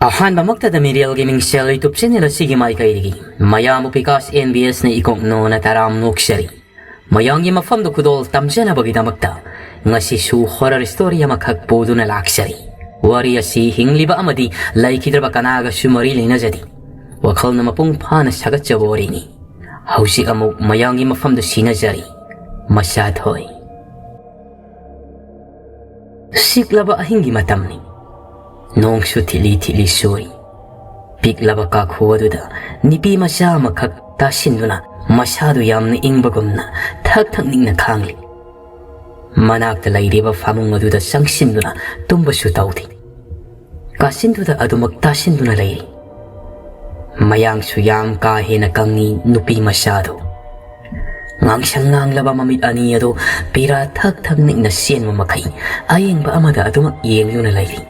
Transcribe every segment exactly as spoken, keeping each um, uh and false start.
ꯑꯍꯥꯟꯕꯃꯛꯇꯗ ꯃꯤꯔꯦꯜꯒꯤ ꯃꯤꯡꯁꯦꯜ YouTube channel ꯑꯁꯤꯒꯤ ꯃꯥꯏꯀꯩꯗꯒꯤ ꯃꯌꯥꯝꯕꯨ ꯕꯤꯀꯥꯁ ꯑꯦꯟ ꯕꯤ ꯑꯦꯁꯅ ꯏꯀꯣꯛ ꯅꯣꯅ ꯇꯔꯥꯝ ꯅꯣꯛꯆꯔꯤ꯫ ꯃꯌꯥꯝꯒꯤ ꯃꯐꯝꯗ ꯈꯨꯗꯣꯜ ꯇꯝꯖꯅꯕꯒꯤꯗꯃꯛꯇ ꯉꯁꯤꯁꯨ horror story ꯑꯃꯈꯛ ꯄꯨꯗꯨꯅ ꯂꯥꯛꯆꯔꯤ꯫ ꯋꯥꯔꯤ ꯑꯁꯤ ꯍꯤꯡꯂꯤꯕ ꯑꯃꯗꯤ ꯂꯩꯈꯤꯗ꯭ꯔꯕ ꯀꯅꯥꯒꯁꯨ ꯃꯔꯤ ꯂꯩꯅꯖꯗꯦ꯫ ꯋꯥꯈꯜꯅ ꯃꯄꯨꯡ ꯐꯥꯅ ꯁꯥꯒꯠꯆꯕ ꯋꯥꯔꯤꯅꯤ꯫ ꯍꯧꯖꯤꯛ ꯑꯃꯨꯛ ꯃꯌꯥꯝꯒꯤ ꯃꯐꯝꯗ ꯁꯤꯟꯅꯖꯔꯤ꯫ ꯃꯁꯥꯊꯣꯏ꯫ ꯁꯤꯛꯂꯕ ꯑꯍꯤꯡꯒꯤ ꯃꯇꯝꯅꯤ꯫ ꯅꯣꯡꯁꯨ ꯊꯤꯠꯂꯤ ꯊꯤꯠꯂꯤ ꯆꯨꯔꯤ꯫ ꯄꯤꯛꯂꯕ ꯀꯥꯈꯨ ꯑꯗꯨꯗ ꯅꯨꯄꯤ ꯃꯆꯥ ꯑꯃꯈꯛ ꯇꯥꯁꯤꯟꯗꯨꯅ ꯃꯁꯥꯗꯨ ꯌꯥꯝꯅ ꯏꯪꯕꯒꯨꯝꯅ ꯊꯛ ꯊꯛ ꯅꯤꯛꯅ ꯈꯥꯡꯂꯤ꯫ ꯃꯅꯥꯛꯇ ꯂꯩꯔꯤꯕ ꯐꯃꯨꯡ ꯑꯗꯨꯗ ꯆꯪꯁꯤꯟꯗꯨꯅ ꯇꯨꯝꯕꯁꯨ ꯇꯧꯗꯦ꯫ ꯀꯥꯁꯤꯟꯗꯨꯗ ꯑꯗꯨꯃꯛ ꯇꯥꯁꯤꯟꯗꯨꯅ ꯂꯩꯔꯤ꯫ ꯃꯌꯥꯡꯁꯨ ꯌꯥꯝ ꯀꯥ ꯍꯦꯟꯅ ꯀꯪꯉꯤ ꯅꯨꯄꯤ ꯃꯆꯥꯗꯨ꯫ ꯉꯥꯡꯁꯪ ꯉꯥꯡꯂꯕ ꯃꯃꯤꯠ ꯑꯅꯤ ꯑꯗꯨ ꯄꯤꯔꯥ ꯊꯛ ꯊꯛ ꯅꯤꯛꯅ ꯆꯦꯟꯕ ꯃꯈꯩ ꯑꯌꯦꯡꯕ ꯑꯃꯗ ꯑꯗꯨꯃꯛ ꯌꯦꯡꯗꯨꯅ ꯂꯩꯔꯤ꯫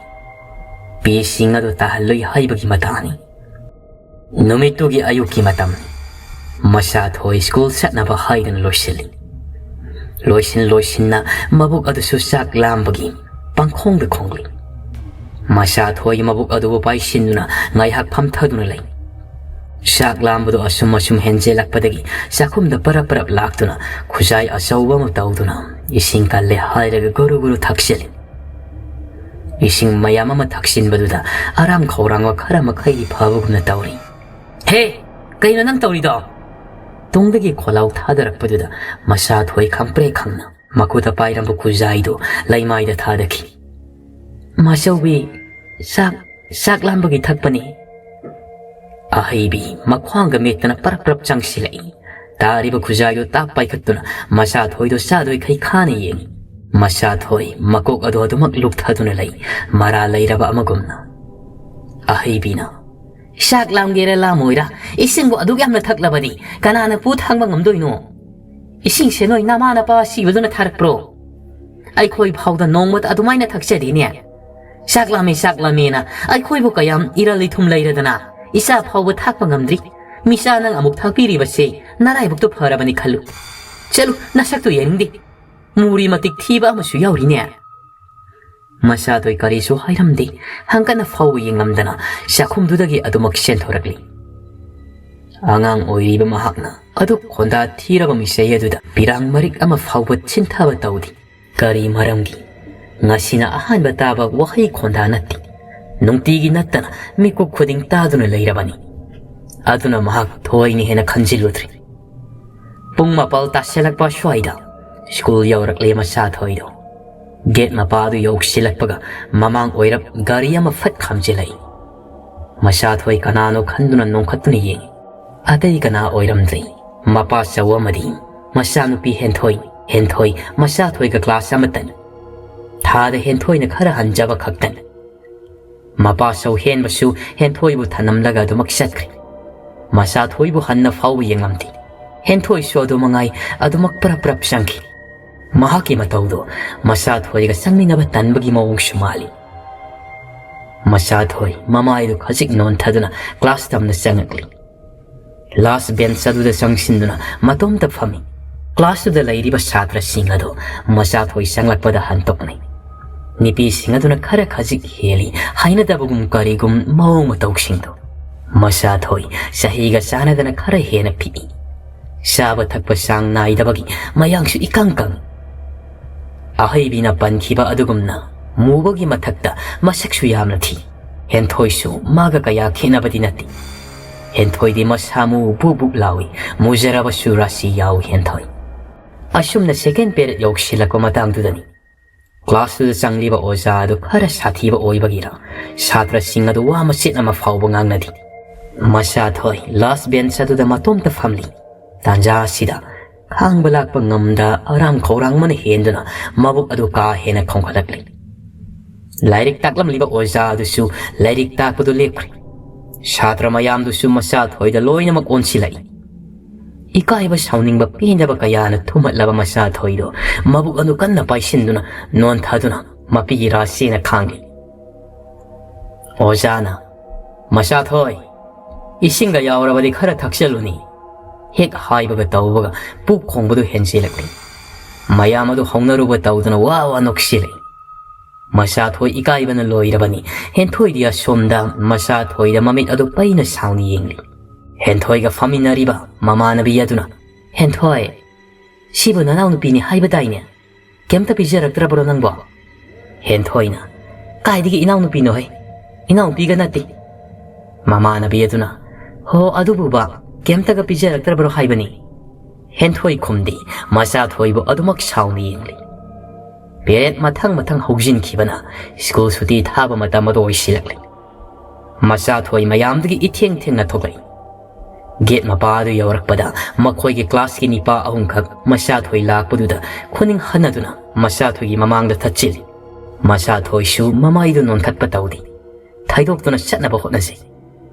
ꯄꯤꯁꯤꯡ ꯑꯗꯨ ꯇꯥꯍꯜꯂꯨꯏ ꯍꯥꯏꯕꯒꯤ ꯃꯇꯥꯅꯤ꯫ ꯅꯨꯃꯤꯠꯇꯨꯒꯤ ꯑꯌꯨꯛꯀꯤ ꯃꯇꯝ꯫ ꯃꯁꯥꯊꯣꯏ ꯁ꯭ꯀꯨꯜ ꯆꯠꯅꯕ ꯍꯥꯏꯗꯨꯅ ꯂꯣꯏꯁꯤꯜꯂꯤ꯫ ꯂꯣꯏꯁꯤꯟ ꯂꯣꯏꯁꯤꯟꯅ ꯃꯕꯨꯛ ꯑꯗꯨꯁꯨ ꯆꯥꯛ ꯂꯥꯝꯕꯒꯤ ꯄꯪꯈꯣꯡꯗ ꯈꯣꯡꯂꯤ꯫ ꯃꯁꯥꯊꯣꯏ ꯃꯕꯨꯛ ꯑꯗꯨꯕꯨ ꯄꯥꯏꯁꯤꯟꯗꯨꯅ ꯉꯥꯏꯍꯥꯛ ꯐꯝꯊꯗꯨꯅ ꯂꯩ꯫ ꯆꯥꯛ ꯂꯥꯝꯕꯗꯨ ꯑꯁꯨꯝ ꯑꯁꯨꯝ ꯍꯦꯟꯖꯦꯜꯂꯛꯄꯗꯒꯤ ꯆꯥꯛꯈꯨꯝꯗ ꯄꯔꯞ ꯄꯔꯞ ꯂꯥꯛꯇꯨꯅ ꯈꯨꯖꯥꯏ ꯑꯆꯧꯕ ꯑꯃ ꯇꯧꯗꯨꯅ ꯏꯁꯤꯡ ꯀꯜꯂꯦ ꯍꯥꯏꯔꯒ ꯒꯨꯔꯨ ꯒꯨꯔꯨ ꯊꯛꯆꯤꯜꯂꯤ꯫ ꯏꯁꯤꯡ ꯃꯌꯥꯝ ꯑꯃ ꯊꯛꯆꯤꯟꯕꯗꯨꯗ ꯑꯔꯥꯝ ꯈꯧꯔꯥꯡꯕ ꯈꯔ ꯃꯈꯩꯗꯤ ꯐꯕꯒꯨꯝꯅ ꯇꯧꯔꯤ꯫ "ꯍꯦ, ꯀꯩꯅꯣ ꯅꯪ ꯇꯧꯔꯤꯗꯣ?" ꯇꯨꯡꯗꯒꯤ ꯈꯣꯜꯂꯥꯎ ꯊꯥꯗꯔꯛꯄꯗꯨꯗ ꯃꯁꯥꯊꯣꯏ ꯈꯪꯄ꯭ꯔꯦꯛ ꯈꯪꯅ ꯃꯈꯨꯠꯇ ꯄꯥꯏꯔꯝꯕ ꯈꯨꯖꯥꯏꯗꯨ ꯂꯩꯃꯥꯏꯗ ꯊꯥꯗꯈꯤ꯫ "ꯃꯥꯆꯧꯕꯤ, ꯆꯥꯛ, ꯆꯥꯛ ꯂꯥꯝꯕꯒꯤ ꯊꯛꯄꯅꯤ꯫" ꯑꯍꯩꯕꯤ ꯃꯈ꯭ꯋꯥꯡꯒ ꯃꯦꯠꯇꯅ ꯄꯔꯞ ꯄꯔꯞ ꯆꯪꯁꯤꯜꯂꯛꯏ꯫ ꯇꯥꯔꯤꯕ ꯈꯨꯖꯥꯏꯗꯨ ꯇꯥꯞ ꯄꯥꯏꯈꯠꯇꯨꯅ ꯃꯁꯥꯊꯣꯏꯗꯨ ꯆꯥꯗꯣꯏꯈꯩ ꯈꯥꯅ ꯌꯦꯡꯏ꯫ ꯃꯁꯥꯊꯣꯏ ꯃꯀꯣꯛ ꯑꯗꯨ ꯑꯗꯨꯃꯛ ꯂꯨꯞꯊꯗꯨꯅ ꯂꯩ, ꯃꯔꯥ ꯂꯩꯔꯕ ꯑꯃꯒꯨꯝꯅ꯫ ꯑꯍꯩꯕꯤꯅ, "ꯆꯥꯛ ꯂꯥꯝꯒꯦꯔꯥ ꯂꯥꯝꯃꯣꯏꯔꯥ, ꯏꯁꯤꯡꯕꯨ ꯑꯗꯨꯛ ꯌꯥꯝꯅ ꯊꯛꯂꯕꯗꯤ ꯀꯅꯥꯅ ꯄꯨ ꯊꯥꯡꯕ ꯉꯝꯗꯣꯏꯅꯣ? ꯏꯁꯤꯡꯁꯦ ꯅꯣꯏ ꯅꯃꯥ ꯅꯄꯥ ꯁꯤꯕꯗꯨꯅ ꯊꯥꯔꯛꯄ꯭ꯔꯣ? ꯑꯩꯈꯣꯏ ꯐꯥꯎꯗ ꯅꯣꯡꯃꯇ ꯑꯗꯨꯃꯥꯏꯅ ꯊꯛꯆꯗꯦꯅꯦ꯫ ꯆꯥꯛ ꯂꯥꯝꯃꯦ, ꯆꯥꯛ ꯂꯥꯝꯃꯦꯅ ꯑꯩꯈꯣꯏꯕꯨ ꯀꯌꯥꯝ ꯏꯔꯜ ꯏꯊꯨꯝ ꯂꯩꯔꯗꯅ ꯏꯆꯥ ꯐꯥꯎꯕ ꯊꯥꯛꯄ ꯉꯝꯗ꯭ꯔꯤ꯫ ꯃꯤꯆꯥ ꯅꯪ ꯑꯃꯨꯛ ꯊꯥꯛꯄꯤꯔꯤꯕꯁꯦ ꯅꯔꯥꯏꯕꯛꯇꯣ ꯐꯔꯕꯅꯤ ꯈꯜꯂꯨ꯫ ꯆꯠꯂꯨ, ꯅꯁꯛꯇꯨ ꯌꯦꯡꯅꯤꯡꯗꯦ꯫ ꯃꯨꯔꯤ ꯃꯇꯤꯛ ꯊꯤꯕ ꯑꯃꯁꯨ ꯌꯥꯎꯔꯤꯅꯦ꯫" ꯃꯁꯥꯊꯣꯏ ꯀꯔꯤꯁꯨ ꯍꯥꯏꯔꯝꯗꯦ꯫ ꯍꯪꯀꯠꯅ ꯐꯥꯎꯕ ꯌꯦꯡꯂꯝꯗꯅ ꯆꯥꯛꯈꯨꯝꯗꯨꯗꯒꯤ ꯑꯗꯨꯃꯛ ꯆꯦꯟꯊꯣꯔꯛꯂꯤ꯫ ꯑꯉꯥꯡ ꯑꯣꯏꯔꯤꯕ ꯃꯍꯥꯛꯅ ꯑꯗꯨꯛ ꯈꯣꯟꯗꯥ ꯊꯤꯔꯕ ꯃꯤꯁꯩ ꯑꯗꯨꯗ ꯄꯤꯔꯥꯡ ꯃꯔꯤꯛ ꯑꯃ ꯐꯥꯎꯕ ꯆꯤꯟꯊꯕ ꯇꯧꯗꯦ꯫ ꯀꯔꯤ ꯃꯔꯝꯒꯤ? ꯉꯁꯤꯅ ꯑꯍꯥꯟꯕ ꯇꯥꯕ ꯋꯥꯍꯩ ꯈꯣꯟꯗꯥ ꯅꯠꯇꯦ꯫ ꯅꯨꯡꯇꯤꯒꯤ ꯅꯠꯇꯅ ꯃꯤꯀꯨꯞ ꯈꯨꯗꯤꯡ ꯇꯥꯗꯨꯅ ꯂꯩꯔꯕꯅꯤ꯫ ꯑꯗꯨꯅ ꯃꯍꯥꯛ ꯊꯣꯏꯅ ꯍꯦꯟꯅ ꯈꯟꯖꯤꯜꯂꯨꯗ꯭ꯔꯦ꯫ ꯄꯨꯡ ꯃꯥꯄꯜ ꯇꯥꯁꯤꯜꯂꯛꯄ ꯁ꯭ꯋꯥꯏꯗ ꯁ꯭ꯀꯨꯜ ꯌꯧꯔꯛꯂꯦ ꯃꯁꯥꯊꯣꯏꯗꯣ꯫ ꯒꯦꯠ ꯃꯄꯥꯗꯨ ꯌꯧꯁꯤꯜꯂꯛꯄꯒ ꯃꯃꯥꯡ ꯑꯣꯏꯔꯞ ꯒꯥꯔꯤ ꯑꯃ ꯐꯠ ꯈꯥꯝꯖꯤꯜꯂꯛꯏ꯫ ꯃꯁꯥꯊꯣꯏ ꯀꯅꯥꯅꯣ ꯈꯟꯗꯨꯅ ꯅꯣꯡꯈꯠꯇꯨꯅ ꯌꯦꯡꯉꯤ꯫ ꯑꯇꯩ ꯀꯅꯥ ꯑꯣꯏꯔꯝꯗ꯭ꯔꯦ, ꯃꯄꯥ ꯆꯧ ꯑꯃꯗꯤ ꯃꯆꯥꯅꯨꯄꯤ ꯍꯦꯟꯊꯣꯏ꯫ ꯍꯦꯟꯊꯣꯏ ꯃꯁꯥꯊꯣꯏꯒ ꯀ꯭ꯂꯥꯁ ꯑꯃꯇꯅꯤ꯫ ꯊꯥꯗ ꯍꯦꯟꯊꯣꯏꯅ ꯈꯔ ꯍꯟꯖꯕ ꯈꯛꯇꯅꯤ꯫ ꯃꯄꯥ ꯆꯧ ꯍꯦꯟꯕꯁꯨ ꯍꯦꯟꯊꯣꯏꯕꯨ ꯊꯅꯝꯂꯒ ꯑꯗꯨꯃꯛ ꯆꯠꯈ꯭ꯔꯦ꯫ ꯃꯁꯥꯊꯣꯏꯕꯨ ꯍꯟꯅ ꯐꯥꯎꯕ ꯌꯦꯡꯂꯝꯗꯦ꯫ ꯍꯦꯟꯊꯣꯏꯁꯨ ꯑꯗꯨ ꯃꯉꯥꯏ, ꯑꯗꯨꯃꯛ ꯄ꯭ꯔꯞ ꯄ꯭ꯔꯞ ꯆꯪꯈꯤ꯫ ꯃꯍꯥꯛꯀꯤ ꯃꯇꯧꯗꯣ ꯃꯁꯥꯊꯣꯏꯒ ꯆꯪꯃꯤꯟꯅꯕ ꯇꯟꯕꯒꯤ ꯃꯑꯣꯡꯁꯨ ꯃꯥꯜꯂꯤ꯫ ꯃꯁꯥꯊꯣꯏ ꯃꯃꯥꯏꯗꯨ ꯈꯖꯤꯛ ꯅꯣꯟꯊꯗꯨꯅ ꯀ꯭ꯂꯥꯁ ꯇꯝꯅ ꯆꯪꯉꯛꯂꯤ꯫ ꯂꯥꯁ ꯕꯦꯟꯆ ꯑꯗꯨꯗ ꯆꯪꯁꯤꯟꯗꯨꯅ ꯃꯇꯣꯝꯇ ꯐꯝꯃꯤ꯫ ꯀ꯭ꯂꯥꯁꯇꯨꯗ ꯂꯩꯔꯤꯕ ꯁꯥꯇ꯭ꯔꯁꯤꯡ ꯑꯗꯨ ꯃꯆꯥꯊꯣꯏ ꯆꯪꯂꯛꯄꯗ ꯍꯟꯇꯣꯛꯅꯩ꯫ ꯅꯨꯄꯤꯁꯤꯡ ꯑꯗꯨꯅ ꯈꯔ ꯈꯖꯤꯛ ꯍꯦꯜꯂꯤ, ꯍꯩꯅꯗꯕꯒꯨꯝ ꯀꯔꯤꯒꯨꯝ ꯃꯑꯣꯡ ꯃꯇꯧꯁꯤꯡꯗꯨ꯫ ꯃꯆꯥꯊꯣꯏ ꯆꯍꯤꯒ ꯆꯥꯟꯅꯗꯅ ꯈꯔ ꯍꯦꯟꯅ ꯄꯤꯛꯏ꯫ ꯆꯥꯕ ꯊꯛꯄ ꯆꯥꯡ ꯅꯥꯏꯗꯕꯒꯤ ꯃꯌꯥꯡꯁꯨ ꯏꯀꯪ ꯀꯪꯏ꯫ ꯑꯍꯩꯕꯤꯅ ꯄꯟꯈꯤꯕ ꯑꯗꯨꯒꯨꯝꯅ ꯃꯨꯕꯒꯤ ꯃꯊꯛꯇ ꯃꯁꯛꯁꯨ ꯌꯥꯝꯅ ꯊꯤ꯫ ꯍꯦꯟꯊꯣꯏꯁꯨ ꯃꯥꯒ ꯀꯌꯥ ꯈꯦꯠꯅꯕꯗꯤ ꯅꯠꯇꯦ꯫ ꯍꯦꯟꯊꯣꯏꯗꯤ ꯃꯁꯥ ꯃꯎ ꯕꯨꯛ ꯕꯨꯛ ꯂꯥꯎꯏ, ꯃꯨꯖꯔꯕꯁꯨ ꯔꯥꯁꯤ ꯌꯥꯎꯏ ꯍꯦꯟꯊꯣꯏ꯫ ꯑꯁꯨꯝꯅ ꯁꯦꯀꯦꯟ ꯄꯦꯔꯦꯗ ꯌꯧꯁꯤꯜꯂꯛꯄ ꯃꯇꯥꯡꯗꯨꯗꯅꯤ ꯀ꯭ꯂꯥꯁꯇꯨꯗ ꯆꯪꯂꯤꯕ ꯑꯣꯖꯥ ꯑꯗꯨ ꯈꯔ ꯁꯥꯊꯤꯕ ꯑꯣꯏꯕꯒꯤꯔ ꯁꯥꯇ꯭ꯔꯁꯤꯡ ꯑꯗꯨ ꯋꯥ ꯃꯆꯦꯠ ꯑꯃ ꯐꯥꯎꯕ ꯉꯥꯡꯅꯗꯦ꯫ ꯃꯁꯥꯊꯣꯏ ꯂꯥꯁ ꯕꯦꯟꯆ ꯑꯗꯨꯗ ꯃꯇꯣꯝꯇ ꯐꯝꯂꯤ꯫ ꯇꯥꯟꯖꯥ ꯑꯁꯤꯗ ꯈꯥꯡꯕ ꯂꯥꯛꯄ ꯉꯝꯗ ꯑꯔꯥꯝ ꯈꯧꯔꯥꯡꯕꯅ ꯍꯦꯟꯗꯨꯅ ꯃꯕꯨꯛ ꯑꯗꯨ ꯀꯥ ꯍꯦꯟꯅ ꯈꯣꯡꯒꯠꯂꯛꯂꯤ꯫ ꯂꯥꯏꯔꯤꯛ ꯇꯥꯛꯂꯝꯂꯤꯕ ꯑꯣꯖꯥ ꯑꯗꯨꯁꯨ ꯂꯥꯏꯔꯤꯛ ꯇꯥꯛꯄꯗꯨ ꯂꯦꯞꯈ꯭ꯔꯦ꯫ ꯁꯥꯇ꯭ꯔ ꯃꯌꯥꯝꯗꯨꯁꯨ ꯃꯁꯥꯊꯣꯏꯗ ꯂꯣꯏꯅꯃꯛ ꯑꯣꯟꯁꯤꯜꯂꯛꯏ꯫ ꯏꯀꯥꯏꯕ ꯁꯥꯎꯅꯤꯡꯕ ꯄꯦꯟꯗꯕ ꯀꯌꯥꯅ ꯊꯨꯝꯍꯠꯂꯕ ꯃꯁꯥꯊꯣꯏꯗꯣ ꯃꯕꯨꯛ ꯑꯗꯨ ꯀꯟꯅ ꯄꯥꯏꯁꯤꯟꯗꯨꯅ ꯅꯣꯟꯊꯗꯨꯅ ꯃꯄꯤꯒꯤ ꯔꯥꯁꯤꯅ ꯈꯥꯡꯂꯤ꯫ ꯑꯣꯖꯥꯅ, "ꯃꯁꯥꯊꯣꯏ, ꯏꯁꯤꯡꯒ ꯌꯥꯎꯔꯕꯗꯤ ꯈꯔ ꯊꯛꯆꯜꯂꯨꯅꯤ"꯫ ꯍꯦꯛ ꯍꯥꯏꯕꯒ ꯇꯧꯕꯒ ꯄꯨꯛ ꯈꯣꯡꯕꯗꯨ ꯍꯦꯟꯖꯤꯜꯂꯛꯂꯤ꯫ ꯃꯌꯥꯝ ꯑꯗꯨ ꯍꯧꯅꯔꯨꯕ ꯇꯧꯗꯨꯅ ꯋꯥ ꯋꯥ ꯅꯣꯛꯁꯤꯜꯂꯤ꯫ ꯃꯆꯥꯊꯣꯏ ꯏꯀꯥꯏꯕꯅ ꯂꯣꯏꯔꯕꯅꯤ꯫ ꯍꯦꯟꯊꯣꯏꯗꯤ ꯑꯁꯣꯝꯗ ꯃꯆꯥꯊꯣꯏꯗ ꯃꯃꯤꯠ ꯑꯗꯨ ꯄꯩꯅ ꯁꯥꯎꯅ ꯌꯦꯡꯂꯤ꯫ ꯍꯦꯟꯊꯣꯏꯒ ꯐꯝꯃꯤꯟꯅꯔꯤꯕ ꯃꯃꯥꯟꯅꯕꯤ ꯑꯗꯨꯅ, "ꯍꯦꯟꯊꯣꯏ, ꯁꯤꯕꯨ ꯅꯅꯥꯎꯅꯨꯄꯤꯅꯤ ꯍꯥꯏꯕꯗꯥꯏꯅꯦ? ꯀꯩꯝꯇ ꯄꯤꯖꯔꯛꯇ꯭ꯔꯕ꯭ꯔꯣ ꯅꯪꯕꯣ?" ꯍꯦꯟꯊꯣꯏꯅ, "ꯀꯥꯏꯗꯒꯤ ꯏꯅꯥꯎꯅꯨꯄꯤꯅꯣꯍꯦ? ꯏꯅꯥꯎꯅꯨꯄꯤꯒ ꯅꯠꯇꯦ꯫" ꯃꯃꯥꯟꯅꯕꯤ ꯑꯗꯨꯅ, "ꯍꯣ, ꯑꯗꯨꯕꯨꯕ ꯀꯩꯝꯇꯒ ꯄꯤꯖꯔꯛꯇ꯭ꯔꯕ꯭ꯔꯣ ꯍꯥꯏꯕꯅꯤ?" ꯍꯦꯟꯊꯣꯏ ꯈꯨꯝꯗꯦ, ꯃꯆꯥꯊꯣꯏꯕꯨ ꯑꯗꯨꯃꯛ ꯁꯥꯎꯅ ꯌꯦꯡꯂꯤ꯫ ꯄꯦꯔꯦꯠ ꯃꯊꯪ ꯃꯊꯪ ꯍꯧꯖꯤꯟꯈꯤꯕꯅ ꯁ꯭ꯀꯨꯜ ꯁꯨꯇꯤ ꯊꯥꯕ ꯃꯇꯝ ꯑꯗꯨ ꯑꯣꯏꯁꯤꯜꯂꯛꯂꯤ꯫ ꯃꯆꯥꯊꯣꯏ ꯃꯌꯥꯝꯗꯒꯤ ꯏꯊꯦꯡ ꯊꯦꯡꯅ ꯊꯣꯛꯂꯛꯏ꯫ ꯒꯦꯠ ꯃꯄꯥ ꯑꯗꯨ ꯌꯧꯔꯛꯄꯗ ꯃꯈꯣꯏꯒꯤ ꯀ꯭ꯂꯥꯁꯀꯤ ꯅꯤꯄꯥ ꯑꯍꯨꯝꯈꯛ ꯃꯆꯥꯊꯣꯏ ꯂꯥꯛꯄꯗꯨꯗ ꯈꯨꯅꯤꯡ ꯍꯟꯅꯗꯨꯅ ꯃꯆꯥꯊꯣꯏꯒꯤ ꯃꯃꯥꯡꯗ ꯊꯠꯆꯤꯜꯂꯤ꯫ ꯃꯆꯥꯊꯣꯏꯁꯨ ꯃꯃꯥꯏꯗꯨ ꯅꯣꯟꯈꯠꯄ ꯇꯧꯗꯦ꯫ ꯊꯩꯗꯣꯛꯇꯨꯅ ꯆꯠꯅꯕ ꯍꯣꯠꯅꯖꯩ꯫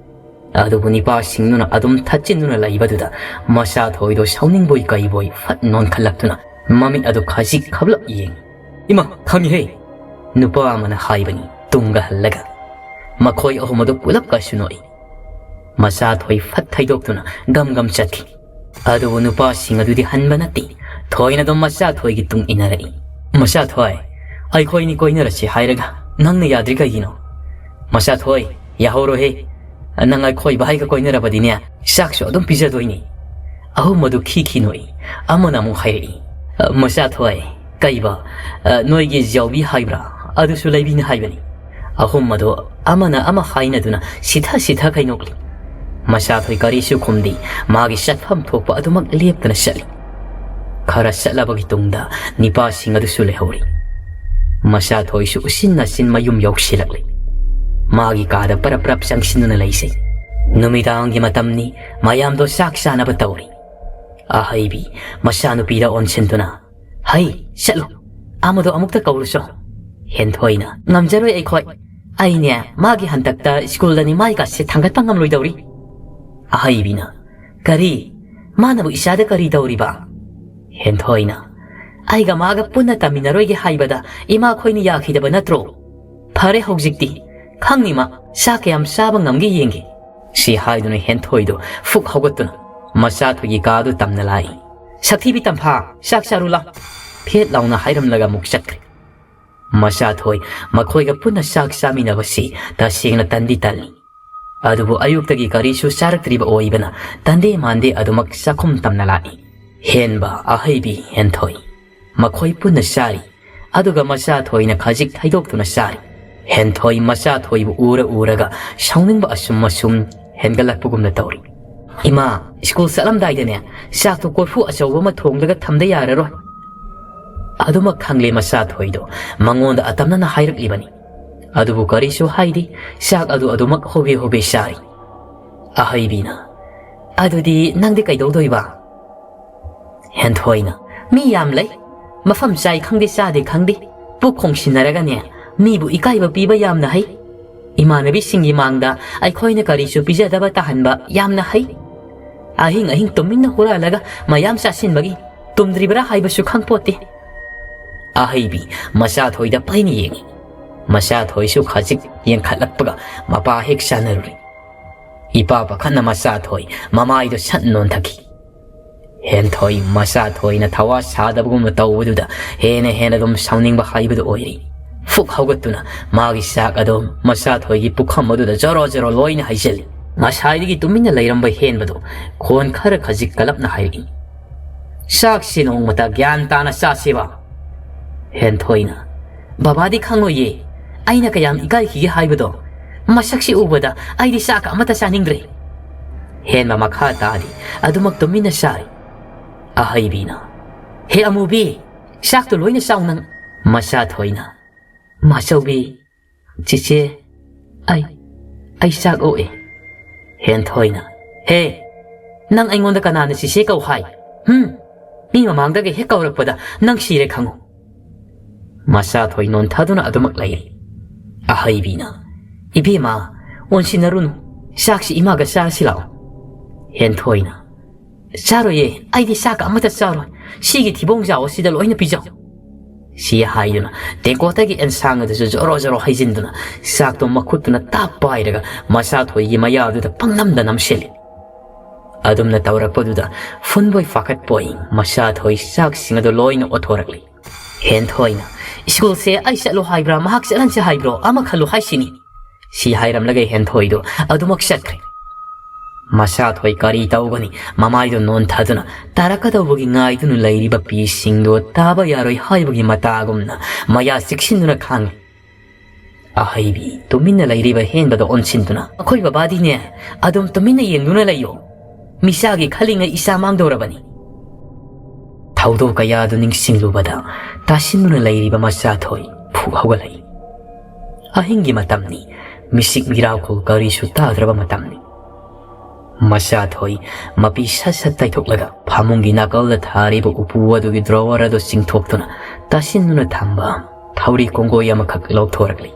ꯑꯗꯨꯕꯨ ꯅꯤꯄꯥꯁꯤꯡꯗꯨꯅ ꯑꯗꯨꯝ ꯊꯠꯆꯤꯟꯗꯨꯅ ꯂꯩꯕꯗꯨꯗ ꯃꯆꯥꯊꯣꯏꯗꯣ ꯁꯥꯎꯅꯤꯡꯕꯣꯏ ꯀꯩꯕꯣꯏ ꯐꯠ ꯅꯣꯟꯈꯠꯂꯛꯇꯨꯅ ꯃꯃꯤꯠ ꯑꯗꯨ ꯈꯖꯤꯛ ꯈꯞꯂꯞ ꯌꯦꯡꯏ꯫ "ꯏꯃꯥ, ꯈꯪꯉꯤꯍꯦ!" ꯅꯨꯄꯥ ꯑꯃꯅ ꯍꯥꯏꯕꯅꯤ ꯇꯨꯡꯒ ꯍꯜꯂꯒ꯫ ꯃꯈꯣꯏ ꯑꯍꯨꯝ ꯑꯗꯨ ꯄꯨꯂꯞ ꯀꯩꯁꯨ ꯅꯣꯛꯏ꯫ ꯃꯆꯥꯊꯣꯏ ꯐꯠ ꯊꯩꯗꯣꯛꯇꯨꯅ ꯒꯝ ꯒꯝ ꯆꯠꯈꯤ꯫ ꯑꯗꯨꯕꯨ ꯅꯨꯄꯥꯁꯤꯡ ꯑꯗꯨꯗꯤ ꯍꯟꯕ ꯅꯠꯇꯦ, ꯊꯣꯏꯅ ꯑꯗꯨꯝ ꯃꯆꯥꯊꯣꯏꯒꯤ ꯇꯨꯡ ꯏꯟꯅꯔꯛꯏ꯫ "ꯃꯆꯥꯊꯣꯏ, ꯑꯩꯈꯣꯏꯅꯤ ꯀꯣꯏꯅꯔꯁꯤ ꯍꯥꯏꯔꯒ ꯅꯪꯅ ꯌꯥꯗ꯭ꯔꯤ ꯀꯩꯒꯤꯅꯣ? ꯃꯆꯥꯊꯣꯏ, ꯌꯥꯍꯧꯔꯣꯍꯦ, ꯅꯪ ꯑꯩꯈꯣꯏ ꯚꯥꯏꯒ ꯀꯣꯏꯅꯔꯕꯗꯤꯅꯦ, ꯆꯥꯛꯁꯨ ꯑꯗꯨꯝ ꯄꯤꯖꯗꯣꯏꯅꯤ꯫" ꯑꯍꯨꯝ ꯑꯗꯨ ꯈꯤ ꯈꯤ ꯅꯣꯛꯏ꯫ ꯑꯃꯅ ꯑꯃꯨꯛ ꯍꯥꯏꯔꯛꯏ, "ꯃꯆꯥꯊꯣꯏ, ꯀꯩꯕ, ꯅꯣꯏꯒꯤ ꯖꯥꯎꯕꯤ ꯍꯥꯏꯕ꯭ꯔꯥ, ꯑꯗꯨꯁꯨ ꯂꯩꯕꯤꯅꯤ ꯍꯥꯏꯕꯅꯤ꯫" ꯑꯍꯨꯝ ꯑꯗꯨ ꯑꯃꯅ ꯑꯃ ꯍꯥꯏꯅꯗꯨꯅ ꯁꯤꯊ ꯁꯤꯊ ꯀꯩꯅꯣꯛꯂꯤ꯫ ꯃꯆꯥꯊꯣꯏ ꯀꯔꯤꯁꯨ ꯈꯨꯝꯗꯦ, ꯃꯥꯒꯤ ꯆꯠꯐꯝ ꯊꯣꯛꯄ ꯑꯗꯨꯃꯛ ꯂꯦꯞꯇꯅ ꯆꯠꯂꯤ꯫ ꯈꯔ ꯆꯠꯂꯕꯒꯤ ꯇꯨꯡꯗ ꯅꯤꯄꯥꯁꯤꯡ ꯑꯗꯨꯁꯨ ꯂꯩꯍꯧꯔꯤ꯫ ꯃꯆꯥꯊꯣꯏꯁꯨ ꯎꯆꯤꯟ ꯅꯥꯆꯤꯟ ꯃꯌꯨꯝ ꯌꯧꯁꯤꯜꯂꯛꯂꯤ꯫ ꯃꯥꯒꯤ ꯀꯥꯗ ꯄꯔꯞ ꯄꯔꯞ ꯆꯪꯁꯤꯟꯗꯨꯅ ꯂꯩꯖꯩ꯫ ꯅꯨꯃꯤꯗꯥꯡꯒꯤ ꯃꯇꯝꯅꯤ, ꯃꯌꯥꯝꯗꯣ ꯆꯥꯛ ꯆꯥꯅꯕ ꯇꯧꯔꯤ꯫ ꯑꯍꯩꯕꯤ ꯃꯆꯥꯅꯨꯄꯤꯗ ꯑꯣꯟꯁꯤꯟꯗꯨꯅ, "ꯍꯩ, ꯆꯠꯂꯨ, ꯑꯃꯗꯣ ꯑꯃꯨꯛꯇ ꯀꯧꯔꯨꯆꯣ꯫" ꯍꯦꯟꯊꯣꯏꯅ, "ꯉꯝꯖꯔꯣꯏ ꯑꯩꯈꯣꯏ꯫ ꯑꯩꯅꯦ, ꯃꯥꯒꯤ ꯍꯟꯗꯛꯇ ꯁ꯭ꯀꯨꯜꯗꯅꯤ ꯃꯥꯏꯒꯥꯁꯦ ꯊꯥꯡꯒꯠꯄ ꯉꯝꯂꯣꯏꯗꯧꯔꯤ꯫" ꯑꯍꯩꯕꯤꯅ, "ꯀꯔꯤ? ꯃꯥꯅꯕꯨ ꯏꯆꯥꯗ ꯀꯔꯤ ꯇꯧꯔꯤꯕ?" ꯍꯦꯟꯊꯣꯏꯅ, "ꯑꯩꯒ ꯃꯥꯒ ꯄꯨꯟꯅ ꯇꯝꯃꯤꯟꯅꯔꯣꯏꯒꯦ ꯍꯥꯏꯕꯗ ꯏꯃꯥꯈꯣꯏꯅ ꯌꯥꯈꯤꯗꯕ ꯅꯠꯇ꯭ꯔꯣ? ꯐꯔꯦ, ꯍꯧꯖꯤꯛꯇꯤ ꯈꯪꯅꯤ ꯃꯥ ꯆꯥꯛ ꯀꯌꯥꯝ ꯆꯥꯕ ꯉꯝꯒꯦ ꯌꯦꯡꯒꯦ꯫" ꯁꯤ ꯍꯥꯏꯗꯨꯅ ꯍꯦꯟꯊꯣꯏꯗꯨ ꯐꯨꯛ ꯍꯧꯒꯠꯇꯨꯅ ꯃꯆꯥꯊꯣꯏꯒꯤ ꯀꯥꯗꯨ ꯇꯝꯅ ꯂꯥꯛꯏ꯫ "ꯁꯛꯊꯤꯕꯤ ꯇꯝꯐꯥ, ꯆꯥꯛ ꯆꯥꯔꯨ ꯂꯥꯎ꯫" ꯐꯦꯠ ꯂꯥꯎꯅ ꯍꯥꯏꯔꯝꯂꯒ ꯑꯃꯨꯛ ꯆꯠꯈ꯭ꯔꯦ꯫ ꯃꯆꯥꯊꯣꯏ ꯃꯈꯣꯏꯒ ꯄꯨꯟꯅ ꯆꯥꯛ ꯆꯥꯃꯤꯟꯅꯕꯁꯤ ꯇꯁꯦꯡꯅ ꯇꯟꯗꯤ ꯇꯜꯂꯤ꯫ ꯑꯗꯨꯕꯨ ꯑꯌꯨꯛꯇꯒꯤ ꯀꯔꯤꯁꯨ ꯆꯥꯔꯛꯇ꯭ꯔꯤꯕ ꯑꯣꯏꯕꯅ ꯇꯟꯗꯦ ꯃꯥꯟꯗꯦ ꯑꯗꯨꯃꯛ ꯆꯥꯛꯈꯨꯝ ꯇꯝꯅ ꯂꯥꯛꯏ꯫ ꯍꯦꯟꯕ, ꯑꯍꯩꯕꯤ, ꯍꯦꯟꯊꯣꯏ꯫ ꯃꯈꯣꯏ ꯄꯨꯟꯅ ꯆꯥꯔꯤ꯫ ꯑꯗꯨꯒ ꯃꯆꯥꯊꯣꯏꯅ ꯈꯖꯤꯛ ꯊꯩꯗꯣꯛꯇꯨꯅ ꯆꯥꯔꯤ꯫ ꯍꯦꯟꯊꯣꯏ ꯃꯆꯥꯊꯣꯏꯕꯨ ꯎꯔ ꯎꯔꯒ ꯁꯥꯎꯅꯤꯡꯕ ꯑꯁꯨꯝ ꯑꯁꯨꯝ ꯍꯦꯟꯒꯠꯂꯛꯄꯒꯨꯝꯅ ꯇꯧꯔꯤ꯫ "ꯏꯃꯥ, ꯁ꯭ꯀꯨꯜ ꯆꯠꯂꯝꯗꯥꯏꯗꯅꯦ ꯆꯥꯛꯇꯣ ꯀꯣꯔꯐꯨ ꯑꯆꯧꯕ ꯑꯃ ꯊꯣꯡꯂꯒ ꯊꯝꯗ ꯌꯥꯔꯔꯣꯏ"꯫ ꯑꯗꯨꯃꯛ ꯈꯪꯂꯦ ꯃꯆꯥꯊꯣꯏꯗꯣ꯫ ꯃꯉꯣꯟꯗ ꯑꯇꯝꯅꯅ ꯍꯥꯏꯔꯛꯂꯤꯕꯅꯤ꯫ ꯑꯗꯨꯕꯨ ꯀꯔꯤꯁꯨ ꯍꯥꯏꯗꯦ꯫ ꯆꯥꯛ ꯑꯗꯨ ꯑꯗꯨꯃꯛ ꯍꯣꯕꯦ ꯍꯣꯕꯦ ꯆꯥꯔꯤ꯫ ꯑꯍꯩꯕꯤꯅ, "ꯑꯗꯨꯗꯤ ꯅꯪꯗꯤ ꯀꯩꯗꯧꯗꯣꯏꯕ?" ꯍꯦꯟꯊꯣꯏꯅ, "ꯃꯤ ꯌꯥꯝ ꯂꯩ꯫ ꯃꯐꯝ ꯆꯥꯏ ꯈꯪꯗꯦ, ꯆꯥꯗꯦ ꯈꯪꯗꯦ꯫ ꯄꯨꯛ ꯈꯣꯡꯁꯤꯟꯅꯔꯒꯅꯦ, ꯃꯤꯕꯨ ꯏꯀꯥꯏꯕ ꯄꯤꯕ ꯌꯥꯝꯅ ꯍꯩ꯫ ꯏꯃꯥꯟꯅꯕꯤꯁꯤꯡꯒꯤ ꯃꯥꯡꯗ ꯑꯩꯈꯣꯏꯅ ꯀꯔꯤꯁꯨ ꯄꯤꯖꯗꯕ ꯇꯥꯍꯟꯕ ꯌꯥꯝꯅ ꯍꯩ꯫ ꯑꯍꯤꯡ ꯑꯍꯤꯡ ꯇꯨꯃꯤꯟꯅ ꯍꯨꯔꯥꯜꯂꯒ ꯃꯌꯥꯝ ꯆꯥꯁꯤꯟꯕꯒꯤ ꯇꯨꯝꯗ꯭ꯔꯤꯕ꯭ꯔꯥ ꯍꯥꯏꯕꯁꯨ ꯈꯪꯄꯣꯠꯇꯦ"꯫ ꯑꯍꯩꯕꯤ ꯃꯆꯥꯊꯣꯏꯗ ꯄꯩꯅ ꯌꯦꯡꯉꯤ꯫ ꯃꯆꯥꯊꯣꯏꯁꯨ ꯈꯖꯤꯛ ꯌꯦꯡꯈꯠꯂꯛꯄꯒ ꯃꯄꯥ ꯍꯦꯛ ꯆꯥꯅꯔꯨꯔꯦ꯫ ꯏꯄꯥ ꯄꯥꯈꯠꯅ ꯃꯆꯥꯊꯣꯏ ꯃꯃꯥꯏꯗꯣ ꯁꯠ ꯅꯣꯟꯊꯈꯤ꯫ ꯍꯦꯟꯊꯣꯏ ꯃꯆꯥꯊꯣꯏꯅ ꯊꯋꯥ ꯁꯥꯗꯕꯒꯨꯝꯅ ꯇꯧꯕꯗꯨꯗ ꯍꯦꯟꯅ ꯍꯦꯟꯅ ꯑꯗꯨꯝ ꯁꯥꯎꯅꯤꯡꯕ ꯍꯥꯏꯕꯗꯨ ꯑꯣꯏꯔꯤ꯫ ꯐꯨꯛ ꯍꯧꯒꯠꯇꯨꯅ ꯃꯥꯒꯤ ꯆꯥꯛ ꯑꯗꯨ ꯃꯆꯥꯊꯣꯏꯒꯤ ꯄꯨꯈꯝ ꯑꯗꯨꯗ ꯖꯣꯔꯣ ꯖꯣꯔꯣ ꯂꯣꯏꯅ ꯍꯩꯖꯤꯜꯂꯤ꯫ ꯉꯁꯥꯏꯗꯒꯤ ꯇꯨꯃꯤꯟꯅ ꯂꯩꯔꯝꯕ ꯍꯦꯟꯕꯗꯨ ꯈꯣꯟ ꯈꯔ ꯈꯖꯤꯛ ꯀꯜꯂꯞꯅ ꯍꯥꯏꯔꯛꯏ, "ꯆꯥꯛꯁꯤ ꯅꯣꯡꯃꯇ ꯒ꯭ꯌꯥꯟ ꯇꯥꯅ ꯆꯥꯁꯤꯕ"꯫ ꯍꯦꯟꯊꯣꯏꯅ, "ꯕꯕꯥꯗꯤ ꯈꯪꯂꯣꯏꯌꯦ, ꯑꯩꯅ ꯀꯌꯥꯝ ꯏꯀꯥꯏꯈꯤꯒꯦ ꯍꯥꯏꯕꯗꯣ꯫ ꯃꯁꯛꯁꯤ ꯎꯕꯗ ꯑꯩꯗꯤ ꯆꯥꯛꯀ ꯑꯃꯠꯇ ꯆꯥꯅꯤꯡꯗ꯭ꯔꯦ"꯫ ꯍꯦꯟꯕ ꯃꯈꯥ ꯇꯥꯗꯤ ꯑꯗꯨꯃꯛ ꯇꯨꯃꯤꯟꯅ ꯆꯥꯔꯤ꯫ ꯑꯍꯩꯕꯤꯅ, "ꯍꯦ ꯑꯃꯨꯕꯤ, ꯆꯥꯛꯇꯣ ꯂꯣꯏꯅ ꯆꯥꯎ ꯅꯪ"꯫ ꯃꯆꯥꯊꯣꯏꯅ, "ꯃꯥꯆꯧꯕꯤ, ꯆꯤꯆꯦ, ꯑꯩ, ꯑꯩ ꯆꯥꯛ ꯑꯣꯛꯑꯦ"꯫ ꯍꯦꯟꯊꯣꯏꯅ, "ꯍꯦ, ꯅꯪ ꯑꯩꯉꯣꯟꯗ ꯀꯅꯥꯅ ꯆꯤꯆꯦ ꯀꯧ ꯍꯥꯏ? ꯍꯨꯝ? ꯃꯤ ꯃꯃꯥꯡꯗꯒ ꯍꯦꯛ ꯀꯧꯔꯛꯄꯗ ꯅꯪ ꯁꯤꯔꯦ ꯈꯪꯉꯨ"꯫ ꯃꯆꯥꯊꯣꯏ ꯅꯣꯟꯊꯗꯨꯅ ꯑꯗꯨꯃꯛ ꯂꯩꯔꯤ꯫ ꯑꯍꯩꯕꯤꯅ, "ꯏꯕꯦꯝꯃ, ꯑꯣꯟꯁꯤꯟꯅꯔꯨꯅꯨ, ꯆꯥꯛꯁꯤ ꯏꯃꯥꯒ ꯆꯥꯔꯁꯤ ꯂꯥꯛꯑꯣ"꯫ ꯍꯦꯟꯊꯣꯏꯅ, "ꯆꯥꯔꯣꯏꯌꯦ, ꯑꯩꯗꯤ ꯆꯥꯛꯀ ꯑꯃꯠꯇ ꯆꯥꯔꯣꯏ, ꯁꯤꯒꯤ ꯊꯤꯕꯣꯡ ꯆꯥꯎ ꯑꯁꯤꯗ ꯂꯣꯏꯅ ꯄꯤꯖꯧ"꯫ ꯁꯤ ꯍꯥꯏꯗꯨꯅ ꯇꯦꯡꯀꯣꯠꯇꯒꯤ ꯑꯦꯟꯁꯥꯡ ꯑꯗꯨꯁꯨ ꯖꯣꯔꯣ ꯖꯣꯔꯣ ꯍꯩꯖꯤꯟꯗꯨꯅ ꯆꯥꯛꯇꯣ ꯃꯈꯨꯠꯇꯨꯅ ꯇꯥꯞ ꯄꯥꯏꯔꯒ ꯃꯆꯥꯊꯣꯏꯒꯤ ꯃꯌꯥꯗꯨꯗ ꯄꯪꯅꯝꯗ ꯅꯝꯁꯤꯜꯂꯤ꯫ ꯑꯗꯨꯝꯅ ꯇꯧꯔꯛꯄꯗꯨꯗ ꯐꯨꯟꯕꯣꯏ ꯐꯥꯈꯠꯄꯣꯏ ꯃꯆꯥꯊꯣꯏ ꯆꯥꯛꯁꯤꯡ ꯑꯗꯨ ꯂꯣꯏꯅ ꯑꯣꯠꯊꯣꯔꯛꯂꯤ꯫ ꯍꯦꯟꯊꯣꯏꯅ "ꯁ꯭ꯀꯨꯜꯁꯦ ꯑꯩ ꯆꯠꯂꯣ ꯍꯥꯏꯕ꯭ꯔꯥ, ꯃꯍꯥꯛ ꯆꯠꯍꯟꯁꯦ ꯍꯥꯏꯕ꯭ꯔꯣ, ꯑꯃ ꯈꯜꯂꯨ ꯍꯥꯏꯁꯤꯅꯤ"꯫ ꯁꯤ ꯍꯥꯏꯔꯝꯂꯒ ꯍꯦꯟꯊꯣꯏꯗꯣ ꯑꯗꯨꯃꯛ ꯆꯠꯈ꯭ꯔꯦ꯫ ꯃꯁꯥꯊꯣꯏ ꯀꯔꯤ ꯇꯧꯒꯅꯤ, ꯃꯃꯥꯏꯗꯣ ꯅꯣꯟꯊꯗꯨꯅ ꯇꯥꯔꯛꯀꯗꯧꯕꯒꯤ ꯉꯥꯏꯗꯨꯅ ꯂꯩꯔꯤꯕ ꯄꯤꯁꯤꯡꯗꯣ ꯇꯥꯕ ꯌꯥꯔꯣꯏ ꯍꯥꯏꯕꯒꯤ ꯃꯇꯥꯒꯨꯝꯅ ꯃꯌꯥ ꯆꯤꯛꯁꯤꯟꯗꯨꯅ ꯈꯥꯡꯉꯤ꯫ ꯑꯍꯩꯕꯤ ꯇꯨꯃꯤꯟꯅ ꯂꯩꯔꯤꯕ ꯍꯦꯟꯕꯗ ꯑꯣꯟꯁꯤꯟꯗꯨꯅ, "ꯑꯩꯈꯣꯏ ꯕꯕꯥꯗꯤꯅꯦ, ꯑꯗꯨꯝ ꯇꯨꯃꯤꯟꯅ ꯌꯦꯡꯗꯨꯅ ꯂꯩꯌꯣ꯫ ꯃꯤꯆꯥꯒꯤ ꯈꯜꯂꯤꯉꯩ ꯏꯆꯥ ꯃꯥꯡꯗꯧꯔꯕꯅꯤ"꯫ ꯊꯧꯗꯣꯛ ꯀꯌꯥꯗꯨ ꯅꯤꯡꯁꯤꯡꯂꯨꯕꯗ ꯇꯥꯁꯤꯟꯗꯨꯅ ꯂꯩꯔꯤꯕ ꯃꯆꯥꯊꯣꯏ ꯐꯨꯛ ꯍꯧꯒꯠꯂꯛꯏ꯫ ꯑꯍꯤꯡꯒꯤ ꯃꯇꯝꯅꯤ, ꯃꯤꯁꯤꯛ ꯃꯤꯔꯥꯎꯈꯣꯜ ꯀꯔꯤꯁꯨ ꯇꯥꯗ꯭ꯔꯕ ꯃꯇꯝꯅꯤ꯫ ꯃꯆꯥꯊꯣꯏ ꯃꯄꯤ ꯁꯠ ꯁꯠ ꯇꯩꯊꯣꯛꯂꯒ ꯐꯃꯨꯡꯒꯤ ꯅꯥꯀꯜꯗ ꯊꯥꯔꯤꯕ ꯎꯄꯨ ꯑꯗꯨꯒꯤ ꯗ꯭ꯔꯣꯋꯔ ꯑꯗꯨ ꯆꯤꯡꯊꯣꯛꯇꯨꯅ ꯇꯥꯁꯤꯟꯗꯨꯅ ꯊꯝꯕ ꯊꯧꯔꯤ ꯀꯣꯡꯒꯣꯏ ꯑꯃꯈꯛ ꯂꯧꯊꯣꯔꯛꯂꯤ꯫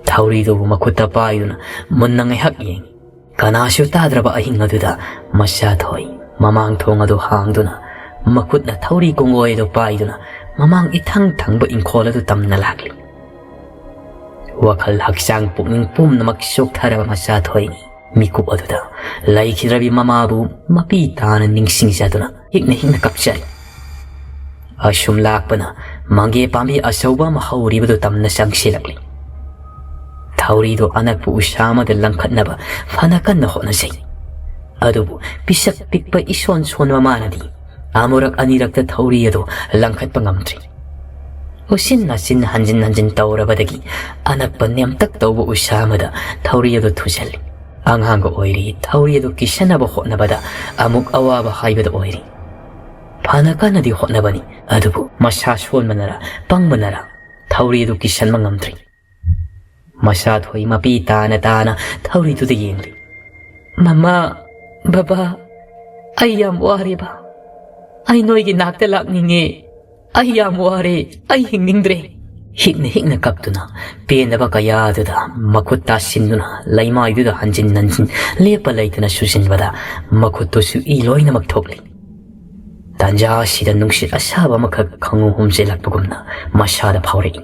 ꯊꯧꯔꯤꯗꯨꯕꯨ ꯃꯈꯨꯠꯇ ꯄꯥꯏꯗꯨꯅ ꯃꯨꯟꯅ ꯉꯥꯏꯍꯥꯛ ꯌꯦꯡꯉꯤ꯫ ꯀꯅꯥꯁꯨ ꯇꯥꯗ꯭ꯔꯕ ꯑꯍꯤꯡ ꯑꯗꯨꯗ ꯃꯆꯥꯊꯣꯏ ꯃꯃꯥꯡ ꯊꯣꯡ ꯑꯗꯨ ꯍꯥꯡꯗꯨꯅ ꯃꯈꯨꯠꯅ ꯊꯧꯔꯤ ꯀꯣꯡꯒꯣꯏ ꯑꯗꯨ ꯄꯥꯏꯗꯨꯅ ꯃꯃꯥꯡ ꯏꯊꯪ ꯊꯪꯕ ꯏꯪꯈꯣꯜ ꯑꯗꯨ ꯇꯝꯅ ꯂꯥꯛꯂꯤ꯫ ꯋꯥꯈꯜ, ꯍꯛꯆꯥꯡ, ꯄꯨꯛꯅꯤꯡ ꯄꯨꯝꯅꯃꯛ ꯆꯣꯛꯊꯔꯕ ꯃꯆꯥꯊꯣꯏꯅꯤ꯫ ꯃꯤꯀꯨꯞ ꯑꯗꯨꯗ ꯂꯩꯈꯤꯗ꯭ꯔꯕꯤ ꯃꯃꯥꯕꯨ ꯃꯄꯤ ꯇꯥꯅ ꯅꯤꯡꯁꯤꯡꯖꯗꯨꯅ ꯍꯤꯛꯅ ꯍꯤꯛꯅ ꯀꯞꯆꯔꯤ꯫ ꯑꯁꯨꯝ ꯂꯥꯛꯄꯅ ꯃꯪꯒꯦ ꯄꯥꯝꯕꯤ ꯑꯆꯧꯕ ꯑꯃ ꯍꯧꯔꯤꯕꯗꯨ ꯇꯝꯅ ꯆꯪꯁꯤꯜꯂꯛꯂꯤ꯫ ꯊꯧꯔꯤꯗꯨ ꯑꯅꯛꯄ ꯎꯁꯥ ꯑꯃꯗ ꯂꯪꯈꯠꯅꯕ ꯐꯅ ꯀꯟꯅ ꯍꯣꯠꯅꯖꯩ꯫ ꯑꯗꯨꯕꯨ ꯄꯤꯁꯛ ꯄꯤꯛꯄ ꯏꯁꯣꯟ ꯁꯣꯟꯕ ꯃꯥꯅꯗꯤ ꯑꯃꯨꯔꯛ ꯑꯅꯤꯔꯛꯇ ꯊꯧꯔꯤ ꯑꯗꯨ ꯂꯪꯈꯠꯄ ꯉꯝꯗ꯭ꯔꯤ꯫ ꯎꯆꯤꯟ ꯅꯥꯆꯤꯟ ꯍꯟꯖꯤꯟ ꯍꯟꯖꯤꯟ ꯇꯧꯔꯕꯗꯒꯤ ꯑꯅꯛꯄ ꯅꯦꯝꯇꯛ ꯇꯧꯕ ꯎꯁꯥ ꯑꯃꯗ ꯊꯧꯔꯤ ꯑꯗꯨ ꯊꯨꯖꯜꯂꯤ꯫ ꯑꯉꯥꯡꯒ ꯑꯣꯏꯔꯤ, ꯊꯧꯔꯤ ꯑꯗꯨ ꯀꯤꯁꯟꯅꯕ ꯍꯣꯠꯅꯕꯗ ꯑꯃꯨꯛ ꯑꯋꯥꯕ ꯍꯥꯏꯕꯗꯨ ꯑꯣꯏꯔꯤ꯫ ꯐꯅ ꯀꯟꯅꯗꯤ ꯍꯣꯠꯅꯕꯅꯤ, ꯑꯗꯨꯕꯨ ꯃꯁꯥ ꯁꯣꯟꯕꯅꯔ ꯄꯪꯕꯅꯔ ꯊꯧꯔꯤ ꯑꯗꯨ ꯀꯤꯁꯟꯕ ꯉꯝꯗ꯭ꯔꯤ꯫ ꯃꯆꯥꯊꯣꯏ ꯃꯄꯤ ꯇꯥꯅ ꯇꯥꯅ ꯊꯧꯔꯤꯗꯨꯗ ꯌꯦꯡꯂꯤ꯫ "ꯃꯃꯥ, ꯕꯕꯥ, ꯑꯩ ꯌꯥꯝ ꯋꯥꯔꯦꯕ꯫ ꯑꯩ ꯅꯣꯏꯒꯤ ꯅꯥꯛꯇ ꯂꯥꯛꯅꯤꯡꯉꯦ꯫ ꯑꯩ ꯌꯥꯝ ꯋꯥꯔꯦ꯫ ꯑꯩ ꯍꯤꯡꯅꯤꯡꯗ꯭ꯔꯦ"꯫ ꯍꯤꯛꯅ ꯍꯤꯛꯅ ꯀꯞꯇꯨꯅ ꯄꯦꯟꯗꯕ ꯀꯌꯥꯗꯨꯗ ꯃꯈꯨꯠ ꯇꯥꯁꯤꯟꯗꯨꯅ ꯂꯩꯃꯥꯏꯗꯨꯗ ꯍꯟꯖꯤꯟ ꯍꯟꯖꯤꯟ ꯂꯦꯞꯄ ꯂꯩꯇꯅ ꯁꯨꯖꯤꯟꯕꯗ ꯃꯈꯨꯠꯇꯨꯁꯨ ꯏ ꯂꯣꯏꯅꯃꯛ ꯊꯣꯛꯂꯤ꯫ ꯇꯥꯟꯖꯥ ꯑꯁꯤꯗ ꯅꯨꯡꯁꯤꯠ ꯑꯁꯥꯕ ꯑꯃꯈꯛ ꯈꯣꯡꯎ ꯍꯨꯝꯖꯤꯜꯂꯛꯄꯒꯨꯝꯅ ꯃꯁꯥꯗ ꯐꯥꯎꯔꯛꯏ꯫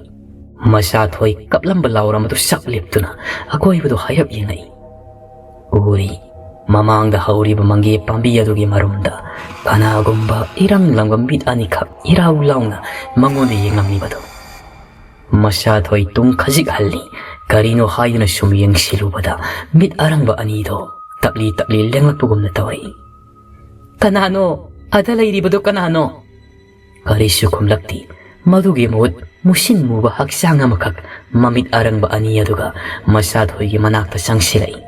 ꯃꯆꯥꯊꯣꯏ ꯀꯞꯂꯝꯕ ꯂꯥꯎꯔꯝꯕꯗꯨ ꯆꯞ ꯂꯦꯞꯇꯨꯅ ꯑꯀꯣꯏꯕꯗꯨ ꯍꯥꯏꯔꯞ ꯌꯦꯡꯂꯛꯏ꯫ ꯎꯔꯤ, ꯃꯃꯥꯡꯗ ꯍꯧꯔꯤꯕ ꯃꯪꯒꯦ ꯄꯥꯝꯕꯤ ꯑꯗꯨꯒꯤ ꯃꯔꯨꯝꯗ ꯀꯅꯥꯒꯨꯝꯕ ꯏꯔꯪ ꯂꯪꯕ ꯃꯤꯠ ꯑꯅꯤꯈꯛ ꯏꯔꯥꯎ ꯂꯥꯎꯅ ꯃꯉꯣꯟꯗ ꯌꯦꯡꯂꯝꯂꯤꯕꯗꯨ꯫ ꯃꯁꯥꯊꯣꯏ ꯇꯨꯡ ꯈꯖꯤꯛ ꯍꯜꯂꯤ꯫ ꯀꯔꯤꯅꯣ ꯍꯥꯏꯗꯨꯅ ꯁꯨꯝ ꯌꯦꯡꯁꯤꯜꯂꯨꯕꯗ ꯃꯤꯠ ꯑꯔꯪꯕ ꯑꯅꯤꯗꯣ ꯇꯞꯂꯤ ꯇꯞꯂꯤ ꯂꯦꯡꯂꯛꯄꯒꯨꯝꯅ ꯇꯧꯔꯛꯏ꯫ "ꯀꯅꯥꯅꯣ? ꯑꯗ ꯂꯩꯔꯤꯕꯗꯨ ꯀꯅꯥꯅꯣ?" ꯀꯔꯤꯁꯨ ꯈꯨꯝꯂꯛꯇꯦ꯫ ꯃꯗꯨꯒꯤ ꯃꯍꯨꯠ ꯃꯨꯁꯤꯟ ꯃꯨꯕ ꯍꯛꯆꯥꯡ ꯑꯃꯈꯛ ꯃꯃꯤꯠ ꯑꯔꯪꯕ ꯑꯅꯤ ꯑꯗꯨꯒ ꯃꯁꯥꯊꯣꯏꯒꯤ ꯃꯅꯥꯛꯇ ꯆꯪꯁꯤꯜꯂꯛꯏ꯫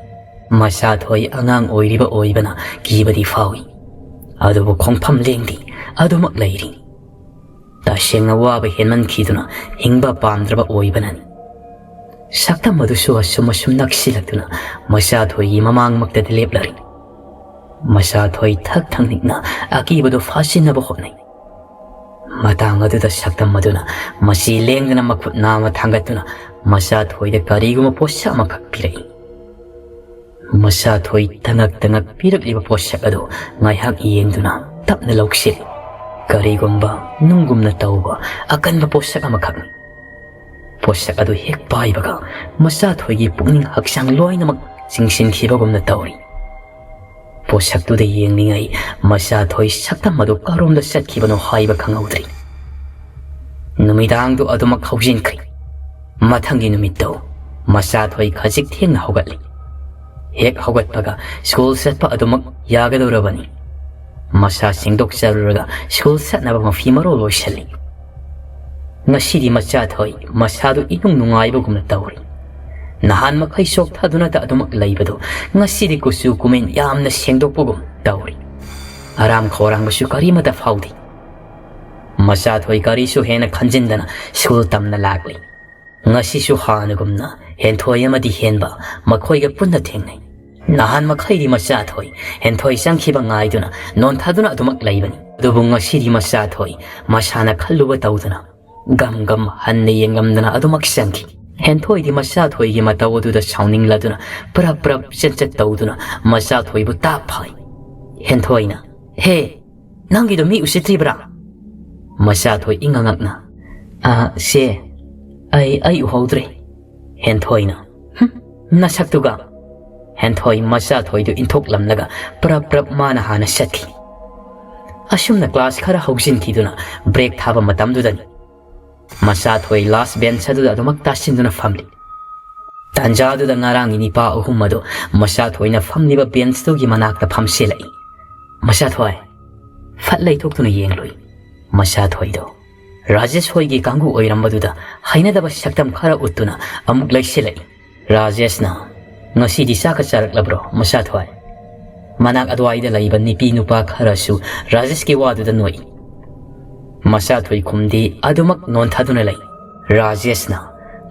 ꯃꯁꯥꯊꯣꯏ ꯑꯉꯥꯡ ꯑꯣꯏꯔꯤꯕ ꯑꯣꯏꯕꯅ ꯀꯤꯕꯗꯤ ꯐꯥꯎꯏ, ꯑꯗꯨꯕꯨ ꯈꯣꯡꯐꯝ ꯂꯦꯡꯗꯦ, ꯑꯗꯨꯃꯛ ꯂꯩꯔꯤ꯫ ꯇꯁꯦꯡꯅ ꯋꯥꯕ ꯍꯦꯟꯃꯟꯈꯤꯗꯨꯅ ꯍꯤꯡꯕ ꯄꯥꯝꯗ꯭ꯔꯕ ꯑꯣꯏꯕꯅꯅꯤ꯫ ꯁꯛꯇꯝ ꯑꯗꯨꯁꯨ ꯑꯁꯨꯝ ꯑꯁꯨꯝ ꯅꯛꯁꯤꯜꯂꯛꯇꯨꯅ ꯃꯁꯥꯊꯣꯏꯒꯤ ꯃꯃꯥꯡꯃꯛꯇꯗ ꯂꯦꯞꯂꯔꯤ꯫ ꯃꯁꯥꯊꯣꯏ ꯊꯛ ꯊꯛ ꯅꯤꯛꯅ ꯑꯀꯤꯕꯗꯨ ꯐꯥꯁꯤꯟꯅꯕ ꯍꯣꯠꯅꯩ꯫ ꯃꯇꯥꯡ ꯑꯗꯨꯗ ꯁꯛꯇꯝ ꯑꯗꯨꯅ ꯃꯁꯤ ꯂꯦꯡꯗꯅ ꯃꯈꯨꯠ ꯅꯥꯝꯃ ꯊꯥꯡꯒꯠꯇꯨꯅ ꯃꯁꯥꯊꯣꯏꯗ ꯀꯔꯤꯒꯨꯝꯕ ꯄꯣꯠꯁꯛ ꯑꯃꯈꯛ ꯄꯤꯔꯛꯏ꯫ ꯃꯁꯥꯊꯣꯏ ꯇꯉꯛ ꯇꯉꯛ ꯄꯤꯔꯛꯂꯤꯕ ꯄꯣꯠꯁꯛ ꯑꯗꯨ ꯉꯥꯏꯍꯥꯛ ꯌꯦꯡꯗꯨꯅ ꯇꯞꯅ ꯂꯧꯁꯤꯜꯂꯤ꯫ ꯀꯔꯤꯒꯨꯝꯕ ꯅꯨꯡꯒꯨꯝꯅ ꯇꯧꯕ ꯑꯀꯟꯕ ꯄꯣꯠꯁꯛ ꯑꯃꯈꯛꯅꯤ꯫ ꯄꯣꯠꯁꯛ ꯑꯗꯨ ꯍꯦꯛ ꯄꯥꯏꯕꯒ ꯃꯆꯥꯊꯣꯏꯒꯤ ꯄꯨꯛꯅꯤꯡ ꯍꯛꯆꯥꯡ ꯂꯣꯏꯅꯃꯛ ꯆꯤꯡꯁꯤꯟꯈꯤꯕꯒꯨꯝꯅ ꯇꯧꯔꯤ꯫ ꯄꯣꯠꯁꯛꯇꯨꯗ ꯌꯦꯡꯂꯤꯉꯩ ꯃꯆꯥꯊꯣꯏ ꯁꯛꯇꯝ ꯑꯗꯨ ꯀꯔꯣꯝꯗ ꯆꯠꯈꯤꯕꯅꯣ ꯍꯥꯏꯕ ꯈꯪꯍꯧꯗ꯭ꯔꯤ꯫ ꯅꯨꯃꯤꯗꯥꯡꯗꯨ ꯑꯗꯨꯃꯛ ꯍꯧꯖꯤꯟꯈ꯭ꯔꯤ꯫ ꯃꯊꯪꯒꯤ ꯅꯨꯃꯤꯠꯇꯨ ꯃꯆꯥꯊꯣꯏ ꯈꯖꯤꯛ ꯊꯦꯡꯅ ꯍꯧꯒꯠꯂꯤ꯫ ꯍꯦꯛ ꯍꯧꯒꯠꯄꯒ ꯁ꯭ꯀꯨꯜ ꯆꯠꯄ ꯑꯗꯨꯃꯛ ꯌꯥꯒꯗꯧꯔꯕꯅꯤ꯫ ꯃꯁꯥ ꯁꯦꯡꯗꯣꯛꯆꯔꯨꯔꯒ ꯁ꯭ꯀꯨꯜ ꯆꯠꯅꯕ ꯃꯐꯤ ꯃꯔꯣꯜ ꯂꯣꯏꯁꯤꯜꯂꯤ꯫ ꯉꯁꯤꯗꯤ ꯃꯆꯥꯊꯣꯏ ꯃꯁꯥꯗꯨ ꯏꯅꯨꯡ ꯅꯨꯡꯉꯥꯏꯕꯒꯨꯝꯅ ꯇꯧꯔꯤ꯫ ꯅꯍꯥꯟ ꯃꯈꯩ ꯆꯣꯛꯊꯗꯨꯅꯇ ꯑꯗꯨꯃꯛ ꯂꯩꯕꯗꯨ ꯉꯁꯤꯗꯤ ꯀꯨꯆꯨ ꯀꯨꯃꯦꯟ ꯌꯥꯝꯅ ꯁꯦꯡꯗꯣꯛꯄꯒꯨꯝ ꯇꯧꯔꯤ꯫ ꯑꯔꯥꯝ ꯈꯧꯔꯥꯡꯕꯁꯨ ꯀꯔꯤꯃꯠꯇ ꯐꯥꯎꯗꯦ꯫ ꯃꯆꯥꯊꯣꯏ ꯀꯔꯤꯁꯨ ꯍꯦꯟꯅ ꯈꯟꯖꯤꯟꯗꯅ ꯁ꯭ꯀꯨꯜ ꯇꯝꯅ ꯂꯥꯛꯂꯤ꯫ ꯉꯁꯤꯁꯨ ꯍꯥꯟꯅꯒꯨꯝꯅ ꯍꯦꯟꯊꯣꯏ ꯑꯃꯗꯤ ꯍꯦꯟꯕ ꯃꯈꯣꯏꯒ ꯄꯨꯟꯅ ꯊꯦꯡꯅꯩ꯫ ꯅꯍꯥꯟ ꯃꯈꯩꯗꯤ ꯃꯆꯥꯊꯣꯏ ꯍꯦꯟꯊꯣꯏ ꯆꯪꯈꯤꯕ ꯉꯥꯏꯗꯨꯅ ꯅꯣꯟꯊꯗꯨꯅ ꯑꯗꯨꯃꯛ ꯂꯩꯕꯅꯤ꯫ ꯑꯗꯨꯕꯨ ꯉꯁꯤꯗꯤ ꯃꯆꯥꯊꯣꯏ ꯃꯁꯥꯅ ꯈꯜꯂꯨꯕ ꯇꯧꯗꯨꯅ ꯒꯝ ꯒꯝ ꯍꯟꯅ ꯌꯦꯡꯉꯝꯗꯅ ꯑꯗꯨꯃꯛ ꯆꯪꯈꯤ꯫ ꯍꯦꯟꯊꯣꯏꯗꯤ ꯃꯆꯥꯊꯣꯏꯒꯤ ꯃꯇꯧ ꯑꯗꯨꯗ ꯁꯥꯎꯅꯤꯡꯂꯗꯨꯅ ꯄ꯭ꯔꯞ ꯄ꯭ꯔꯞ ꯆꯦꯟꯆꯠ ꯇꯧꯗꯨꯅ ꯃꯆꯥꯊꯣꯏꯕꯨ ꯇꯥꯞ ꯐꯥꯏ꯫ ꯍꯦꯟꯊꯣꯏꯅ, "ꯍꯦ, ꯅꯪꯒꯤꯗꯣ ꯃꯤ ꯎꯁꯤꯠꯇ꯭ꯔꯤꯕ꯭ꯔꯥ?" ꯃꯆꯥꯊꯣꯏ ꯏꯉꯛ ꯉꯛꯅ, "ꯑꯥ, ꯁꯦ, ꯑꯩ, ꯑꯩ ꯎꯍꯧꯗ꯭ꯔꯦ꯫" ꯍꯦꯟꯊꯣꯏꯅ, "ꯍꯨꯝ, ꯅꯁꯛꯇꯨꯒ!" ꯍꯦꯟꯊꯣꯏ ꯃꯆꯥꯊꯣꯏꯗꯨ ꯏꯟꯊꯣꯛꯂꯝꯂꯒ ꯄ꯭ꯔꯞ ꯄ꯭ꯔꯞ ꯃꯥꯅ ꯍꯥꯟꯅ ꯆꯠꯈꯤ꯫ ꯑꯁꯨꯝꯅ class ꯈꯔ ꯍꯧꯖꯤꯟꯈꯤꯗꯨꯅ break ꯊꯥꯕ ꯃꯇꯝꯗꯨꯗꯅꯤ ꯃꯆꯥꯊꯣꯏ last bench ꯑꯗꯨꯗ ꯑꯗꯨꯃꯛ ꯇꯥꯁꯤꯟꯗꯨꯅ ꯐꯝꯂꯤ꯫ ꯇꯥꯟꯖꯥꯗꯨꯗ ꯉꯔꯥꯡꯒꯤ ꯅꯤꯄꯥ ꯑꯍꯨꯝ ꯑꯗꯨ ꯃꯆꯥꯊꯣꯏꯅ ꯐꯝꯂꯤꯕ benchꯇꯨꯒꯤ ꯃꯅꯥꯛꯇ ꯐꯝꯁꯤꯜꯂꯛꯏ꯫ ꯃꯆꯥꯊꯣꯏ, ꯐꯠ ꯂꯩꯊꯣꯛꯇꯨꯅ ꯌꯦꯡꯂꯨꯏ꯫ ꯃꯆꯥꯊꯣꯏꯗꯣ ꯔꯥꯖꯦꯁ ꯍꯣꯏꯒꯤ ꯀꯥꯡꯕꯨ ꯑꯣꯏꯔꯝꯕꯗꯨꯗ ꯍꯩꯅꯗꯕ ꯁꯛꯇꯝ ꯈꯔ ꯎꯠꯇꯨꯅ ꯑꯃꯨꯛ ꯂꯩꯁꯤꯜꯂꯛꯏ꯫ ꯔꯥꯖꯦꯁꯅ, "ꯉꯁꯤꯗꯤ ꯆꯥꯛꯀ ꯆꯥꯔꯛꯂꯕ꯭ꯔꯣ ꯃꯆꯥꯊꯣꯏ?" ꯃꯅꯥꯛ ꯑꯗꯨꯋꯥꯏꯗ ꯂꯩꯕ ꯅꯨꯄꯤ ꯅꯨꯄꯥ ꯈꯔꯁꯨ ꯔꯥꯖꯦꯁꯀꯤ ꯋꯥꯗꯨꯗ ꯅꯣꯛꯏ꯫ ꯃꯆꯥꯊꯣꯏ ꯈꯨꯝꯗꯦ, ꯑꯗꯨꯃꯛ ꯅꯣꯟꯊꯗꯨꯅ ꯂꯩ꯫ ꯔꯥꯖꯦꯁꯅ,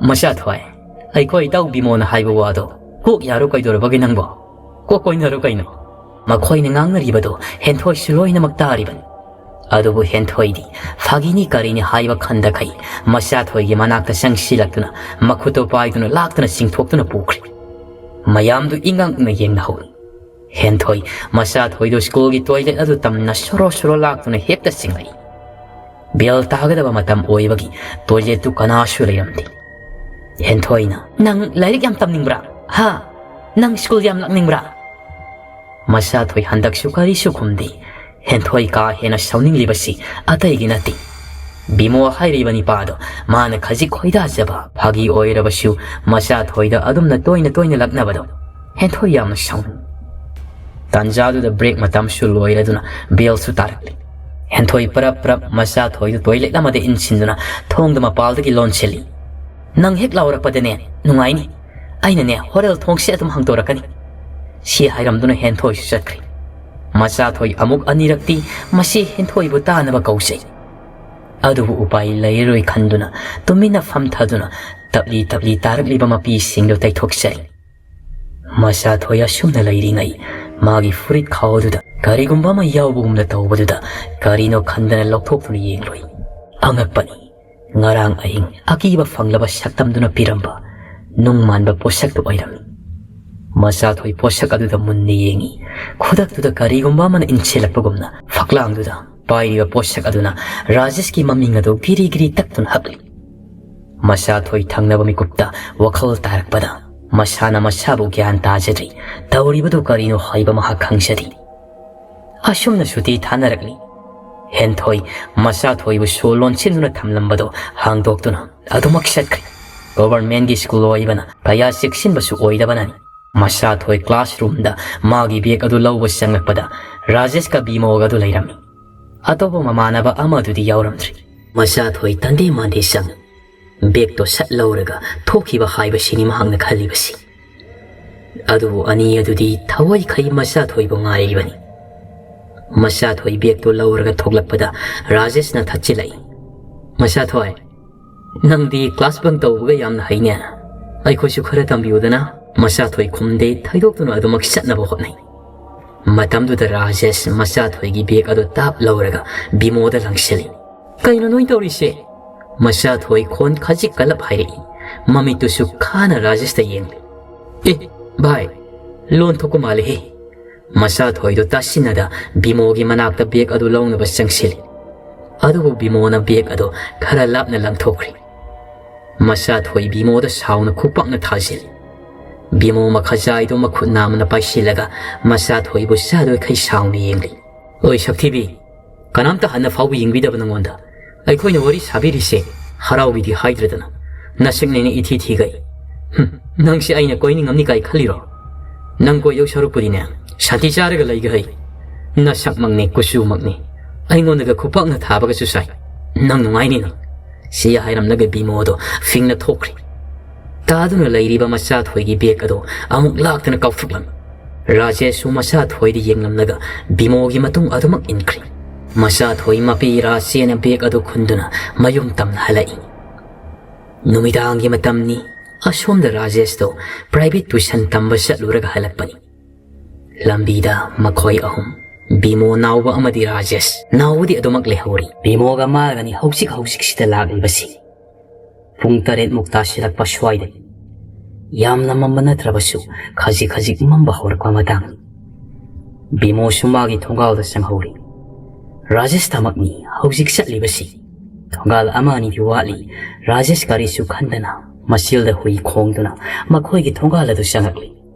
"ꯃꯆꯥꯊꯣꯏ, ꯑꯩꯈꯣꯏ ꯏꯇꯥꯎ ꯕꯤꯃꯣꯅ ꯍꯥꯏꯕ ꯋꯥꯗꯣ ꯀꯣꯛ ꯌꯥꯔꯣ ꯀꯩꯗꯧꯔꯕꯒꯦ ꯅꯪꯕꯣ? ꯀꯣꯛ ꯀꯣꯏꯅꯔꯣ ꯀꯩꯅꯣ?" ꯃꯈꯣꯏꯅ ꯉꯥꯡꯅꯔꯤꯕꯗꯣ ꯍꯦꯟꯊꯣꯏꯁꯨ ꯂꯣꯏꯅꯃꯛ ꯇꯥꯔꯤꯕꯅꯤ꯫ ꯑꯗꯨꯕꯨ ꯍꯦꯟꯊꯣꯏꯗꯤ ꯐꯥꯒꯤꯅꯤ ꯀꯔꯤꯅꯤ ꯍꯥꯏꯕ ꯈꯟꯗꯈꯩ ꯃꯆꯥꯊꯣꯏꯒꯤ ꯃꯅꯥꯛꯇ ꯆꯪꯁꯤꯜꯂꯛꯇꯨꯅ ꯃꯈꯨꯠꯇꯣ ꯄꯥꯏꯗꯨꯅ ꯂꯥꯛꯇꯨꯅ ꯆꯤꯡꯊꯣꯛꯇꯨꯅ ꯄꯨꯈ꯭ꯔꯦ꯫ ꯃꯌꯥꯝꯗꯨ ꯏꯉꯛꯅ ꯌꯦꯡꯅꯍꯧꯏ꯫ ꯍꯦꯟꯊꯣꯏ ꯃꯆꯥꯊꯣꯏꯗꯨ schoolꯒꯤ toilet ꯑꯗꯨ ꯇꯝꯅ ꯁꯣꯔꯣ ꯁꯣꯔꯣ ꯂꯥꯛꯇꯨꯅ ꯍꯦꯛꯇ ꯆꯤꯡꯂꯛꯏ꯫ Bell ꯇꯥꯒꯗꯕ ꯃꯇꯝ ꯑꯣꯏꯕꯒꯤ toiletꯇꯨ ꯀꯅꯥꯁꯨ ꯂꯩꯔꯝꯗꯦ꯫ ꯍꯦꯟꯊꯣꯏꯅ, "ꯅꯪ ꯂꯥꯏꯔꯤꯛ ꯌꯥꯝ ꯇꯝꯅꯤꯡꯕ꯭ꯔꯥ? ꯍꯥ? ꯅꯪ school ꯌꯥꯝ ꯂꯥꯛꯅꯤꯡꯕ꯭ꯔꯥ?" ꯃꯆꯥꯊꯣꯏ ꯍꯟꯗꯛꯁꯨ ꯀꯔꯤꯁꯨ ꯈꯨꯝꯗꯦ꯫ ꯍꯦꯟꯊꯣꯏ ꯀꯥ ꯍꯦꯟꯅ ꯁꯥꯎꯅꯤꯡꯂꯤꯕꯁꯤ ꯑꯇꯩꯒꯤ ꯅꯠꯇꯦ꯫ ꯕꯤꯃꯣ ꯍꯥꯏꯔꯤꯕ ꯅꯤꯄꯥꯗꯣ ꯃꯥꯅ ꯈꯖꯤꯛ ꯈꯣꯏꯗꯥꯖꯕ ꯐꯥꯒꯤ ꯑꯣꯏꯔꯕꯁꯨ ꯃꯆꯥꯊꯣꯏꯗ ꯑꯗꯨꯝꯅ ꯇꯣꯏꯅ ꯇꯣꯏꯅ ꯂꯛꯅꯕꯗꯣ ꯍꯦꯟꯊꯣꯏ ꯌꯥꯝꯅ ꯁꯥꯎꯅꯤꯡꯏ꯫ ꯇꯥꯟꯖꯥꯗꯨꯗ break ꯃꯇꯝꯁꯨ ꯂꯣꯏꯔꯗꯨꯅ bellꯁꯨ ꯇꯥꯔꯛꯂꯤ꯫ ꯍꯦꯟꯊꯣꯏ ꯄꯔꯞ ꯄꯔꯞ ꯃꯆꯥꯊꯣꯏꯗꯨ toilet ꯑꯃꯗ ꯏꯟꯁꯤꯟꯗꯨꯅ ꯊꯣꯡꯗ ꯃꯄꯥꯜꯗꯒꯤ ꯂꯣꯟꯁꯤꯜꯂꯤ꯫ "ꯅꯪ ꯍꯦꯛ ꯂꯥꯎꯔꯛꯄꯗꯅꯦ ꯅꯨꯡꯉꯥꯏꯅꯤ꯫ ꯑꯩꯅꯅꯦ ꯍꯣꯔꯦꯜ ꯊꯣꯡꯁꯦ ꯑꯗꯨꯝ ꯍꯥꯡꯗꯣꯔꯛꯀꯅꯤ," ꯁꯤ ꯍꯥꯏꯔꯝꯗꯨꯅ ꯍꯦꯟꯊꯣꯏꯁꯨ ꯆꯠꯈ꯭ꯔꯦ꯫ ꯃꯆꯥꯊꯣꯏ ꯑꯃꯨꯛ ꯑꯅꯤꯔꯛꯇꯤ ꯃꯁꯤ ꯍꯦꯟꯊꯣꯏꯕꯨ ꯇꯥꯅꯕ ꯀꯧꯖꯩ꯫ ꯑꯗꯨꯕꯨ ꯎꯄꯥꯏ ꯂꯩꯔꯔꯣꯏ ꯈꯟꯗꯨꯅ ꯇꯨꯃꯤꯟꯅ ꯐꯝꯊꯗꯨꯅ ꯇꯞꯂꯤ ꯇꯞꯂꯤ ꯇꯥꯔꯛꯂꯤꯕ ꯃꯄꯤꯁꯤꯡꯗꯨ ꯇꯩꯊꯣꯛꯆꯔꯤ꯫ ꯃꯆꯥꯊꯣꯏ ꯑꯁꯨꯝꯅ ꯂꯩꯔꯤꯉꯩ ꯃꯥꯒꯤ ꯐꯨꯔꯤꯠ ꯈꯥꯎꯗꯨꯗ ꯀꯔꯤꯒꯨꯝꯕ ꯑꯃ ꯌꯥꯎꯕꯒꯨꯝꯅ ꯇꯧꯕꯗꯨꯗ ꯀꯔꯤꯅꯣ ꯈꯟꯗꯅ ꯂꯧꯊꯣꯛꯇꯨꯅ ꯌꯦꯡꯂꯨꯏ꯫ ꯑꯉꯛꯄꯅꯤ꯫ ꯉꯔꯥꯡ ꯑꯍꯤꯡ ꯑꯀꯤꯕ ꯐꯪꯂꯕ ꯁꯛꯇꯝꯗꯨꯅ ꯄꯤꯔꯝꯕ ꯅꯨꯡ ꯃꯥꯟꯕ ꯄꯣꯠꯁꯛꯇꯨ ꯑꯣꯏꯔꯝꯃꯤ꯫ ꯃꯆꯥꯊꯣꯏ ꯄꯣꯠꯁꯛ ꯑꯗꯨꯗ ꯃꯨꯟꯅ ꯌꯦꯡꯉꯤ꯫ ꯈꯨꯗꯛꯇꯨꯗ ꯀꯔꯤꯒꯨꯝꯕ ꯑꯃꯅ ꯏꯟꯁꯤꯜꯂꯛꯄꯒꯨꯝꯅ ꯐꯛꯂꯥꯡꯗꯨꯗ ꯄꯥꯏꯔꯤꯕ ꯄꯣꯠꯁꯛ ꯑꯗꯨꯅ ꯔꯥꯖꯦꯁꯀꯤ ꯃꯃꯤꯡ ꯑꯗꯨ ꯒꯤꯔꯤ ꯒꯤꯔꯤ ꯇꯛꯇꯨꯅ ꯍꯛꯂꯤ꯫ ꯃꯆꯥꯊꯣꯏ ꯊꯪꯅꯕ ꯃꯤꯀꯨꯞꯇ ꯋꯥꯈꯜ ꯇꯥꯔꯛꯄꯗ ꯃꯁꯥꯅ ꯃꯁꯥꯕꯨ ꯒ꯭ꯌꯥꯟ ꯇꯥꯖꯗ꯭ꯔꯤ꯫ ꯇꯧꯔꯤꯕꯗꯨ ꯀꯔꯤꯅꯣ ꯍꯥꯏꯕ ꯃꯍꯥꯛ ꯈꯪꯖꯗꯦ꯫ ꯑꯁꯨꯝꯅ ꯁꯨꯇꯤ ꯊꯥꯅꯔꯛꯂꯤ꯫ ꯍꯦꯟꯊꯣꯏ ꯃꯆꯥꯊꯣꯏꯕꯨ ꯁꯣ ꯂꯣꯟꯁꯤꯟꯗꯨꯅ ꯊꯝꯂꯝꯕꯗꯨ ꯍꯥꯡꯗꯣꯛꯇꯨꯅ ꯑꯗꯨꯃꯛ ꯆꯠꯈ꯭ꯔꯦ꯫ ꯒꯣꯚꯔꯟꯃꯦꯟꯠꯀꯤ ꯁ꯭ꯀꯨꯜ ꯑꯣꯏꯕꯅ ꯀꯌꯥ ꯆꯦꯛꯁꯤꯟꯕꯁꯨ ꯑꯣꯏꯗꯕꯅꯅꯤ꯫ ꯃꯆꯥꯊꯣꯏ ꯀ꯭ꯂꯥꯁꯔꯨꯝꯗ ꯃꯥꯒꯤ ꯕꯦꯒ ꯑꯗꯨ ꯂꯧꯕ ꯆꯪꯂꯛꯄꯗ ꯔꯥꯖꯦꯁꯀ ꯕꯤꯃꯣꯒ ꯑꯗꯨ ꯂꯩꯔꯝꯃꯤ꯫ ꯑꯇꯣꯞꯄ ꯃꯃꯥꯟꯅꯕ ꯑꯃꯗꯨꯗꯤ ꯌꯥꯎꯔꯝꯗ꯭ꯔꯤ꯫ ꯃꯆꯥꯊꯣꯏ ꯇꯟꯗꯦ ꯃꯥꯟꯗꯦ ꯆꯪꯉꯤ꯫ ꯕꯦꯒꯇꯣ ꯁꯠ ꯂꯧꯔꯒ ꯊꯣꯛꯈꯤꯕ ꯍꯥꯏꯕꯁꯤꯅꯤ ꯃꯍꯥꯛꯅ ꯈꯜꯂꯤꯕꯁꯤ꯫ ꯑꯗꯨꯕꯨ ꯑꯅꯤ ꯑꯗꯨꯗꯤ ꯊꯋꯥꯏꯈꯩ ꯃꯆꯥꯊꯣꯏꯕꯨ ꯉꯥꯏꯔꯤꯕꯅꯤ꯫ ꯃꯆꯥꯊꯣꯏ ꯕꯦꯒꯇꯣ ꯂꯧꯔꯒ ꯊꯣꯛꯂꯛꯄꯗ ꯔꯥꯖꯦꯁꯅ ꯊꯠꯆꯤꯜꯂꯛꯏ꯫ "ꯃꯆꯥꯊꯣꯏ, ꯅꯪꯗꯤ ꯀ꯭ꯂꯥꯁ ꯕꯪ ꯇꯧꯕꯒ ꯌꯥꯝꯅ ꯍꯩꯅꯦ꯫ ꯑꯩꯈꯣꯏꯁꯨ ꯈꯔ ꯇꯝꯕꯤꯌꯨꯗꯅ?" ꯃꯆꯥꯊꯣꯏ ꯈꯨꯝꯗꯦ, ꯊꯩꯗꯣꯛꯇꯨꯅ ꯑꯗꯨꯃꯛ ꯆꯠꯅꯕ ꯍꯣꯠꯅꯩ꯫ ꯃꯇꯝꯗꯨꯗ ꯔꯥꯖꯦꯁ ꯃꯆꯥꯊꯣꯏꯒꯤ ꯕꯦꯒ ꯑꯗꯨ ꯇꯥꯞ ꯂꯧꯔꯒ ꯕꯤꯃꯣꯗ ꯂꯪꯁꯤꯜꯂꯤ꯫ "ꯀꯩꯅꯣ ꯅꯣꯏ ꯇꯧꯔꯤꯁꯦ?" ꯃꯆꯥꯊꯣꯏ ꯈꯣꯟ ꯈꯖꯤꯛ ꯀꯜꯂꯞ ꯍꯥꯏꯔꯛꯏ꯫ ꯃꯃꯤꯠꯇꯨꯁꯨ ꯈꯥꯅ ꯔꯥꯖꯦꯁꯇ ꯌꯦꯡꯂꯤ꯫ "ꯑꯦ, ꯚꯥꯏ, ꯂꯣꯟ ꯊꯣꯛꯄ ꯃꯥꯜꯂꯦꯍꯦ!" ꯃꯆꯥꯊꯣꯏꯗꯨ ꯇꯥꯁꯤꯟꯅꯗ ꯕꯤꯃꯣꯒꯤ ꯃꯅꯥꯛꯇ ꯕꯦꯒ ꯑꯗꯨ ꯂꯧꯅꯕ ꯆꯪꯁꯤꯜꯂꯤ꯫ ꯑꯗꯨꯕꯨ ꯕꯤꯃꯣꯅ ꯕꯦꯒ ꯑꯗꯨ ꯈꯔ ꯂꯥꯞꯅ ꯂꯪꯊꯣꯛꯈ꯭ꯔꯤ꯫ ꯃꯆꯥꯊꯣꯏ ꯕꯤꯃꯣꯗ ꯁꯥꯎꯅ ꯈꯨꯄꯥꯛꯅ ꯊꯥꯖꯤꯜꯂꯤ꯫ ꯕꯤꯃꯣ ꯃꯈꯥꯖꯥꯏꯗꯨ ꯃꯈꯨꯠ ꯅꯥꯝꯃꯅ ꯄꯥꯏꯁꯤꯜꯂꯒ ꯃꯆꯥꯊꯣꯏꯕꯨ ꯆꯥꯗꯣꯏꯈꯩ ꯁꯥꯎꯅ ꯌꯦꯡꯂꯤ꯫ "ꯑꯣꯏ ꯁꯛꯊꯤꯕꯤ, ꯀꯅꯥꯝꯇ ꯍꯟꯅ ꯐꯥꯎꯕ ꯌꯦꯡꯕꯤꯗꯕ ꯅꯉꯣꯟꯗ꯫ ꯑꯩꯈꯣꯏꯅ ꯋꯥꯔꯤ ꯁꯥꯕꯤꯔꯤꯁꯦ ꯍꯔꯥꯎꯕꯤꯗꯦ ꯍꯥꯏꯗ꯭ꯔꯗꯅ꯫ ꯅꯁꯛꯅꯦꯅ ꯏꯊꯤ ꯊꯤꯒꯩ꯫ ꯍꯨꯝ, ꯅꯪꯁꯦ ꯑꯩꯅ ꯀꯣꯏꯅꯤꯡꯉꯝꯅꯤ ꯀꯥꯏ ꯈꯜꯂꯤꯔꯣ? ꯅꯪ ꯀꯣꯏꯗꯧ ꯁꯔꯨꯛꯄꯨꯗꯤꯅꯦ, ꯁꯥꯟꯇꯤ ꯆꯥꯔꯒ ꯂꯩꯒꯦ ꯍꯩ꯫ ꯅꯁꯛꯃꯛꯅꯦ, ꯀꯨꯆꯨꯃꯛꯅꯦ꯫ ꯑꯩꯉꯣꯟꯗꯒ ꯈꯨꯄꯥꯛꯅ ꯊꯥꯕꯒꯁꯨ ꯁꯥꯏ꯫ ꯅꯪ ꯅꯨꯡꯉꯥꯏꯅꯤ ꯅꯪ꯫" ꯁꯤ ꯍꯥꯏꯔꯝꯂꯒ ꯕꯤꯃꯣꯗꯣ ꯐꯤꯡꯅ ꯊꯣꯛꯈ꯭ꯔꯦ꯫ ꯇꯥꯗꯨꯅ ꯂꯩꯔꯤꯕ ꯃꯆꯥꯊꯣꯏꯒꯤ ꯕꯦꯒ ꯑꯗꯣ ꯑꯃꯨꯛ ꯂꯥꯛꯇꯅ ꯀꯥꯎꯊꯣꯛꯂꯝꯃꯤ꯫ ꯔꯥꯖꯦꯁꯁꯨ ꯃꯆꯥꯊꯣꯏꯗ ꯌꯦꯡꯂꯝꯂꯒ ꯕꯤꯃꯣꯒꯤ ꯃꯇꯨꯡ ꯑꯗꯨꯃꯛ ꯏꯟꯈ꯭ꯔꯦ꯫ ꯃꯆꯥꯊꯣꯏ ꯃꯄꯤ ꯔꯥꯖꯦꯅ ꯕꯦꯒ ꯑꯗꯨ ꯈꯨꯟꯗꯨꯅ ꯃꯌꯨꯝ ꯇꯝꯅ ꯍꯜꯂꯛꯏ꯫ ꯅꯨꯃꯤꯗꯥꯡꯒꯤ ꯃꯇꯝꯅꯤ꯫ ꯑꯁꯣꯝꯗ ꯔꯥꯖꯦꯁꯇꯣ ꯄ꯭ꯔꯥꯏꯚꯦꯠ ꯇ꯭ꯌꯨꯁꯟ ꯇꯝꯕ ꯆꯠꯂꯨꯔꯒ ꯍꯜꯂꯛꯄꯅꯤ꯫ ꯂꯝꯕꯤꯗ ꯃꯈꯣꯏ ꯑꯍꯨꯝ, ꯕꯤꯃꯣ ꯅꯥꯎꯕ ꯑꯃꯗꯤ ꯔꯥꯖꯦꯁ ꯅꯥꯎꯕꯗꯤ ꯑꯗꯨꯃꯛ ꯂꯩꯍꯧꯔꯤ꯫ ꯕꯤꯃꯣꯒ ꯃꯥꯒꯅꯤ ꯍꯧꯖꯤꯛ ꯍꯧꯖꯤꯛꯁꯤꯗ ꯂꯥꯛꯂꯤꯕꯁꯤ꯫ ꯄꯨꯡ ꯇꯔꯦꯠꯃꯨꯛ ꯇꯥꯁꯤꯜꯂꯛꯄ ꯁ꯭ꯋꯥꯏꯗꯅꯤ꯫ ꯌꯥꯝꯅ ꯃꯝꯕ ꯅꯠꯇ꯭ꯔꯕꯁꯨ ꯈꯖꯤꯛ ꯈꯖꯤꯛ ꯃꯝꯕ ꯍꯧꯔꯛꯄ ꯃꯇꯥꯡꯅꯤ꯫ ꯕꯤꯃꯣꯁꯨ ꯃꯥꯒꯤ ꯊꯣꯡꯒꯥꯜꯗ ꯆꯪꯍꯧꯔꯤ꯫ ꯔꯥꯖꯦꯁꯇꯃꯛꯅꯤ ꯍꯧꯖꯤꯛ ꯆꯠꯂꯤꯕꯁꯤ꯫ ꯊꯣꯡꯒꯥꯜ ꯑꯃ ꯑꯅꯤꯗꯤ ꯋꯥꯠꯂꯤ꯫ ꯔꯥꯖꯦꯁ ꯀꯔꯤꯁꯨ ꯈꯟꯗꯅ ꯃꯆꯤꯜꯗ ꯍꯨꯏ ꯈꯣꯡꯗꯨꯅ ꯃꯈꯣꯏꯒꯤ ꯊꯣꯡꯒꯥꯜ ꯑꯗꯨ ꯆꯪꯂꯛꯂꯤ꯫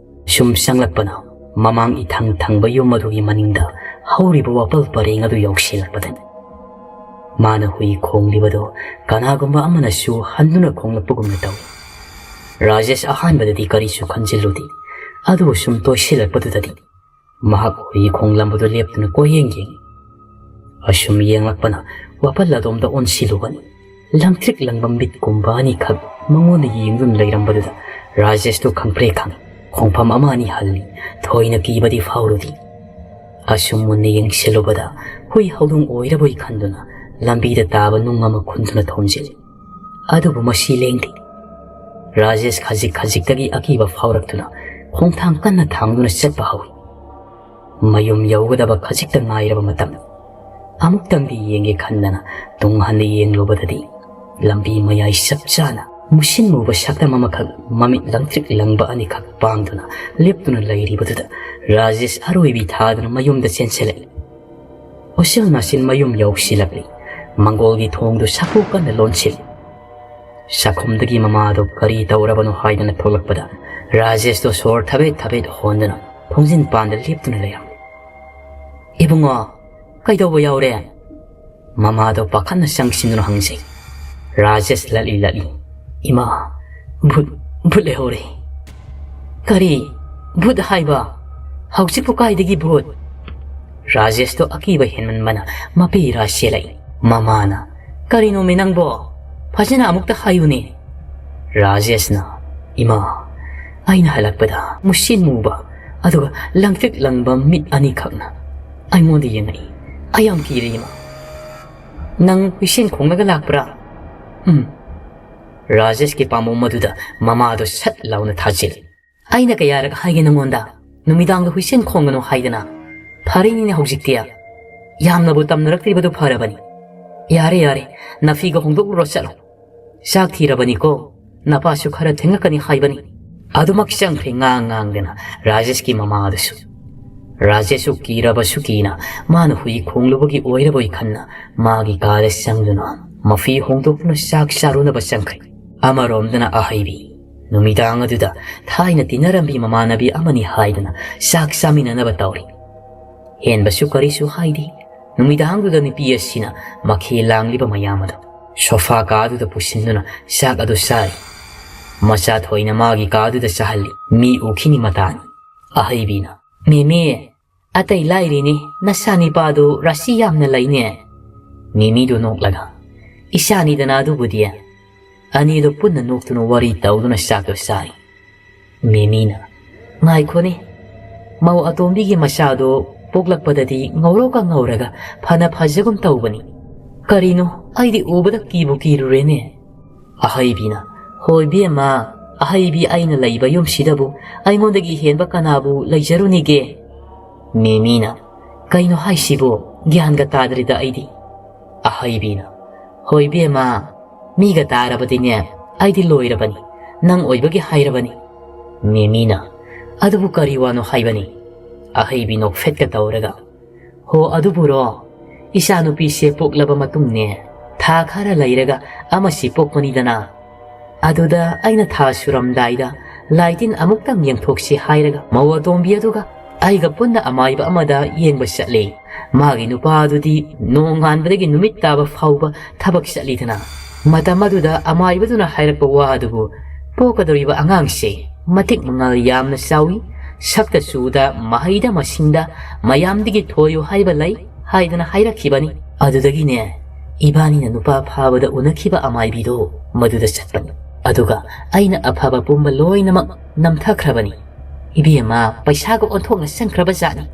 ꯁꯨꯝ ꯆꯪꯂꯛꯄꯅ ꯃꯃꯥꯡ ꯏꯊꯪ ꯊꯪꯕ ꯌꯨꯝ ꯑꯗꯨꯒꯤ ꯃꯅꯤꯡꯗ ꯍꯧꯔꯤꯕ ꯋꯥꯄꯜ ꯄꯔꯦꯡ ꯑꯗꯨ ꯌꯧꯁꯤꯜꯂꯛꯄꯗꯅꯤ꯫ ꯃꯥꯅ ꯍꯨꯏ ꯈꯣꯡꯂꯤꯕꯗꯨ ꯀꯅꯥꯒꯨꯝꯕ ꯑꯃꯅꯁꯨ ꯍꯟꯗꯨꯅ ꯈꯣꯡꯂꯛꯄꯒꯨꯝꯅ ꯇꯧꯏ꯫ ꯔꯥꯖꯦꯁ ꯑꯍꯥꯟꯕꯗꯗꯤ ꯀꯔꯤꯁꯨ ꯈꯟꯖꯤꯜꯂꯨꯗꯦ, ꯑꯗꯨꯕꯨ ꯁꯨꯝ ꯇꯣꯏꯁꯤꯜꯂꯛꯄꯗꯨꯗꯗꯤ ꯃꯍꯥꯛ ꯍꯨꯏ ꯈꯣꯡꯂꯝꯕꯗꯨ ꯂꯦꯞꯇꯨꯅ ꯀꯣꯏꯌꯦꯡ ꯌꯦꯡꯏ꯫ ꯑꯁꯨꯝ ꯌꯦꯡꯂꯛꯄꯅ ꯋꯥꯄꯜ ꯑꯗꯣꯝꯗ ꯑꯣꯟꯁꯤꯜꯂꯨꯕꯅꯤ꯫ ꯂꯪꯇ꯭ꯔꯤꯛ ꯂꯪꯕ ꯃꯤꯠꯀꯨꯝꯕ ꯑꯅꯤꯈꯛ ꯃꯉꯣꯟꯗ ꯌꯦꯡꯗꯨꯅ ꯂꯩꯔꯝꯕꯗꯨꯗ ꯔꯥꯖꯦꯁꯇꯨ ꯈꯪꯄ꯭ꯔꯦꯛ ꯈꯪꯏ꯫ ꯈꯣꯡꯐꯝ ꯑꯃ ꯑꯅꯤ ꯍꯜꯂꯤ꯫ ꯊꯣꯏꯅ ꯀꯤꯕꯗꯤ ꯐꯥꯎꯔꯨꯗꯦ꯫ ꯑꯁꯨꯝ ꯃꯨꯟꯅ ꯌꯦꯡꯁꯤꯜꯂꯨꯕꯗ ꯍꯨꯏ ꯍꯧꯗꯣꯡ ꯑꯣꯏꯔꯕꯣꯏ ꯈꯟꯗꯨꯅ ꯂꯝꯕꯤꯗ ꯇꯥꯕ ꯅꯨꯡ ꯑꯃ ꯈꯨꯟꯗꯨꯅ ꯊꯣꯝꯖꯤꯜꯂꯤ꯫ ꯑꯗꯨꯕꯨ ꯃꯁꯤ ꯂꯦꯡꯗꯦ꯫ ꯔꯥꯖꯦꯁ ꯈꯖꯤꯛ ꯈꯖꯤꯛꯇꯒꯤ ꯑꯀꯤꯕ ꯐꯥꯎꯔꯛꯇꯨꯅ ꯈꯣꯡꯊꯥꯡ ꯀꯟꯅ ꯊꯥꯡꯗꯨꯅ ꯆꯠꯄ ꯍꯧꯏ꯫ ꯃꯌꯨꯝ ꯌꯧꯒꯗꯕ ꯈꯖꯤꯛꯇ ꯉꯥꯏꯔꯕ ꯃꯇꯝ꯫ ꯑꯃꯨꯛꯇꯪꯗꯤ ꯌꯦꯡꯒꯦ ꯈꯟꯗꯅ ꯇꯨꯡ ꯍꯟꯅ ꯌꯦꯡꯂꯨꯕꯗꯗꯤ ꯂꯝꯕꯤ ꯃꯌꯥꯏ ꯆꯞ ꯆꯥꯅ ꯃꯨꯁꯤꯟ ꯃꯨꯕ ꯁꯛꯇꯝ ꯑꯃꯈꯛ ꯃꯃꯤꯠ ꯂꯪꯇ꯭ꯔꯤꯛ ꯂꯪꯕ ꯑꯅꯤꯈꯛ ꯄꯥꯡꯗꯨꯅ ꯂꯦꯞꯇꯨꯅ ꯂꯩꯔꯤꯕꯗꯨꯗ ꯔꯥꯖꯦꯁ ꯑꯔꯣꯏꯕꯤ ꯊꯥꯗꯨꯅ ꯃꯌꯨꯝꯗ ꯆꯦꯟꯁꯤꯜꯂꯛꯏ꯫ ꯎꯆꯤꯜ ꯅꯥꯆꯤꯜ ꯃꯌꯨꯝ ꯌꯧꯁꯤꯜꯂꯛꯂꯤ꯫ ꯃꯪꯒꯣꯜꯒꯤ ꯊꯣꯡꯗꯨ ꯁꯥꯐꯨ ꯀꯟꯅ ꯂꯣꯟꯁꯤꯜꯂꯤ꯫ ꯆꯥꯛꯈꯨꯝꯗꯒꯤ ꯃꯃꯥꯗꯨ ꯀꯔꯤ ꯇꯧꯔꯕꯅꯣ ꯍꯥꯏꯗꯅ ꯊꯣꯛꯂꯛꯄꯗ ꯔꯥꯖꯦꯁꯇꯣ ꯁꯣꯔ ꯊꯕꯦꯠ ꯊꯕꯦꯠ ꯍꯣꯟꯗꯨꯅ ꯊꯣꯡꯖꯤꯟ ꯄꯥꯟꯗ ꯂꯦꯞꯇꯨꯅ ꯂꯩꯔꯝꯃꯤ꯫ "ꯏꯕꯨꯡꯉꯣ, ꯀꯩꯗꯧꯕ ꯌꯥꯎꯔꯦ?" ꯃꯃꯥꯗꯣ ꯄꯥꯈꯠꯅ ꯆꯪꯁꯤꯟꯗꯨꯅ ꯍꯪꯖꯩ꯫ ꯔꯥꯖꯦꯁ ꯂꯠꯂꯤ ꯂꯠꯂꯤ, "ꯏꯃꯥ, ꯚꯨꯠ, ꯚꯨꯠ ꯂꯩꯍꯧꯔꯦ!" "ꯀꯔꯤ? ꯚꯨꯠ ꯍꯥꯏꯕ? ꯍꯧꯖꯤꯛꯄꯨ ꯀꯥꯏꯗꯒꯤ ꯚꯨꯠ?" ꯔꯥꯖꯦꯁꯇꯣ ꯑꯀꯤꯕ ꯍꯦꯟꯃꯟꯕꯅ ꯃꯄꯤ ꯏꯔꯥ ꯆꯦꯜꯂꯛꯏ꯫ ꯃꯃꯥꯅ, "ꯀꯔꯤꯅꯣꯃꯤ ꯅꯪꯕꯣ? ꯐꯖꯅ ꯑꯃꯨꯛꯇ ꯍꯥꯏꯌꯨꯅꯦ!" ꯔꯥꯖꯦꯁꯅ, "ꯏꯃꯥ, ꯑꯩꯅ ꯍꯜꯂꯛꯄꯗ ꯃꯨꯁꯤꯟ ꯃꯨꯕ ꯑꯗꯨꯒ ꯂꯪꯇ꯭ꯔꯤꯛ ꯂꯪꯕ ꯃꯤꯠ ꯑꯅꯤꯈꯛꯅ ꯑꯩꯉꯣꯟꯗ ꯌꯦꯡꯉꯛꯏ꯫ ꯑꯩ ꯌꯥꯝ ꯀꯤꯔꯦ, ꯏꯃꯥ!" "ꯅꯪ ꯍꯨꯏꯁꯦꯟ ꯈꯣꯡꯂꯒ ꯂꯥꯛꯄ꯭ꯔꯥ?" "ꯎꯝ꯫" ꯔꯥꯖꯦꯁꯀꯤ ꯄꯥꯝꯕꯣꯝ ꯑꯗꯨꯗ ꯃꯃꯥꯗꯣ ꯁꯠ ꯂꯥꯎꯅ ꯊꯥꯖꯤꯜꯂꯤ꯫ "ꯑꯩꯅ ꯀꯌꯥꯔꯛ ꯍꯥꯏꯒꯦ ꯅꯉꯣꯟꯗ, ꯅꯨꯃꯤꯗꯥꯡꯗ ꯍꯨꯏꯁꯦꯟ ꯈꯣꯡꯒꯅꯨ ꯍꯥꯏꯗꯅ? ꯐꯔꯦꯅꯤꯅꯦ ꯍꯧꯖꯤꯛꯇꯤ꯫ ꯌꯥꯝꯅꯕꯨ ꯇꯝꯅꯔꯛꯇ꯭ꯔꯤꯕꯗꯨ ꯐꯔꯕꯅꯤ꯫ ꯌꯥꯔꯦ, ꯌꯥꯔꯦ, ꯅꯐꯤꯒ ꯍꯣꯡꯗꯣꯛꯂꯨꯔꯣ, ꯆꯠꯂꯣ꯫ ꯆꯥꯛ ꯊꯤꯔꯕꯅꯤꯀꯣ, ꯅꯄꯥꯁꯨ ꯈꯔ ꯊꯦꯡꯂꯛꯀꯅꯤ ꯍꯥꯏꯕꯅꯤ꯫" ꯑꯗꯨꯃꯛ ꯆꯪꯈ꯭ꯔꯦ ꯉꯥꯡ ꯉꯥꯡꯗꯅ ꯔꯥꯖꯦꯁꯀꯤ ꯃꯃꯥꯗꯨꯁꯨ꯫ ꯔꯥꯖꯦꯁꯁꯨ ꯀꯤꯔꯕꯁꯨ ꯀꯤꯅ ꯃꯥꯅ ꯍꯨꯏ ꯈꯣꯡꯂꯨꯕꯒꯤ ꯑꯣꯏꯔꯕꯣꯏ ꯈꯟꯅ ꯃꯥꯒꯤ ꯀꯥꯗ ꯆꯪꯗꯨꯅ ꯃꯐꯤ ꯍꯣꯡꯗꯣꯛꯇꯨꯅ ꯆꯥꯛ ꯆꯥꯔꯨꯅꯕ ꯆꯪꯈ꯭ꯔꯦ꯫ ꯑꯃꯔꯣꯝꯗꯅ ꯑꯍꯩꯕꯤ ꯅꯨꯃꯤꯗꯥꯡ ꯑꯗꯨꯗ ꯊꯥꯏꯅ ꯇꯤꯟꯅꯔꯝꯕꯤ ꯃꯃꯥꯟꯅꯕꯤ ꯑꯃꯅꯤ ꯍꯥꯏꯗꯨꯅ ꯆꯥꯛ ꯆꯥꯃꯤꯟꯅꯅꯕ ꯇꯧꯔꯤ꯫ ꯍꯦꯟꯕꯁꯨ ꯀꯔꯤꯁꯨ ꯍꯥꯏꯗꯦ꯫ ꯅꯨꯃꯤꯗꯥꯡꯗꯨꯗ ꯅꯨꯄꯤ ꯑꯁꯤꯅ ꯃꯈꯦꯜ ꯂꯥꯡꯂꯤꯕ ꯃꯌꯥꯝ ꯑꯗꯨ ꯁꯣꯐꯥ ꯀꯥꯗꯨꯗ ꯄꯨꯁꯤꯟꯗꯨꯅ ꯆꯥꯛ ꯑꯗꯨ ꯆꯥꯔꯤ꯫ ꯃꯆꯥ ꯊꯣꯏꯅ ꯃꯥꯒꯤ ꯀꯥꯗꯨꯗ ꯆꯥꯍꯜꯂꯤ꯫ ꯃꯤ ꯎꯈꯤꯅꯤ ꯃꯇꯥꯅꯤ꯫ ꯑꯍꯩꯕꯤꯅ, "ꯃꯦꯃꯦ, ꯑꯇꯩ ꯂꯥꯏꯔꯤꯅꯤ, ꯅꯆꯥꯅꯤꯄꯥꯗꯨ ꯔꯥꯁꯤ ꯌꯥꯝꯅ ꯂꯩꯅꯦ꯫" ꯃꯦꯃꯤꯗꯨ ꯅꯣꯛꯂꯒ, "ꯏꯆꯥꯅꯤꯗꯅ ꯑꯗꯨꯕꯨꯗꯤ꯫" ꯑꯅꯤꯗꯨ ꯄꯨꯟꯅ ꯅꯣꯛꯇꯨꯅ ꯋꯥꯔꯤ ꯇꯧꯗꯨꯅ ꯆꯥꯛꯇꯨ ꯆꯥꯔꯤ꯫ ꯃꯦꯃꯤꯅ, "ꯉꯥꯏꯈꯣꯅꯦ, ꯃꯧ ꯑꯇꯣꯝꯕꯤꯒꯤ ꯃꯆꯥꯗꯣ ꯄꯣꯛꯂꯛꯄꯗꯗꯤ ꯉꯧꯔꯣꯛꯀ ꯉꯧꯔꯒ ꯐꯅ ꯐꯖꯒꯨꯝ ꯇꯧꯕꯅꯤ꯫ ꯀꯔꯤꯅꯣ, ꯑꯩꯗꯤ ꯎꯕꯗ ꯀꯤꯕꯨ ꯀꯤꯔꯨꯔꯦꯅꯦ꯫" ꯑꯍꯩꯕꯤꯅ, "ꯍꯣꯏ ꯕꯦꯝꯃ, ꯑꯍꯩꯕꯤ ꯑꯩꯅ ꯂꯩꯕ ꯌꯨꯝꯁꯤꯗꯕꯨ ꯑꯩꯉꯣꯟꯗꯒꯤ ꯍꯦꯟꯕ ꯀꯅꯥꯕꯨ ꯂꯩꯖꯔꯨꯅꯤꯒꯦ?" ꯃꯦꯃꯤꯅ, "ꯀꯩꯅꯣ ꯍꯥꯏꯁꯤꯕꯣ? ꯒ꯭ꯌꯥꯟꯒ ꯇꯥꯗ꯭ꯔꯤꯗ ꯑꯩꯗꯤ꯫" ꯑꯍꯩꯕꯤꯅ, "ꯍꯣꯏ ꯕꯦꯝꯃ, ꯃꯤꯒ ꯇꯥꯔꯕꯗꯤꯅꯦ, ꯑꯩꯗꯤ ꯂꯣꯏꯔꯕꯅꯤ꯫ ꯅꯪ ꯑꯣꯏꯕꯒꯤ ꯍꯥꯏꯔꯕꯅꯤ꯫" ꯃꯦꯃꯤꯅ, "ꯑꯗꯨꯕꯨ ꯀꯔꯤ ꯋꯥꯅꯣ ꯍꯥꯏꯕꯅꯤ?" ꯑꯍꯩꯕꯤ ꯅꯣꯛꯐꯦꯠꯀ ꯇꯧꯔꯒ, "ꯍꯣ, ꯑꯗꯨꯕꯨꯔꯣ? ꯏꯆꯥꯅꯨꯄꯤꯁꯦ ꯄꯣꯛꯂꯕ ꯃꯇꯨꯡꯅꯦ, ꯊꯥ ꯈꯔ ꯂꯩꯔꯒ ꯑꯃꯁꯤ ꯄꯣꯛꯄꯅꯤꯗꯅ꯫ ꯑꯗꯨꯗ ꯑꯩꯅ ꯊꯥ ꯁꯨꯔꯝꯗꯥꯏꯗ ꯂꯥꯏꯇꯤꯟ ꯑꯃꯨꯛꯇꯪ ꯌꯦꯡꯊꯣꯛꯁꯤ ꯍꯥꯏꯔꯒ ꯃꯧ ꯑꯇꯣꯝꯕꯤ ꯑꯗꯨꯒ ꯑꯩꯒ ꯄꯨꯟꯅ ꯑꯃꯥꯏꯕ ꯑꯃꯗ ꯌꯦꯡꯕ ꯆꯠꯂꯦ꯫ ꯃꯥꯒꯤ ꯅꯨꯄꯥ ꯑꯗꯨꯗꯤ ꯅꯣꯡꯉꯥꯟꯕꯗꯒꯤ ꯅꯨꯃꯤꯠ ꯇꯥꯕ ꯐꯥꯎꯕ ꯊꯕꯛ ꯆꯠꯂꯤꯗꯅ꯫ ꯃꯇꯝ ꯑꯗꯨꯗ ꯑꯃꯥꯏꯕꯗꯨꯅ ꯍꯥꯏꯔꯛꯄ ꯋꯥ ꯑꯗꯨꯕꯨ, ꯄꯣꯛꯀꯗꯧꯔꯤꯕ ꯑꯉꯥꯡꯁꯦ ꯃꯇꯤꯛ ꯃꯉꯥꯜ ꯌꯥꯝꯅ ꯆꯥꯎꯏ, ꯁꯛꯇ ꯆꯨꯗ, ꯃꯍꯩꯗ ꯃꯁꯤꯡꯗ ꯃꯌꯥꯝꯗꯒꯤ ꯊꯣꯏꯌꯨ ꯍꯥꯏꯕ ꯂꯩ ꯍꯥꯏꯗꯅ ꯍꯥꯏꯔꯛꯈꯤꯕꯅꯤ꯫ ꯑꯗꯨꯗꯒꯤꯅꯦ, ꯏꯕꯥꯅꯤꯅ ꯅꯨꯄꯥ ꯐꯥꯕꯗ ꯎꯅꯈꯤꯕ ꯑꯃꯥꯏꯕꯤꯗꯣ ꯃꯗꯨꯗ ꯆꯠꯄꯅꯤ꯫ ꯑꯗꯨꯒ ꯑꯩꯅ ꯑꯐꯕ ꯄꯨꯝꯕ ꯂꯣꯏꯅꯃꯛ ꯅꯝꯊꯈ꯭ꯔꯕꯅꯤ꯫ ꯏꯕꯦꯝꯃ, ꯄꯩꯁꯥꯒ ꯑꯣꯟꯊꯣꯛꯅ ꯆꯪꯈ꯭ꯔꯕ ꯖꯥꯠꯅꯤ꯫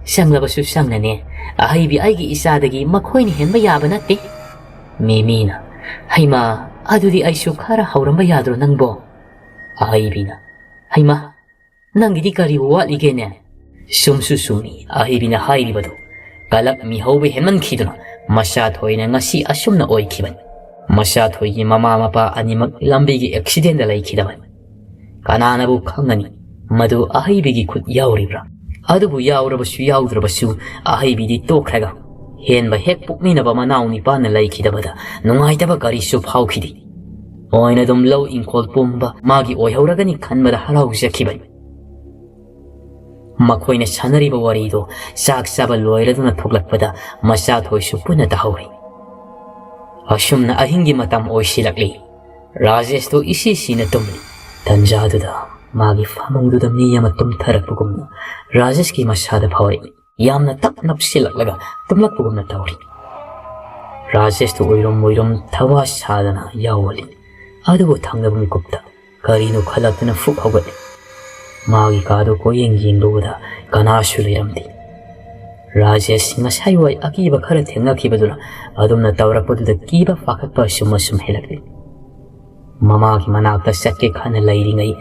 ꯆꯪꯂꯕꯁꯨ ꯆꯪꯅꯅꯦ, ꯑꯍꯩꯕꯤ ꯑꯩꯒꯤ ꯏꯆꯥꯗꯒꯤ ꯃꯈꯣꯏꯅ ꯍꯦꯟꯕ ꯌꯥꯕ ꯅꯠꯇꯦ꯫" ꯃꯦꯃꯤꯅ, "ꯍꯩꯃꯥ, ꯑꯗꯨꯗꯤ ꯑꯩꯁꯨ ꯈꯔ ꯍꯧꯔꯝꯕ ꯌꯥꯗ꯭ꯔꯣ ꯅꯪꯕꯣ?" ꯑꯍꯩꯕꯤꯅ, "ꯍꯩꯃꯥ, ꯅꯪꯒꯤꯗꯤ ꯀꯔꯤꯕꯨ ꯋꯥꯠꯂꯤꯒꯦꯅꯦ?" ꯆꯨꯝꯁꯨ ꯆꯨꯝꯃꯤ ꯑꯍꯩꯕꯤꯅ ꯍꯥꯏꯔꯤꯕꯗꯣ꯫ ꯀꯂꯛ ꯃꯤꯍꯧꯕ ꯍꯦꯟꯃꯟꯈꯤꯗꯨꯅ ꯃꯆꯥ ꯊꯣꯏꯅ ꯉꯁꯤ ꯑꯁꯨꯝꯅ ꯑꯣꯏꯈꯤꯕꯅꯤ꯫ ꯃꯆꯥ ꯊꯣꯏꯒꯤ ꯃꯃꯥ ꯃꯄꯥ ꯑꯅꯤꯃꯛ ꯂꯝꯕꯤꯒꯤ ꯑꯦꯛꯁꯤꯗꯦꯟꯗ ꯂꯩꯈꯤꯗꯕꯅꯤ꯫ ꯀꯅꯥꯅꯕꯨ ꯈꯪꯒꯅꯤ ꯃꯗꯨ ꯑꯍꯩꯕꯤꯒꯤ ꯈꯨꯠ ꯌꯥꯎꯔꯤꯕ꯭ꯔꯥ? ꯑꯗꯨꯕꯨ ꯌꯥꯎꯔꯕꯁꯨ ꯌꯥꯎꯗ꯭ꯔꯕꯁꯨ ꯑꯍꯩꯕꯤꯗꯤ ꯇꯣꯛꯈ꯭ꯔꯒ ꯍꯦꯟꯕ ꯍꯦꯛ ꯄꯣꯛꯃꯤꯟꯅꯕ ꯃꯅꯥꯎ ꯅꯤꯄꯥꯅ ꯂꯩꯈꯤꯗꯕꯗ ꯅꯨꯡꯉꯥꯏꯇꯕ ꯀꯔꯤꯁꯨ ꯐꯥꯎꯈꯤꯗꯦ꯫ ꯑꯣꯏꯅ ꯑꯗꯨꯝ ꯂꯧ ꯏꯪꯈꯣꯜ ꯄꯨꯝꯕ ꯃꯥꯒꯤ ꯑꯣꯏꯍꯧꯔꯒꯅꯤ ꯈꯟꯕꯗ ꯍꯔꯥꯎꯖꯈꯤꯕꯅꯤ꯫ ꯃꯈꯣꯏꯅ ꯁꯥꯟꯅꯔꯤꯕ ꯋꯥꯔꯤꯗꯣ ꯆꯥꯛ ꯆꯥꯕ ꯂꯣꯏꯔꯗꯨꯅ ꯊꯣꯛꯂꯛꯄꯗ ꯃꯆꯥꯊꯣꯏꯁꯨ ꯄꯨꯟꯅ ꯇꯥꯍꯧꯔꯤ꯫ ꯑꯁꯨꯝꯅ ꯑꯍꯤꯡꯒꯤ ꯃꯇꯝ ꯑꯣꯏꯁꯤꯜꯂꯛꯂꯤ꯫ ꯔꯥꯖꯦꯁꯇꯨ ꯏꯁꯤ ꯁꯤꯅ ꯇꯨꯝꯂꯤ꯫ ꯇꯟꯖꯥꯗꯨꯗ ꯃꯥꯒꯤ ꯐꯃꯨꯡꯗꯨꯗ ꯃꯤ ꯑꯃ ꯇꯨꯝꯊꯔꯛꯄꯒꯨꯝꯅ ꯔꯥꯖꯦꯁꯀꯤ ꯃꯁꯥꯗ ꯐꯥꯎꯔꯛꯏ꯫ ꯌꯥꯝꯅ ꯇꯞ ꯅꯞꯁꯤꯜꯂꯛꯂꯒ ꯇꯨꯝꯂꯛꯄꯒꯨꯝꯅ ꯇꯧꯔꯤ꯫ ꯔꯥꯖꯦꯁꯇꯨ ꯎꯏꯔꯨꯝ ꯎꯏꯔꯨꯝ ꯊꯋꯥ ꯁꯥꯗꯅ ꯌꯥꯎꯍꯜꯂꯤ꯫ ꯑꯗꯨꯕꯨ ꯊꯪꯅꯕ ꯃꯤꯀꯨꯞꯇ ꯀꯔꯤꯅꯣ ꯈꯜꯂꯛꯇꯨꯅ ꯐꯨꯛ ꯍꯧꯒꯠꯂꯤ꯫ ꯃꯥꯒꯤ ꯀꯥꯗꯨ ꯀꯣꯏꯌꯦꯡ ꯌꯦꯡꯂꯨꯕꯗ ꯀꯅꯥꯁꯨ ꯂꯩꯔꯝꯗꯦ꯫ ꯔꯥꯖꯦꯁ ꯉꯁꯥꯏꯋꯥꯏ ꯑꯀꯤꯕ ꯈꯔ ꯊꯦꯡꯅꯈꯤꯕꯗꯨꯅ ꯑꯗꯨꯝꯅ ꯇꯧꯔꯛꯄꯗꯨꯗ ꯀꯤꯕ ꯄꯥꯈꯠꯄ ꯑꯁꯨꯝ ꯑꯁꯨꯝ ꯍꯦꯜꯂꯛꯂꯤ꯫ ꯃꯃꯥꯒꯤ ꯃꯅꯥꯛꯇ ꯆꯠꯀꯦ ꯈꯟꯅ ꯂꯩꯔꯤꯉꯩ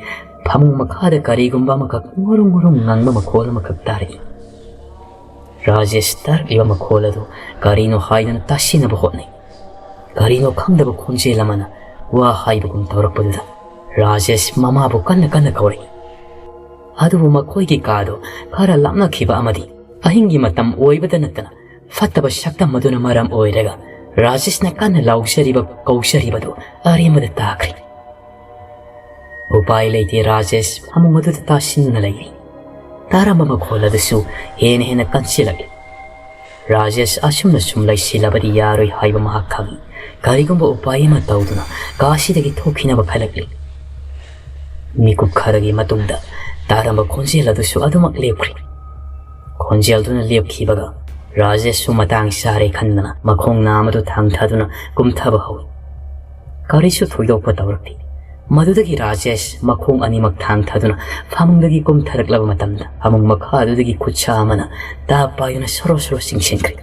ꯐꯃꯨꯡ ꯃꯈꯥꯗ ꯀꯔꯤꯒꯨꯝꯕ ꯑꯃꯈꯛ ꯉꯨꯔꯨꯝ ꯉꯨꯔꯨꯝ ꯉꯪꯕ ꯃꯈꯣꯜ ꯑꯃꯈꯛ ꯇꯥꯔꯛꯏ꯫ ꯔꯥꯖꯦꯁ ꯇꯥꯔꯛꯂꯤꯕ ꯃꯈꯣꯜ ꯑꯗꯨ ꯀꯔꯤꯅꯣ ꯍꯥꯏꯗꯨꯅ ꯇꯥꯁꯤꯟꯅꯕ ꯍꯣꯠꯅꯩ꯫ ꯀꯔꯤꯅꯣ ꯈꯪꯗꯕ ꯈꯣꯟꯖꯦꯜ ꯑꯃꯅ ꯋꯥ ꯍꯥꯏꯕꯒꯨꯝ ꯇꯧꯔꯛꯄꯗꯨꯗ ꯔꯥꯖꯦꯁ ꯃꯃꯥꯕꯨ ꯀꯟꯅ ꯀꯟꯅ ꯀꯧꯔꯛꯏ꯫ ꯑꯗꯨꯕꯨ ꯃꯈꯣꯏꯒꯤ ꯀꯥꯗꯨ ꯈꯔ ꯂꯥꯞꯅꯈꯤꯕ ꯑꯃꯗꯤ ꯑꯍꯤꯡꯒꯤ ꯃꯇꯝ ꯑꯣꯏꯕꯗ ꯅꯠꯇꯅ ꯐꯠꯇꯕ ꯁꯛꯇꯝ ꯑꯗꯨꯅ ꯃꯔꯝ ꯑꯣꯏꯔꯒ ꯔꯥꯖꯦꯁꯅ ꯀꯟꯅ ꯂꯥꯎꯖꯔꯤꯕ ꯀꯧꯖꯔꯤꯕꯗꯨ ꯑꯔꯦꯝꯕꯗ ꯇꯥꯈ꯭ꯔꯦ꯫ ꯎꯄꯥꯏ ꯂꯩꯇꯦ, ꯔꯥꯖꯦꯁ ꯐꯃꯨꯡ ꯑꯗꯨꯗ ꯇꯥꯁꯤꯟꯗꯨꯅ ꯂꯩꯔꯤ꯫ ꯇꯥꯔꯝꯕ ꯃꯈꯣꯜ ꯑꯗꯨꯁꯨ ꯍꯦꯟꯅ ꯍꯦꯟꯅ ꯀꯟꯁꯤꯜꯂꯛꯏ꯫ ꯔꯥꯖꯦꯁ ꯑꯁꯨꯝꯅ ꯁꯨꯝ ꯂꯩꯁꯤꯜꯂꯕꯗꯤ ꯌꯥꯔꯣꯏ ꯍꯥꯏꯕ ꯃꯍꯥꯛ ꯈꯪꯏ꯫ ꯀꯔꯤꯒꯨꯝꯕ ꯎꯄꯥꯏ ꯑꯃ ꯇꯧꯗꯨꯅ ꯀꯥꯁꯤꯗꯒꯤ ꯊꯣꯛꯈꯤꯅꯕ ꯈꯜꯂꯛꯂꯤ꯫ ꯃꯤꯀꯨꯞ ꯈꯔꯒꯤ ꯃꯇꯨꯡꯗ ꯇꯥꯔꯝꯕ ꯈꯣꯟꯖꯦꯜ ꯑꯗꯨꯁꯨ ꯑꯗꯨꯃꯛ ꯂꯦꯞꯈ꯭ꯔꯦ꯫ ꯈꯣꯟꯖꯦꯜꯗꯨꯅ ꯂꯦꯞꯈꯤꯕꯒ ꯔꯥꯖꯦꯁꯁꯨ ꯃꯇꯥꯡ ꯆꯥꯔꯦ ꯈꯟꯗꯨꯅ ꯃꯈꯣꯡ ꯅꯥꯝꯃꯗꯨ ꯊꯥꯡꯊꯗꯨꯅ ꯀꯨꯝꯊꯕ ꯍꯧꯏ꯫ ꯀꯔꯤꯁꯨ ꯊꯣꯏꯗꯣꯛꯄ ꯇꯧꯔꯛꯇꯦ꯫ ꯃꯗꯨꯗꯒꯤ ꯔꯥꯖꯦꯁ ꯃꯈꯣꯡ ꯑꯅꯤꯃꯛ ꯊꯥꯡꯊꯗꯨꯅ ꯐꯃꯨꯡꯗꯒꯤ ꯀꯨꯝꯊꯔꯛꯂꯕ ꯃꯇꯝꯗ ꯐꯃꯨꯡ ꯃꯈꯥ ꯑꯗꯨꯗꯒꯤ ꯈꯨꯠꯁꯥ ꯑꯃꯅ ꯇꯥꯞ ꯄꯥꯏꯗꯨꯅ ꯁꯣꯔꯣ ꯁꯣꯔꯣ ꯆꯤꯡꯁꯤꯟꯈ꯭ꯔꯦ꯫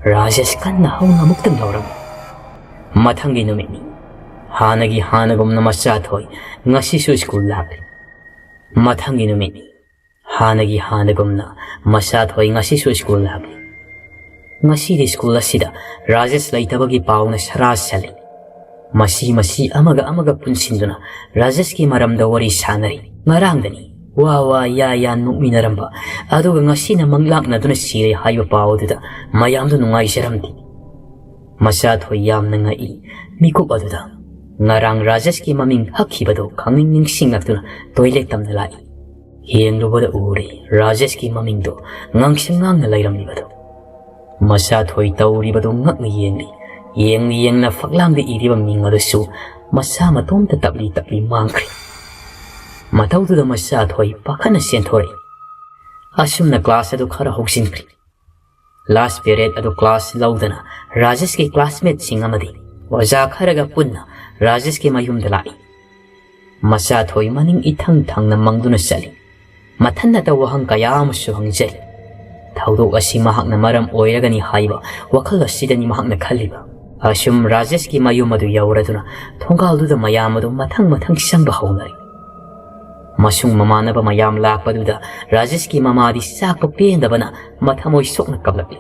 ꯔꯥꯖꯦꯁ ꯀꯟꯅ ꯍꯧꯅ ꯑꯃꯨꯛꯇꯪ ꯂꯥꯎꯔꯝꯃꯤ꯫ ꯃꯊꯪꯒꯤ ꯅꯨꯃꯤꯠꯅꯤ꯫ ꯍꯥꯟꯅꯒꯤ ꯍꯥꯟꯅꯒꯨꯝꯅ ꯃꯆꯥꯊꯣꯏ ꯉꯁꯤꯁꯨ ꯁ꯭ꯀꯨꯜ ꯂꯥꯛꯂꯤ꯫ ꯃꯊꯪꯒꯤ ꯅꯨꯃꯤꯠꯅꯤ꯫ ꯍꯥꯟꯅꯒꯤ ꯍꯥꯟꯅꯒꯨꯝꯅ ꯃꯆꯥꯊꯣꯏ ꯉꯁꯤꯁꯨ ꯁ꯭ꯀꯨꯜ ꯂꯥꯛꯂꯤ꯫ ꯉꯁꯤꯗꯤ ꯁ꯭ꯀꯨꯜ ꯑꯁꯤꯗ ꯔꯥꯖꯦꯁ ꯂꯩꯇꯕꯒꯤ ꯄꯥꯎꯅ ꯁꯔꯥ ꯁꯜꯂꯤ꯫ ꯃꯁꯤ ꯃꯁꯤ ꯑꯃꯒ ꯑꯃꯒ ꯄꯨꯟꯁꯤꯟꯗꯨꯅ ꯔꯥꯖꯦꯁꯀꯤ ꯃꯔꯝꯗ ꯋꯥꯔꯤ ꯁꯥꯟꯅꯔꯤ꯫ ꯉꯔꯥꯡꯗꯅꯤ ꯋꯥ ꯋꯥ ꯌꯥ ꯌꯥ ꯅꯣꯛꯃꯤꯟꯅꯔꯝꯕ, ꯑꯗꯨꯒ ꯉꯁꯤꯅ ꯃꯪꯂꯥꯛꯅꯗꯨꯅ ꯁꯤꯔꯦ ꯍꯥꯏꯕ ꯄꯥꯎ ꯑꯗꯨꯗ ꯃꯌꯥꯝꯗꯨ ꯅꯨꯡꯉꯥꯏꯖꯔꯝꯗꯦ꯫ ꯃꯆꯥꯊꯣꯏ ꯌꯥꯝꯅ ꯉꯛꯏ꯫ ꯃꯤꯀꯨꯞ ꯑꯗꯨꯗ ꯉꯔꯥꯡ ꯔꯥꯖꯦꯁꯀꯤ ꯃꯃꯤꯡ ꯍꯛꯈꯤꯕꯗꯨ ꯈꯪꯅꯤꯡ ꯅꯤꯡꯁꯤꯡꯂꯛꯇꯨꯅ ꯇꯣꯏꯂꯦꯠ ꯇꯝꯅ ꯂꯥꯛꯏ꯫ ꯌꯦꯡꯂꯨꯕꯗ ꯎꯔꯦ ꯔꯥꯖꯦꯁꯀꯤ ꯃꯃꯤꯡꯗꯨ ꯉꯥꯡꯁꯪ ꯉꯥꯡꯅ ꯂꯩꯔꯝꯂꯤꯕꯗꯨ꯫ ꯃꯁꯥꯊꯣꯏ ꯇꯧꯔꯤꯕꯗꯨ ꯉꯛꯅ ꯌꯦꯡꯂꯤ꯫ ꯌꯦꯡꯅ ꯌꯦꯡꯅ ꯐꯛꯂꯥꯡꯗ ꯏꯔꯤꯕ ꯃꯤꯡ ꯑꯗꯨꯁꯨ ꯃꯁꯥ ꯃꯇꯣꯝꯇ ꯇꯞꯂꯤ ꯇꯞꯂꯤ ꯃꯥꯡꯈ꯭ꯔꯦ꯫ ꯃꯇꯧꯗꯨꯗ ꯃꯁꯥꯊꯣꯏ ꯄꯥꯈꯠꯅ ꯆꯦꯟꯊꯣꯔꯛꯏ꯫ ꯑꯁꯨꯝꯅ ꯀ꯭ꯂꯥꯁ ꯑꯗꯨ ꯈꯔ ꯍꯧꯖꯤꯟꯈ꯭ꯔꯦ꯫ ꯂꯥꯁ ꯄꯦꯔꯦꯗ ꯑꯗꯨ ꯀ꯭ꯂꯥꯁ ꯂꯧꯗꯅ ꯔꯥꯖꯦꯁꯀꯤ ꯀ꯭ꯂꯥꯁꯃꯦꯠꯁꯤꯡ ꯑꯃꯗꯤ ꯑꯣꯖꯥ ꯈꯔꯒ ꯄꯨꯟꯅ ꯔꯥꯖꯦꯁꯀꯤ ꯃꯌꯨꯝꯗ ꯂꯥꯛꯏ꯫ ꯃꯆꯥꯊꯣꯏ ꯃꯅꯤꯡ ꯏꯊꯪ ꯊꯪꯅ ꯃꯪꯗꯨꯅ ꯆꯠꯂꯤ꯫ ꯃꯊꯟꯅꯇ ꯋꯥꯍꯪ ꯀꯌꯥ ꯑꯃꯁꯨ ꯍꯪꯖꯔꯤ꯫ ꯊꯧꯗꯣꯛ ꯑꯁꯤ ꯃꯍꯥꯛꯅ ꯃꯔꯝ ꯑꯣꯏꯔꯒꯅꯤ ꯍꯥꯏꯕ ꯋꯥꯈꯜ ꯑꯁꯤꯗꯅꯤ ꯃꯍꯥꯛꯅ ꯈꯜꯂꯤꯕ꯫ ꯑꯁꯨꯝ ꯔꯥꯖꯦꯁꯀꯤ ꯃꯌꯨꯝ ꯑꯗꯨ ꯌꯧꯔꯗꯨꯅ ꯊꯣꯡꯒꯥꯜꯗꯨꯗ ꯃꯌꯥꯝ ꯑꯗꯨ ꯃꯊꯪ ꯃꯊꯪ ꯆꯪꯕ ꯍꯧꯅꯔꯤ꯫ ꯃꯁꯨꯡ ꯃꯃꯥꯟꯅꯕ ꯃꯌꯥꯝ ꯂꯥꯛꯄꯗꯨꯗ ꯔꯥꯖꯦꯁꯀꯤ ꯃꯃꯥꯗꯤ ꯆꯥꯛꯄ ꯄꯦꯟꯗꯕꯅ ꯃꯊꯃꯣꯏ ꯁꯣꯛꯅ ꯀꯞꯂꯛꯂꯤ꯫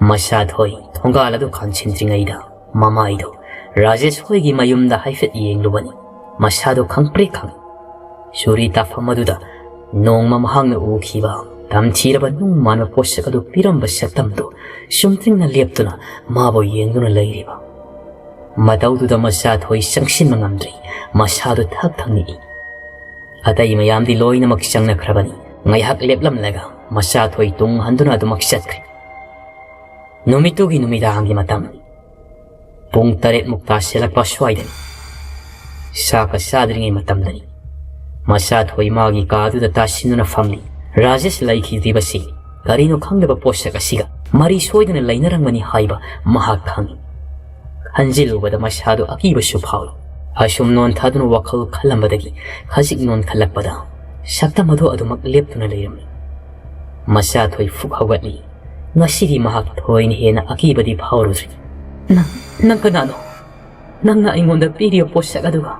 ꯃꯁꯥꯊꯣꯏ ꯊꯣꯡꯒꯥꯜ ꯑꯗꯨ ꯈꯟꯁꯤꯟꯗ꯭ꯔꯤꯉꯩꯗ ꯃꯃꯥꯏꯗꯨ ꯔꯥꯖꯦꯁ ꯍꯣꯏꯒꯤ ꯃꯌꯨꯝꯗ ꯍꯥꯏꯐꯦꯠ ꯌꯦꯡꯂꯨꯕꯅꯤ꯫ ꯃꯁꯥꯗꯨ ꯈꯪꯄ꯭ꯔꯦꯛ ꯈꯪꯏ꯫ ꯆꯨꯔꯤ ꯇꯥꯐꯝ ꯑꯗꯨꯗ ꯅꯣꯡꯃ ꯃꯍꯥꯛꯅ ꯎꯈꯤꯕ ꯇꯝꯊꯤꯔꯕ ꯅꯨꯡ ꯃꯥꯟꯕ ꯄꯣꯠꯁꯛ ꯑꯗꯨ ꯄꯤꯔꯝꯕ ꯁꯛꯇꯝꯗꯨ ꯆꯨꯝꯗ꯭ꯔꯤꯡꯅ ꯂꯦꯞꯇꯨꯅ ꯃꯥꯕꯨ ꯌꯦꯡꯗꯨꯅ ꯂꯩꯔꯤꯕ꯫ ꯃꯇꯧꯗꯨꯗ ꯃꯁꯥꯊꯣꯏ ꯆꯪꯁꯤꯟꯕ ꯉꯝꯗ꯭ꯔꯤ꯫ ꯃꯁꯥꯗꯨ ꯊꯛ ꯊꯛ ꯅꯤꯛꯏ꯫ ꯑꯇꯩ ꯃꯌꯥꯝꯗꯤ ꯂꯣꯏꯅꯃꯛ ꯆꯪꯅꯈ꯭ꯔꯕꯅꯤ꯫ ꯉꯥꯏꯍꯥꯛ ꯂꯦꯞꯂꯝꯂꯒ ꯃꯁꯥꯊꯣꯏ ꯇꯨꯡ ꯍꯟꯗꯨꯅ ꯑꯗꯨꯃꯛ ꯆꯠꯈ꯭ꯔꯦ꯫ ꯅꯨꯃꯤꯠꯇꯨꯒꯤ ꯅꯨꯃꯤꯗꯥꯡꯒꯤ ꯃꯇꯝ ꯄꯨꯡ ꯇꯔꯦꯠ ꯃꯨꯛ ꯇꯥꯁꯤꯜꯂꯛꯄ ꯑꯁ꯭ꯋꯥꯏꯗꯅꯤ꯫ ꯆꯥꯛꯀ ꯆꯥꯗ꯭ꯔꯤꯉꯩ ꯃꯇꯝꯗꯅꯤ꯫ ꯃꯁꯥꯊꯣꯏ ꯃꯥꯒꯤ ꯀꯥꯗꯨꯗ ꯇꯥꯁꯤꯟꯗꯨꯅ ꯐꯝꯂꯤ꯫ ꯔꯥꯖꯦꯁ ꯂꯩꯈꯤꯗ꯭ꯔꯤꯕꯁꯤ ꯀꯔꯤꯅꯣ ꯈꯪꯗꯕ ꯄꯣꯠꯁꯛ ꯑꯁꯤꯒ ꯃꯔꯤ ꯁꯣꯏꯗꯅ ꯂꯩꯅꯔꯝꯒꯅꯤ ꯍꯥꯏꯕ ꯃꯍꯥꯛ ꯈꯪꯏ꯫ ꯈꯟꯖꯤꯜꯂꯨꯕꯗ ꯃꯁꯥꯗꯨ ꯑꯀꯤꯕꯁꯨ ꯐꯥꯎꯏ꯫ ꯑꯁꯨꯝ ꯅꯣꯟꯊꯗꯨꯅ ꯋꯥꯈꯜ ꯈꯜꯂꯝꯕꯗꯒꯤ ꯈꯖꯤꯛ ꯅꯣꯟꯈꯠꯂꯛꯄꯗ ꯁꯛꯇꯝ ꯑꯗꯨ ꯑꯗꯨꯃꯛ ꯂꯦꯞꯇꯨꯅ ꯂꯩꯔꯝꯃꯤ꯫ ꯃꯁꯥꯊꯣꯏ ꯐꯨꯛ ꯍꯧꯒꯠꯂꯤ꯫ ꯉꯁꯤꯗꯤ ꯃꯍꯥꯛ ꯊꯣꯏꯅ ꯍꯦꯟꯅ ꯑꯀꯤꯕꯗꯤ ꯐꯥꯎꯔꯨꯗ꯭ꯔꯤ꯫ "ꯅꯪ, ꯅꯪ ꯀꯅꯥꯅꯣ? ꯅꯪꯅ ꯑꯩꯉꯣꯟꯗ ꯄꯤꯔꯤꯕ ꯄꯣꯠꯁꯛ ꯑꯗꯨꯒ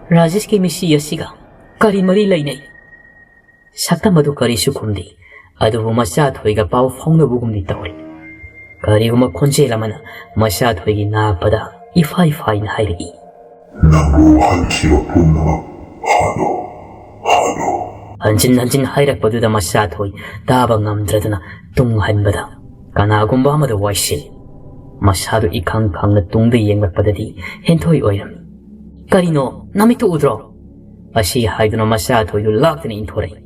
ꯔꯥꯖꯦꯁꯀꯤ ꯃꯤꯁꯤ ꯑꯁꯤꯒ ꯀꯔꯤ ꯃꯔꯤ ꯂꯩꯅꯩ?" ꯁꯛꯇꯝ ꯑꯗꯨ ꯀꯔꯤꯁꯨ ꯈꯨꯝꯗꯦ, ꯑꯗꯨꯕꯨ ꯃꯆꯥꯊꯣꯏꯒ ꯄꯥꯎ ꯐꯥꯎꯅꯕꯒꯨꯝꯗꯤ ꯇꯧꯔꯤ꯫ ꯀꯔꯤꯒꯨꯝꯕ ꯈꯣꯟꯖꯦꯜ ꯑꯃꯅ ꯃꯆꯥꯊꯣꯏꯒꯤ ꯅꯥꯄꯗ ꯏꯐꯥꯏ ꯐꯥꯏꯅ ꯍꯥꯏꯔꯛꯏ, "ꯅꯪꯕꯨ ꯍꯟꯈꯤꯕ ꯄꯨꯝꯅꯃꯛ ꯍꯥꯠꯂꯣ, ꯍꯥꯠꯂꯣ!" ꯍꯟꯖꯤꯟ ꯍꯟꯖꯤꯟ ꯍꯥꯏꯔꯛꯄꯗꯨꯗ ꯃꯆꯥꯊꯣꯏ ꯇꯥꯕ ꯉꯝꯗ꯭ꯔꯗꯨꯅ ꯇꯨꯡ ꯍꯟꯕꯗ ꯀꯅꯥꯒꯨꯝꯕ ꯑꯃꯗ ꯋꯥꯏꯁꯤꯜꯂꯤ꯫ ꯃꯁꯥꯗꯨ ꯏꯈꯪ ꯈꯪꯅ ꯇꯨꯡꯗ ꯌꯦꯡꯂꯛꯄꯗꯗꯤ ꯍꯦꯟꯊꯣꯏ ꯑꯣꯏꯔꯝꯃꯤ꯫ "ꯀꯔꯤꯅꯣ, ꯅꯃꯤꯠꯇꯨ ꯎꯗ꯭ꯔꯣ?" ꯑꯁꯤ ꯍꯥꯏꯗꯨꯅ ꯃꯆꯥꯊꯣꯏꯗꯨ ꯂꯥꯛꯇꯨꯅ ꯏꯟꯊꯣꯔꯛꯏ꯫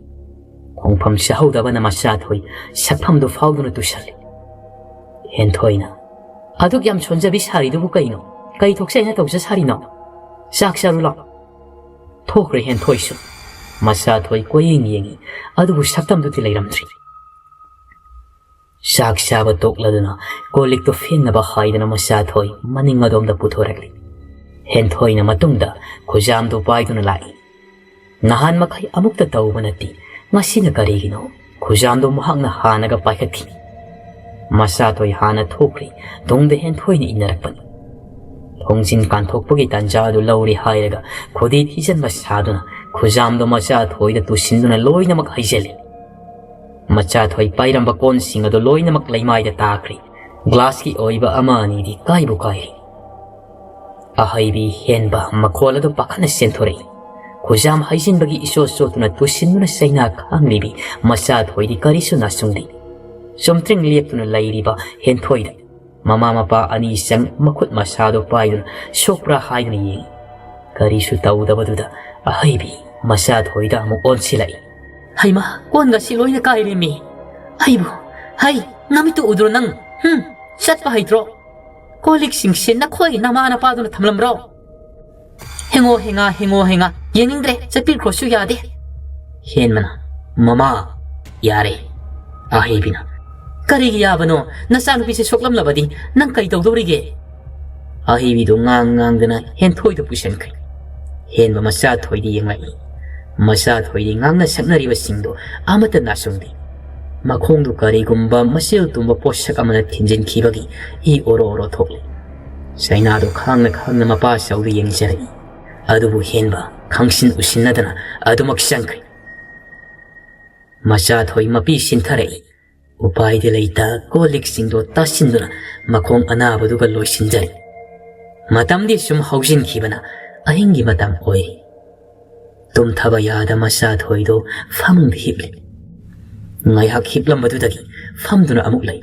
ꯈꯣꯡꯐꯝ ꯆꯥꯍꯧꯗꯕꯅ ꯃꯆꯥꯊꯣꯏ ꯁꯛꯐꯝꯗꯨ ꯐꯥꯎꯗꯨꯅ ꯇꯨꯁꯜꯂꯤ꯫ ꯍꯦꯟꯊꯣꯏꯅ, "ꯑꯗꯨꯛ ꯌꯥꯝ ꯁꯣꯟꯖꯕꯤ ꯁꯥꯔꯤꯗꯨꯕꯨ ꯀꯩꯅꯣ? ꯀꯩ ꯊꯣꯛꯆꯩꯅ ꯇꯧꯖ ꯁꯥꯔꯤꯅꯣ? ꯆꯥꯛ ꯆꯥꯔꯨ ꯂꯥꯎ꯫" ꯊꯣꯛꯈ꯭ꯔꯦ ꯍꯦꯟꯊꯣꯏꯁꯨ꯫ ꯃꯆꯥꯊꯣꯏ ꯀꯣꯏꯌꯦꯡ ꯌꯦꯡꯉꯤ, ꯑꯗꯨꯕꯨ ꯁꯛꯇꯝꯗꯨꯗꯤ ꯂꯩꯔꯝꯗ꯭ꯔꯤ꯫ ꯆꯥꯛ ꯆꯥꯕ ꯇꯣꯛꯂꯗꯨꯅ ꯀꯣꯜ ꯂꯤꯛꯇꯨ ꯐꯦꯡꯅꯕ ꯍꯥꯏꯗꯨꯅ ꯃꯆꯥꯊꯣꯏ ꯃꯅꯤꯡ ꯑꯗꯣꯝꯗ ꯄꯨꯊꯣꯔꯛꯂꯤ꯫ ꯍꯦꯟꯊꯣꯏꯅ ꯃꯇꯨꯡꯗ ꯈꯨꯖꯥꯝꯗꯨ ꯄꯥꯏꯗꯨꯅ ꯂꯥꯛꯏ꯫ ꯅꯍꯥꯟ ꯃꯈꯩ ꯑꯃꯨꯛꯇ ꯇꯧꯕ ꯅꯠꯇꯦ, ꯉꯁꯤꯅ ꯀꯔꯤꯒꯤꯅꯣ ꯈꯨꯖꯥꯝꯗꯣ ꯃꯍꯥꯛꯅ ꯍꯥꯟꯅꯒ ꯄꯥꯏꯈꯠꯈꯤꯅꯤ꯫ ꯃꯆꯥꯊꯣꯏ ꯍꯥꯟꯅ ꯊꯣꯛꯈ꯭ꯔꯦ, ꯇꯨꯡꯗ ꯍꯦꯟꯊꯣꯏꯅ ꯏꯟꯅꯔꯛꯄꯅꯤ꯫ ꯊꯣꯡꯖꯤꯟ ꯀꯥꯟꯊꯣꯛꯄꯒꯤ ꯇꯥꯟꯖꯥ ꯑꯗꯨ ꯂꯧꯔꯦ ꯍꯥꯏꯔꯒ ꯈꯨꯗꯤ ꯊꯤꯖꯤꯟꯕ ꯁꯥꯗꯨꯅ ꯈꯨꯖꯥꯝꯗꯣ ꯃꯆꯥꯊꯣꯏꯗ ꯇꯨꯁꯤꯟꯗꯨꯅ ꯂꯣꯏꯅꯃꯛ ꯍꯩꯖꯤꯜꯂꯤ꯫ ꯃꯆꯥꯊꯣꯏ ꯄꯥꯏꯔꯝꯕ ꯀꯣꯟꯁꯤꯡ ꯑꯗꯨ ꯂꯣꯏꯅꯃꯛ ꯂꯩꯃꯥꯏꯗ ꯇꯥꯈ꯭ꯔꯦ꯫ ꯒ꯭ꯂꯥꯁꯀꯤ ꯑꯣꯏꯕ ꯑꯃ ꯑꯅꯤꯗꯤ ꯀꯥꯏꯕꯨ ꯀꯥꯏꯔꯦ꯫ ꯑꯍꯩꯕꯤ ꯍꯦꯟꯕ ꯃꯈꯣꯜ ꯑꯗꯨ ꯄꯥꯈꯠꯅ ꯆꯦꯟꯊꯣꯔꯛꯏ꯫ ꯈꯨꯖꯥꯝ ꯍꯩꯖꯤꯟꯕꯒꯤ ꯏꯆꯣꯠ ꯆꯣꯠꯇꯨꯅ ꯇꯨꯁꯤꯟꯗꯨꯅ ꯆꯩꯅꯥ ꯈꯥꯡꯂꯤꯕꯤ ꯃꯆꯥꯊꯣꯏꯗꯤ ꯀꯔꯤꯁꯨ ꯅꯥꯆꯨꯡꯗꯦ꯫ ꯆꯨꯝꯇ꯭ꯔꯤꯡ ꯂꯦꯞꯇꯨꯅ ꯂꯩꯔꯤꯕ ꯍꯦꯟꯊꯣꯏꯗ ꯃꯃꯥ ꯃꯄꯥ ꯑꯅꯤ ꯆꯪ ꯃꯈꯨꯠ ꯃꯁꯥꯗꯨ ꯄꯥꯏꯗꯨꯅ ꯁꯣꯛꯄ꯭ꯔꯥ ꯍꯥꯏꯗꯨꯅ ꯌꯦꯡꯏ꯫ ꯀꯔꯤꯁꯨ ꯇꯧꯗꯕꯗꯨꯗ ꯑꯍꯩꯕꯤ ꯃꯆꯥꯊꯣꯏꯗ ꯑꯃꯨꯛ ꯑꯣꯟꯁꯤꯜꯂꯛꯏ꯫ "ꯍꯩꯃꯥ, ꯀꯣꯟꯒꯁꯤ ꯂꯣꯏꯅ ꯀꯥꯏꯔꯦꯃꯤ꯫ ꯑꯩꯕꯨ, ꯍꯩ, ꯅꯃꯤꯠꯇꯨ ꯎꯗ꯭ꯔꯣ ꯅꯪ? ꯍꯨꯝ, ꯆꯠꯄ ꯍꯩꯇ꯭ꯔꯣ? ꯀꯣꯜ ꯂꯤꯛꯁꯤꯡꯁꯦ ꯅꯈꯣꯏ ꯅꯃꯥ ꯅꯄꯥꯗꯨꯅ ꯊꯝꯂꯝꯕ꯭ꯔꯣ?" "ꯍꯦꯡꯉꯣ ꯍꯦꯡꯉꯥ, ꯍꯦꯡꯉꯣ ꯍꯦꯡꯉꯥ, ꯌꯦꯡꯅꯤꯡꯗ꯭ꯔꯦ, ꯆꯠꯄꯤꯈ꯭ꯔꯣꯁꯨ ꯌꯥꯗꯦ꯫" ꯍꯦꯟꯕꯅ, "ꯃꯃꯥ, ꯌꯥꯔꯦ꯫" ꯑꯍꯩꯕꯤꯅ, "ꯀꯔꯤꯒꯤ ꯌꯥꯕꯅꯣ? ꯅꯆꯥꯅꯨꯄꯤꯁꯦ ꯁꯣꯛꯂꯝꯂꯕꯗꯤ ꯅꯪ ꯀꯩ ꯇꯧꯗꯧꯔꯤꯒꯦ?" ꯑꯍꯩꯕꯤꯗꯨ ꯉꯥꯡ ꯉꯥꯡꯗꯅ ꯍꯦꯟꯊꯣꯏꯗ ꯄꯨꯁꯤꯟꯈ꯭ꯔꯦ꯫ ꯍꯦꯟꯕ ꯃꯆꯥ ꯊꯣꯏꯗꯤ ꯌꯦꯡꯂꯛꯏ꯫ ꯃꯆꯥ ꯊꯣꯏꯗꯤ ꯉꯥꯡꯅ ꯁꯛꯅꯔꯤꯕꯁꯤꯡꯗꯨ ꯑꯃꯠꯇ ꯅꯥꯆꯨꯡꯗꯦ꯫ ꯃꯈꯣꯡꯗꯨ ꯀꯔꯤꯒꯨꯝꯕ ꯃꯆꯦꯜ ꯇꯨꯝꯕ ꯄꯣꯠꯁꯛ ꯑꯃꯅ ꯊꯤꯟꯖꯤꯟꯈꯤꯕꯒꯤ ꯏ ꯑꯣꯔꯣ ꯑꯣꯔꯣ ꯊꯣꯛꯂꯤ꯫ ꯆꯩꯅꯥꯗꯨ ꯈꯥꯡꯅ ꯈꯥꯡꯅ ꯃꯄꯥ ꯆꯧꯗ ꯌꯦꯡꯖꯔꯛꯏ꯫ ꯑꯗꯨꯕꯨ ꯍꯦꯟꯕ ꯈꯪꯁꯤꯟ ꯎꯁꯤꯟꯅꯗꯅ ꯑꯗꯨꯃꯛ ꯆꯪꯈ꯭ꯔꯦ꯫ ꯃꯆꯥ ꯊꯣꯏ ꯃꯄꯤ ꯁꯤꯟꯊꯔꯛꯏ꯫ ꯎꯄꯥꯏꯗꯤ ꯂꯩꯇ ꯀꯣꯜ ꯂꯤꯛꯁꯤꯡꯗꯣ ꯇꯥꯁꯤꯟꯗꯨꯅ ꯃꯈꯣꯡ ꯑꯅꯥꯕꯗꯨꯒ ꯂꯣꯏꯁꯤꯟꯖꯔꯦ꯫ ꯃꯇꯝꯗꯤ ꯁꯨꯝ ꯍꯧꯖꯤꯟꯈꯤꯕꯅ ꯑꯍꯤꯡꯒꯤ ꯃꯇꯝ ꯑꯣꯏꯔꯦ꯫ ꯇꯨꯝꯊꯕ ꯌꯥꯗ ꯃꯆꯥ ꯊꯣꯏꯗꯣ ꯐꯃꯨꯡꯗ ꯍꯤꯞꯂꯤ꯫ ꯉꯥꯏꯍꯥꯛ ꯍꯤꯞꯂꯝꯕꯗꯨꯗꯒꯤ ꯐꯝꯗꯨꯅ ꯑꯃꯨꯛ ꯂꯩ꯫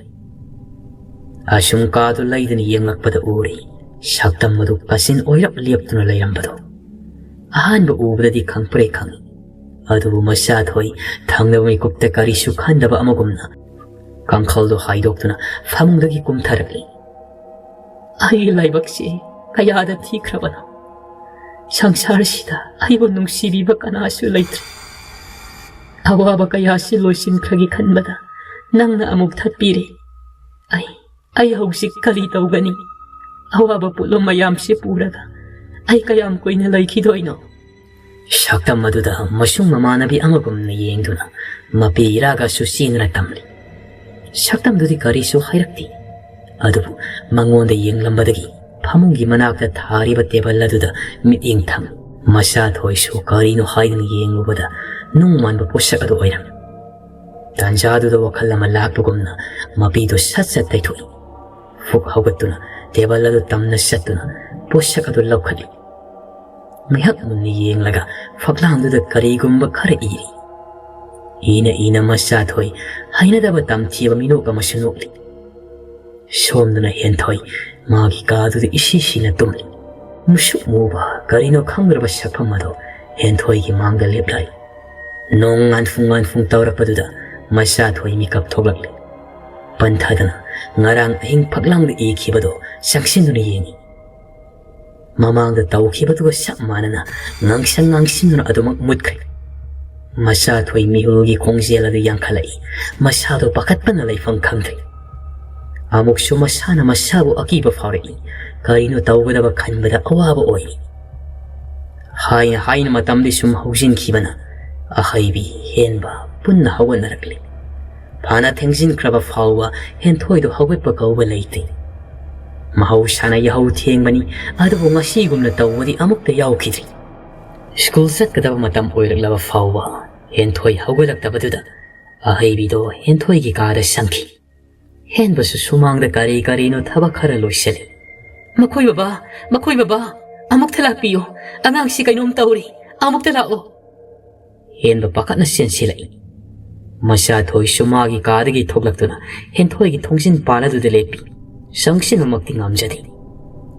ꯑꯁꯨꯝ ꯀꯥꯗꯨ ꯂꯩꯗꯨꯅ ꯌꯦꯡꯂꯛꯄꯗ ꯎꯔꯦ, ꯁꯛꯇꯝ ꯑꯗꯨ ꯀꯥꯆꯤꯟ ꯑꯣꯏꯔꯞ ꯂꯦꯞꯇꯨꯅ ꯂꯩꯔꯝꯕꯗꯨ ꯑꯍꯥꯟꯕ ꯎꯕꯗꯗꯤ ꯈꯪꯄ꯭ꯔꯦ ꯈꯪꯏ꯫ ꯑꯗꯨꯕꯨ ꯃꯁꯥꯊꯣꯏ ꯊꯪꯅꯕ ꯃꯤꯀꯨꯞꯇ ꯀꯔꯤꯁꯨ ꯈꯟꯗꯕ ꯑꯃꯒꯨꯝꯅ ꯀꯥꯡꯈꯜꯗꯨ ꯍꯥꯏꯗꯣꯛꯇꯨꯅ ꯐꯃꯨꯡꯗꯒꯤ ꯀꯨꯝꯊꯔꯛꯂꯤ꯫ ꯑꯩꯒꯤ ꯂꯥꯏꯕꯛꯁꯤ ꯀꯌꯥꯗ ꯊꯤꯈ꯭ꯔꯕꯅꯣ! ꯁꯪꯁꯥꯔꯁꯤꯗ ꯑꯩꯕꯨ ꯅꯨꯡꯁꯤꯕꯤꯕ ꯀꯅꯥꯁꯨ ꯂꯩꯇ꯭ꯔꯦ꯫ ꯑꯋꯥꯕ ꯀꯌꯥꯁꯤ ꯂꯣꯏꯁꯤꯟꯈ꯭ꯔꯒꯦ ꯈꯟꯕꯗ ꯅꯪꯅ ꯑꯃꯨꯛ ꯊꯠꯄꯤꯔꯦ꯫ ꯑꯩ, ꯑꯩ ꯍꯧꯖꯤꯛ ꯀꯔꯤ ꯇꯧꯒꯅꯤ? ꯑꯋꯥꯕ ꯄꯣꯠꯂꯨꯝ ꯃꯌꯥꯝꯁꯤ ꯄꯨꯔꯒ ꯑꯩ ꯀꯌꯥꯝ ꯀꯨꯏꯅ ꯂꯩꯈꯤꯗꯣꯏꯅꯣ? ꯁꯛꯇꯝ ꯑꯗꯨꯗ ꯃꯁꯨꯡ ꯃꯃꯥꯟꯅꯕꯤ ꯑꯃꯒꯨꯝꯅ ꯌꯦꯡꯗꯨꯅ ꯃꯄꯤ ꯏꯔꯥꯒꯁꯨ ꯆꯦꯟꯗꯨꯅ ꯇꯝꯂꯤ꯫ ꯁꯛꯇꯝꯗꯨꯗꯤ ꯀꯔꯤꯁꯨ ꯍꯥꯏꯔꯛꯇꯦ꯫ ꯑꯗꯨꯕꯨ ꯃꯉꯣꯟꯗ ꯌꯦꯡꯂꯝꯕꯗꯒꯤ ꯐꯃꯨꯡꯒꯤ ꯃꯅꯥꯛꯇ ꯊꯥꯔꯤꯕ ꯇꯦꯕꯜ ꯑꯗꯨꯗ ꯃꯤꯠꯌꯦꯡ ꯊꯝ꯫ ꯃꯁꯥꯊꯣꯏꯁꯨ ꯀꯔꯤꯅꯣ ꯍꯥꯏꯗꯨꯅ ꯌꯦꯡꯂꯨꯕꯗ ꯅꯨꯡ ꯃꯥꯟꯕ ꯄꯣꯠꯁꯛ ꯑꯗꯨ ꯑꯣꯏꯔꯝꯃꯤ꯫ ꯇꯥꯟꯖꯥꯗꯨꯗ ꯋꯥꯈꯜ ꯑꯃ ꯂꯥꯛꯄꯒꯨꯝꯅ ꯃꯄꯤꯗꯨ ꯁꯠ ꯁꯠ ꯇꯩꯊꯣꯛꯏ꯫ ꯐꯨꯛ ꯍꯧꯒꯠꯇꯨꯅ ꯇꯦꯕꯜ ꯑꯗꯨ ꯇꯝꯅ ꯆꯠꯇꯨꯅ ꯄꯣꯠꯁꯛ ꯑꯗꯨ ꯂꯧꯈꯠꯂꯤ꯫ ꯉꯥꯏꯍꯥꯛ ꯃꯨꯟꯅ ꯌꯦꯡꯂꯒ ꯐꯛꯂꯥꯡꯗꯨꯗ ꯀꯔꯤꯒꯨꯝꯕ ꯈꯔ ꯏꯔꯤ꯫ ꯏꯅ ꯏꯅ ꯃꯁꯥꯊꯣꯏ ꯍꯩꯅꯗꯕ ꯇꯝꯊꯤꯕ ꯃꯤꯅꯣꯛ ꯑꯃꯁꯨ ꯅꯣꯛꯂꯤ꯫ ꯁꯣꯝꯗꯅ ꯍꯦꯟꯊꯣꯏ ꯃꯥꯒꯤ ꯀꯥꯗꯨꯗ ꯏꯁꯤ ꯁꯤꯅ ꯇꯨꯝꯂꯤ꯫ ꯃꯨꯁꯨꯛ ꯃꯨꯕ ꯀꯔꯤꯅꯣ ꯈꯪꯗ꯭ꯔꯕ ꯁꯛꯐꯝ ꯑꯗꯨ ꯍꯦꯟꯊꯣꯏꯒꯤ ꯃꯥꯡꯗ ꯂꯦꯞꯂꯔꯤ꯫ ꯅꯣꯡ ꯉꯥꯟꯐꯨꯡ ꯉꯥꯟꯐꯨꯡ ꯇꯧꯔꯛꯄꯗꯨꯗ ꯃꯁꯥꯊꯣꯏ ꯃꯤꯀꯞ ꯊꯣꯛꯂꯛꯂꯤ꯫ ꯄꯟꯊꯗꯅ ꯉꯔꯥꯡ ꯑꯍꯤꯡ ꯐꯛꯂꯥꯡꯗ ꯏꯈꯤꯕꯗꯨ ꯆꯪꯁꯤꯟꯗꯨꯅ ꯌꯦꯡꯏ꯫ ꯃꯃꯥꯡꯗ ꯇꯧꯈꯤꯕꯗꯨꯒ ꯆꯞ ꯃꯥꯟꯅꯅ ꯉꯥꯡꯁꯪ ꯉꯥꯡꯁꯤꯟꯗꯨꯅ ꯑꯗꯨꯃꯛ ꯃꯨꯠꯈ꯭ꯔꯦ꯫ ꯃꯁꯥꯊꯣꯏ ꯃꯤꯍꯨꯜꯒꯤ ꯈꯣꯡꯖꯦꯜ ꯑꯗꯨ ꯌꯥꯡꯈꯠꯂꯛꯏ꯫ ꯃꯁꯥꯗꯣ ꯄꯥꯈꯠꯄꯅ ꯂꯩꯐꯝ ꯈꯪꯗ꯭ꯔꯦ꯫ ꯑꯃꯨꯛꯁꯨ ꯃꯁꯥꯅ ꯃꯁꯥꯕꯨ ꯑꯀꯤꯕ ꯐꯥꯎꯔꯛꯏ꯫ ꯀꯔꯤꯅꯣ ꯇꯧꯒꯗꯕ ꯈꯟꯕꯗ ꯑꯋꯥꯕ ꯑꯣꯏꯔꯤ꯫ ꯍꯥꯏꯅ ꯍꯥꯏꯅ ꯃꯇꯝꯗꯤ ꯁꯨꯝ ꯍꯧꯖꯤꯟꯈꯤꯕꯅ ꯑꯍꯩꯕꯤ, ꯍꯦꯟꯕ ꯄꯨꯟꯅ ꯍꯧꯒꯠꯅꯔꯛꯂꯤ꯫ ꯐꯅ ꯊꯦꯡꯖꯤꯟꯈ꯭ꯔꯕ ꯐꯥꯎꯕ ꯍꯦꯟꯊꯣꯏꯗꯣ ꯍꯧꯒꯠꯄ ꯀꯧꯕ ꯂꯩꯇꯦ꯫ ꯃꯍꯧꯁꯥꯅ ꯌꯥꯍꯧ ꯊꯦꯡꯕꯅꯤ, ꯑꯗꯨꯕꯨ ꯉꯁꯤꯒꯨꯝꯅ ꯇꯧꯕꯗꯤ ꯑꯃꯨꯛꯇ ꯌꯥꯎꯈꯤꯗ꯭ꯔꯤ꯫ ꯁ꯭ꯀꯨꯜ ꯆꯠꯀꯗꯕ ꯃꯇꯝ ꯑꯣꯏꯔꯛꯂꯕ ꯐꯥꯎꯕ ꯍꯦꯟꯊꯣꯏ ꯍꯧꯒꯠꯂꯛꯇꯕꯗꯨꯗ ꯑꯍꯩꯕꯤꯗꯣ ꯍꯦꯟꯊꯣꯏꯒꯤ ꯀꯥꯗ ꯆꯪꯈꯤ꯫ ꯍꯦꯟꯕꯁꯨ ꯁꯨꯃꯥꯡꯗ ꯀꯔꯤ ꯀꯔꯤꯅꯣ ꯊꯕꯛ ꯈꯔ ꯂꯣꯏꯁꯤꯜꯂꯤ꯫ "ꯃꯈꯣꯏ ꯕꯕꯥ, ꯃꯈꯣꯏ ꯕꯕꯥ, ꯑꯃꯨꯛꯇ ꯂꯥꯛꯄꯤꯌꯨ꯫ ꯑꯉꯥꯡꯁꯤ ꯀꯩꯅꯣꯝ ꯇꯧꯔꯤ꯫ ꯑꯃꯨꯛꯇ ꯂꯥꯛꯑꯣ꯫" ꯍꯦꯟꯕ ꯄꯥꯈꯠꯅ ꯆꯦꯟꯁꯤꯜꯂꯛꯏ꯫ ꯃꯁꯥꯊꯣꯏꯁꯨ ꯃꯥꯒꯤ ꯀꯥꯗꯒꯤ ꯊꯣꯛꯂꯛꯇꯨꯅ ꯍꯦꯟꯊꯣꯏꯒꯤ ꯊꯣꯡꯖꯤꯟ ꯄꯥꯜ ꯑꯗꯨꯗ ꯂꯦꯞꯄꯤ꯫ ꯆꯪꯁꯤꯟꯕꯃꯛꯇꯤ ꯉꯝꯖꯗꯦ꯫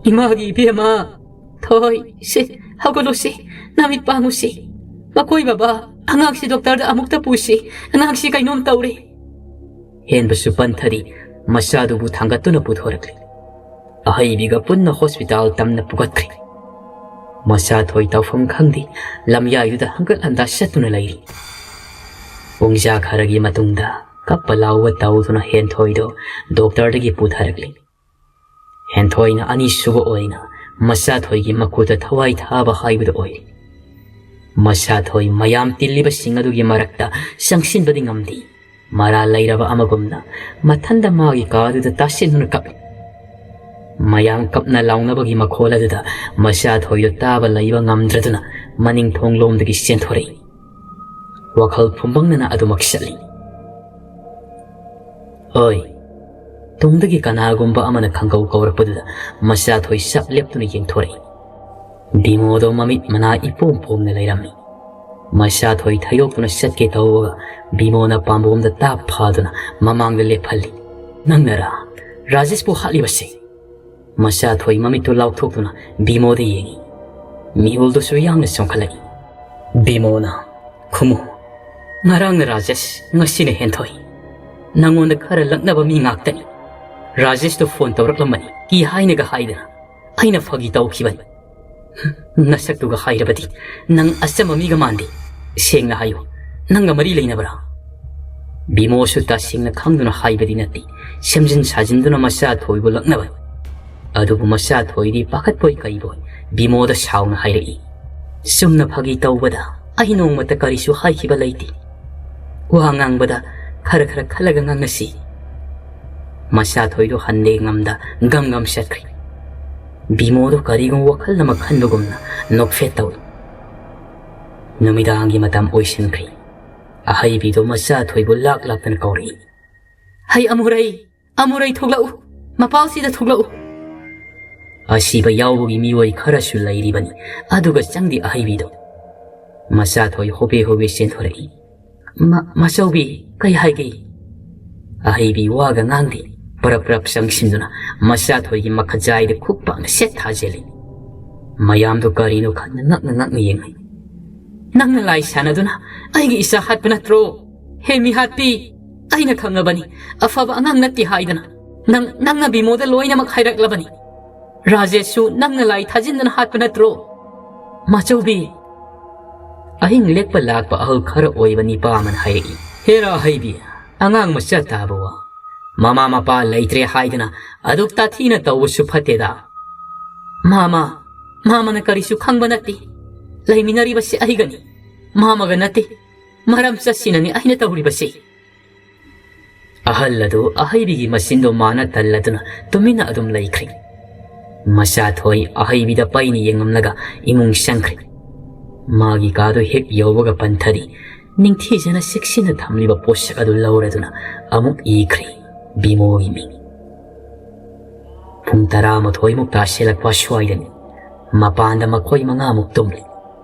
"ꯏꯃꯥꯒꯤ ꯏꯕꯦꯝꯃ, ꯊꯣꯏ, ꯁꯦ, ꯍꯧꯒꯠꯂꯨꯁꯤ, ꯅꯃꯤꯠ ꯄꯥꯡꯉꯨꯁꯤ꯫ ꯃꯈꯣꯏ ꯕꯕꯥ, ꯑꯉꯥꯡꯁꯤ ꯗꯣꯛꯇꯔꯗ ꯑꯃꯨꯛꯇ ꯄꯨꯁꯤ, ꯑꯉꯥꯡꯁꯤ ꯀꯩꯅꯣꯝ ꯇꯧꯔꯦ"꯫ ꯍꯦꯟꯕꯁꯨ ꯄꯟꯊꯔꯤ, ꯃꯆꯥꯗꯨꯕꯨ ꯊꯥꯡꯒꯠꯇꯨꯅ ꯄꯨꯊꯣꯔꯛꯂꯤ꯫ ꯑꯍꯩꯕꯤꯒ ꯄꯨꯟꯅ ꯍꯣꯁꯄꯤꯇꯥꯜ ꯇꯝꯅ ꯄꯨꯈꯠꯈ꯭ꯔꯦ꯫ ꯃꯆꯥ ꯊꯣꯏ ꯇꯧꯐꯝ ꯈꯪꯗꯦ, ꯂꯝꯌꯥꯏꯗꯨꯗ ꯍꯪꯒꯠ ꯍꯟꯗꯥ ꯆꯠꯇꯨꯅ ꯂꯩꯔꯤ꯫ ꯄꯨꯡꯖꯥ ꯈꯔꯒꯤ ꯃꯇꯨꯡꯗ ꯀꯞꯄ ꯂꯥꯎꯕ ꯇꯧꯗꯨꯅ ꯍꯦꯟꯊꯣꯏꯗꯣ ꯗꯣꯛꯇꯔꯗꯒꯤ ꯄꯨꯊꯔꯛꯂꯤ꯫ ꯍꯦꯟꯊꯣꯏꯅ ꯑꯅꯤꯁꯨꯕ ꯑꯣꯏꯅ ꯃꯆꯥ ꯊꯣꯏꯒꯤ ꯃꯈꯨꯠꯇ ꯊꯋꯥꯏ ꯊꯥꯕ ꯍꯥꯏꯕꯗꯨ ꯑꯣꯏꯔꯤ꯫ ꯃꯆꯥ ꯊꯣꯏ ꯃꯌꯥꯝ ꯇꯤꯜꯂꯤꯕꯁꯤꯡ ꯑꯗꯨꯒꯤ ꯃꯔꯛꯇ ꯆꯪꯁꯤꯟꯕꯗꯤ ꯉꯝꯗꯦ꯫ ꯃꯔꯥꯜ ꯂꯩꯔꯕ ꯑꯃꯒꯨꯝꯅ ꯃꯊꯟꯗ ꯃꯥꯒꯤ ꯀꯥꯗꯨꯗ ꯇꯥꯁꯤꯟꯗꯨꯅ ꯀꯞꯂꯤ꯫ ꯃꯌꯥꯝ ꯀꯞꯅ ꯂꯥꯎꯅꯕꯒꯤ ꯃꯈꯣꯜ ꯑꯗꯨꯗ ꯃꯆꯥ ꯊꯣꯏꯗꯣ ꯇꯥꯕ ꯂꯩꯕ ꯉꯝꯗ꯭ꯔꯗꯨꯅ ꯃꯅꯤꯡ ꯊꯣꯡꯂꯣꯝꯗꯒꯤ ꯆꯦꯟꯊꯣꯔꯛꯏ꯫ ꯋꯥꯈꯜ ꯐꯨꯝꯕꯪꯅꯅ ꯑꯗꯨꯃꯛ ꯆꯠꯂꯤ꯫ "ꯑꯣꯏ!" ꯇꯨꯡꯗꯒꯤ ꯀꯅꯥꯒꯨꯝꯕ ꯑꯃꯅ ꯈꯪꯒꯧ ꯀꯧꯔꯛꯄꯗꯨꯗ ꯃꯆꯥ ꯊꯣꯏ ꯆꯞ ꯂꯦꯞꯇꯨꯅ ꯌꯦꯡꯊꯣꯔꯛꯏ꯫ ꯕꯤꯃꯣꯗꯣ ꯃꯃꯤꯠ ꯃꯅꯥ ꯏꯄꯣꯝ ꯄꯣꯝꯅ ꯂꯩꯔꯝꯃꯤ꯫ ꯃꯆꯥ ꯊꯣꯏ ꯊꯩꯗꯣꯛꯇꯨꯅ ꯆꯠꯀꯦ ꯇꯧꯕꯒ ꯕꯤꯃꯣꯅ ꯄꯥꯝꯕꯣꯝꯗ ꯇꯥꯞ ꯐꯥꯗꯨꯅ ꯃꯃꯥꯡꯗ ꯂꯦꯞꯍꯜꯂꯤ꯫ "ꯅꯪꯅꯔꯥ ꯔꯥꯖꯦꯁꯄꯨ ꯍꯥꯠꯂꯤꯕꯁꯦ?" ꯃꯆꯥ ꯊꯣꯏ ꯃꯃꯤꯠꯇꯨ ꯂꯥꯎꯊꯣꯛꯇꯨꯅ ꯕꯤꯃꯣꯗ ꯌꯦꯡꯉꯤ꯫ ꯃꯤꯍꯨꯜꯗꯨꯁꯨ ꯌꯥꯡꯅ ꯆꯣꯡꯈꯠꯂꯛꯏ꯫ ꯕꯤꯃꯣꯅ, "ꯈꯨꯝꯃꯨ, ꯉꯔꯥꯡꯅ ꯔꯥꯖꯦꯁ, ꯉꯁꯤꯅ ꯍꯦꯟꯊꯣꯏ꯫ ꯅꯪꯉꯣꯟꯗ ꯈꯔ ꯂꯛꯅꯕ ꯃꯤ ꯉꯥꯛꯇꯅꯤ꯫ ꯔꯥꯖꯦꯁꯇꯨ ꯐꯣꯟ ꯇꯧꯔꯛꯂꯝꯕꯅꯤ, ꯀꯤ ꯍꯥꯏꯅꯒ ꯍꯥꯏꯗꯅ꯫ ꯑꯩꯅ ꯐꯥꯒꯤ ꯇꯧꯈꯤꯕꯅꯤ꯫ ꯅꯁꯛꯇꯨꯒ ꯍꯥꯏꯔꯕꯗꯤ ꯅꯪ ꯑꯆꯝꯕ ꯃꯤꯒ ꯃꯥꯟꯗꯦ꯫ ꯁꯦꯡꯅ ꯍꯥꯏꯌꯨ, ꯅꯪꯒ ꯃꯔꯤ ꯂꯩꯅꯕ꯭ꯔꯥ?" ꯕꯤꯃꯣꯁꯨ ꯇꯁꯦꯡꯅ ꯈꯪꯗꯨꯅ ꯍꯥꯏꯕꯗꯤ ꯅꯠꯇꯦ, ꯁꯦꯝꯖꯤꯟ ꯁꯥꯖꯤꯟꯗꯨꯅ ꯃꯆꯥ ꯊꯣꯏꯕꯨ ꯂꯛꯅꯕꯅꯤ꯫ ꯑꯗꯨꯕꯨ ꯃꯆꯥ ꯊꯣꯏꯗꯤ ꯄꯥꯈꯠꯄꯣꯏ ꯀꯩꯕꯣꯏ ꯕꯤꯃꯣꯗ ꯁꯥꯎꯅ ꯍꯥꯏꯔꯛꯏ꯫ "ꯆꯨꯝꯅ ꯐꯥꯒꯤ ꯇꯧꯕꯗ ꯑꯩ ꯅꯣꯡꯃꯇ ꯀꯔꯤꯁꯨ ꯍꯥꯏꯈꯤꯕ ꯂꯩꯇꯦ꯫ ꯋꯥ ꯉꯥꯡꯕꯗ ꯈꯔ ꯈꯔ ꯈꯜꯂꯒ ꯉꯥꯡꯅꯁꯤ"꯫ ꯃꯆꯥ ꯊꯣꯏꯗꯣ ꯍꯟꯗꯦ ꯉꯝꯗ ꯒꯝ ꯒꯝ ꯆꯠꯈ꯭ꯔꯦ꯫ ꯕꯤꯃꯣꯗꯣ ꯀꯔꯤꯒꯨꯝꯕ ꯋꯥꯈꯜ ꯑꯃ ꯈꯟꯕꯒꯨꯝꯅ ꯅꯣꯛꯐꯦꯠ ꯇꯧꯏ꯫ ꯅꯨꯃꯤꯗꯥꯡꯒꯤ ꯃꯇꯝ ꯑꯣꯏꯁꯤꯟꯈ꯭ꯔꯦ꯫ ꯑꯍꯩꯕꯤꯗꯣ ꯃꯆꯥ ꯊꯣꯏꯕꯨ ꯂꯥꯛ ꯂꯥꯛꯇꯅ ꯀꯧꯔꯛꯏ꯫ "ꯍꯩ ꯑꯃꯨꯔꯩ, ꯑꯃꯨꯔꯩ ꯊꯣꯛꯂꯛꯎ, ꯃꯄꯥꯜꯁꯤꯗ ꯊꯣꯛꯂꯛꯎ"꯫ ꯑꯁꯤꯕ ꯌꯥꯎꯕꯒꯤ ꯃꯤꯑꯣꯏ ꯈꯔꯁꯨ ꯂꯩꯔꯤꯕꯅꯤ, ꯑꯗꯨꯒ ꯆꯪꯗꯦ ꯑꯍꯩꯕꯤꯗꯣ꯫ ꯃꯆꯥ ꯊꯣꯏ ꯍꯣꯕꯦ ꯍꯣꯕꯦ ꯆꯦꯟꯊꯣꯔꯛꯏ꯫ "ꯃ-, ꯃꯆꯧꯕꯤ, ꯀꯩ ꯍꯥꯏꯒꯦ?" ꯑꯍꯩꯕꯤ ꯋꯥꯒ ꯉꯥꯡꯗꯦ, ꯄꯔꯞ ꯄꯔꯞ ꯆꯪꯁꯤꯟꯗꯨꯅ ꯃꯆꯥꯊꯣꯏꯒꯤ ꯃꯈꯖꯥꯏꯗ ꯈꯨꯠ ꯄꯥꯛꯅ ꯁꯦꯠ ꯊꯥꯖꯤꯜꯂꯤ꯫ ꯃꯌꯥꯝꯗꯨ ꯀꯔꯤꯅꯣ ꯈꯟꯅ ꯉꯛꯅ ꯉꯛꯅ ꯌꯦꯡꯂꯤ꯫ "ꯅꯪꯅ ꯂꯥꯏ ꯁꯥꯟꯅꯗꯨꯅ ꯑꯩꯒꯤ ꯏꯆꯥ ꯍꯥꯠꯄ ꯅꯠꯇ꯭ꯔꯣ? ꯍꯦ ꯃꯤꯍꯥꯠꯄꯤ, ꯑꯩꯅ ꯈꯪꯂꯕꯅꯤ, ꯑꯐꯕ ꯑꯉꯥꯡ ꯅꯠꯇꯦ ꯍꯥꯏꯗꯅ꯫ ꯅꯪ, ꯅꯪꯅ ꯕꯤꯃꯣꯗ ꯂꯣꯏꯅꯃꯛ ꯍꯥꯏꯔꯛꯂꯕꯅꯤ꯫ ꯔꯥꯖꯦꯁꯁꯨ ꯅꯪꯅ ꯂꯥꯏ ꯊꯥꯖꯤꯟꯗꯨꯅ ꯍꯥꯠꯄ ꯅꯠꯇ꯭ꯔꯣ?" "ꯃꯥꯆꯧꯕꯤ!" ꯑꯍꯤꯡ ꯂꯦꯛꯄ ꯂꯥꯛꯄ ꯑꯍꯜ ꯈꯔ ꯑꯣꯏꯕ ꯅꯤꯄꯥ ꯑꯃꯅ ꯍꯥꯏꯔꯛꯏ꯫ "ꯍꯦꯔꯥ ꯍꯩꯕꯤ, ꯑꯉꯥꯡ ꯃꯆꯥ ꯇꯥꯕ ꯋꯥ꯫ ꯃꯃꯥ ꯃꯄꯥ ꯂꯩꯇ꯭ꯔꯦ ꯍꯥꯏꯗꯅ ꯑꯗꯨꯛ ꯇꯥꯊꯤꯅ ꯇꯧꯕꯁꯨ ꯐꯠꯇꯦꯗ꯫ ꯃꯥꯃ, ꯃꯥꯃꯅ ꯀꯔꯤꯁꯨ ꯈꯪꯕ ꯅꯠꯇꯦ꯫ ꯂꯩꯃꯤꯟꯅꯔꯤꯕꯁꯤ ꯑꯩꯒꯅꯤ, ꯃꯥꯃꯒ ꯅꯠꯇꯦ꯫ ꯃꯔꯝ ꯆꯠꯁꯤꯅꯅꯤ ꯑꯩꯅ ꯇꯧꯔꯤꯕꯁꯤ꯫" ꯑꯍꯜ ꯑꯗꯨ ꯑꯍꯩꯕꯤꯒꯤ ꯃꯆꯤꯟꯗꯣ ꯃꯥꯅ ꯇꯜꯂꯗꯨꯅ ꯇꯨꯃꯤꯟꯅ ꯑꯗꯨꯝ ꯂꯩꯈ꯭ꯔꯦ꯫ ꯃꯆꯥꯊꯣꯏ ꯑꯍꯩꯕꯤꯗ ꯄꯩꯅ ꯌꯦꯡꯂꯝꯂꯒ ꯏꯃꯨꯡ ꯆꯪꯈ꯭ꯔꯦ꯫ ꯃꯥꯒꯤ ꯀꯥꯗꯨ ꯍꯦꯛ ꯌꯧꯕꯒ ꯄꯟꯊꯔꯤ꯫ ꯅꯤꯡꯊꯤꯖꯅ ꯆꯦꯛꯁꯤꯟꯅ ꯊꯝꯂꯤꯕ ꯄꯣꯠꯁꯛ ꯑꯗꯨ ꯂꯧꯔꯗꯨꯅ ꯑꯃꯨꯛ ꯏꯈ꯭ꯔꯦ, ꯕꯤꯃꯣꯒꯤ ꯃꯤꯡ꯫ ꯄꯨꯡ ꯇꯔꯥꯃꯥꯊꯣꯏꯃꯨꯛ ꯇꯥꯁꯤꯜꯂꯛꯄ ꯑꯁ꯭ꯋꯥꯏꯗꯅꯤ꯫ ꯃꯄꯥꯟꯗ ꯃꯈꯣꯏ ꯃꯉꯥꯃꯨꯛ ꯇꯨꯝꯂꯤ꯫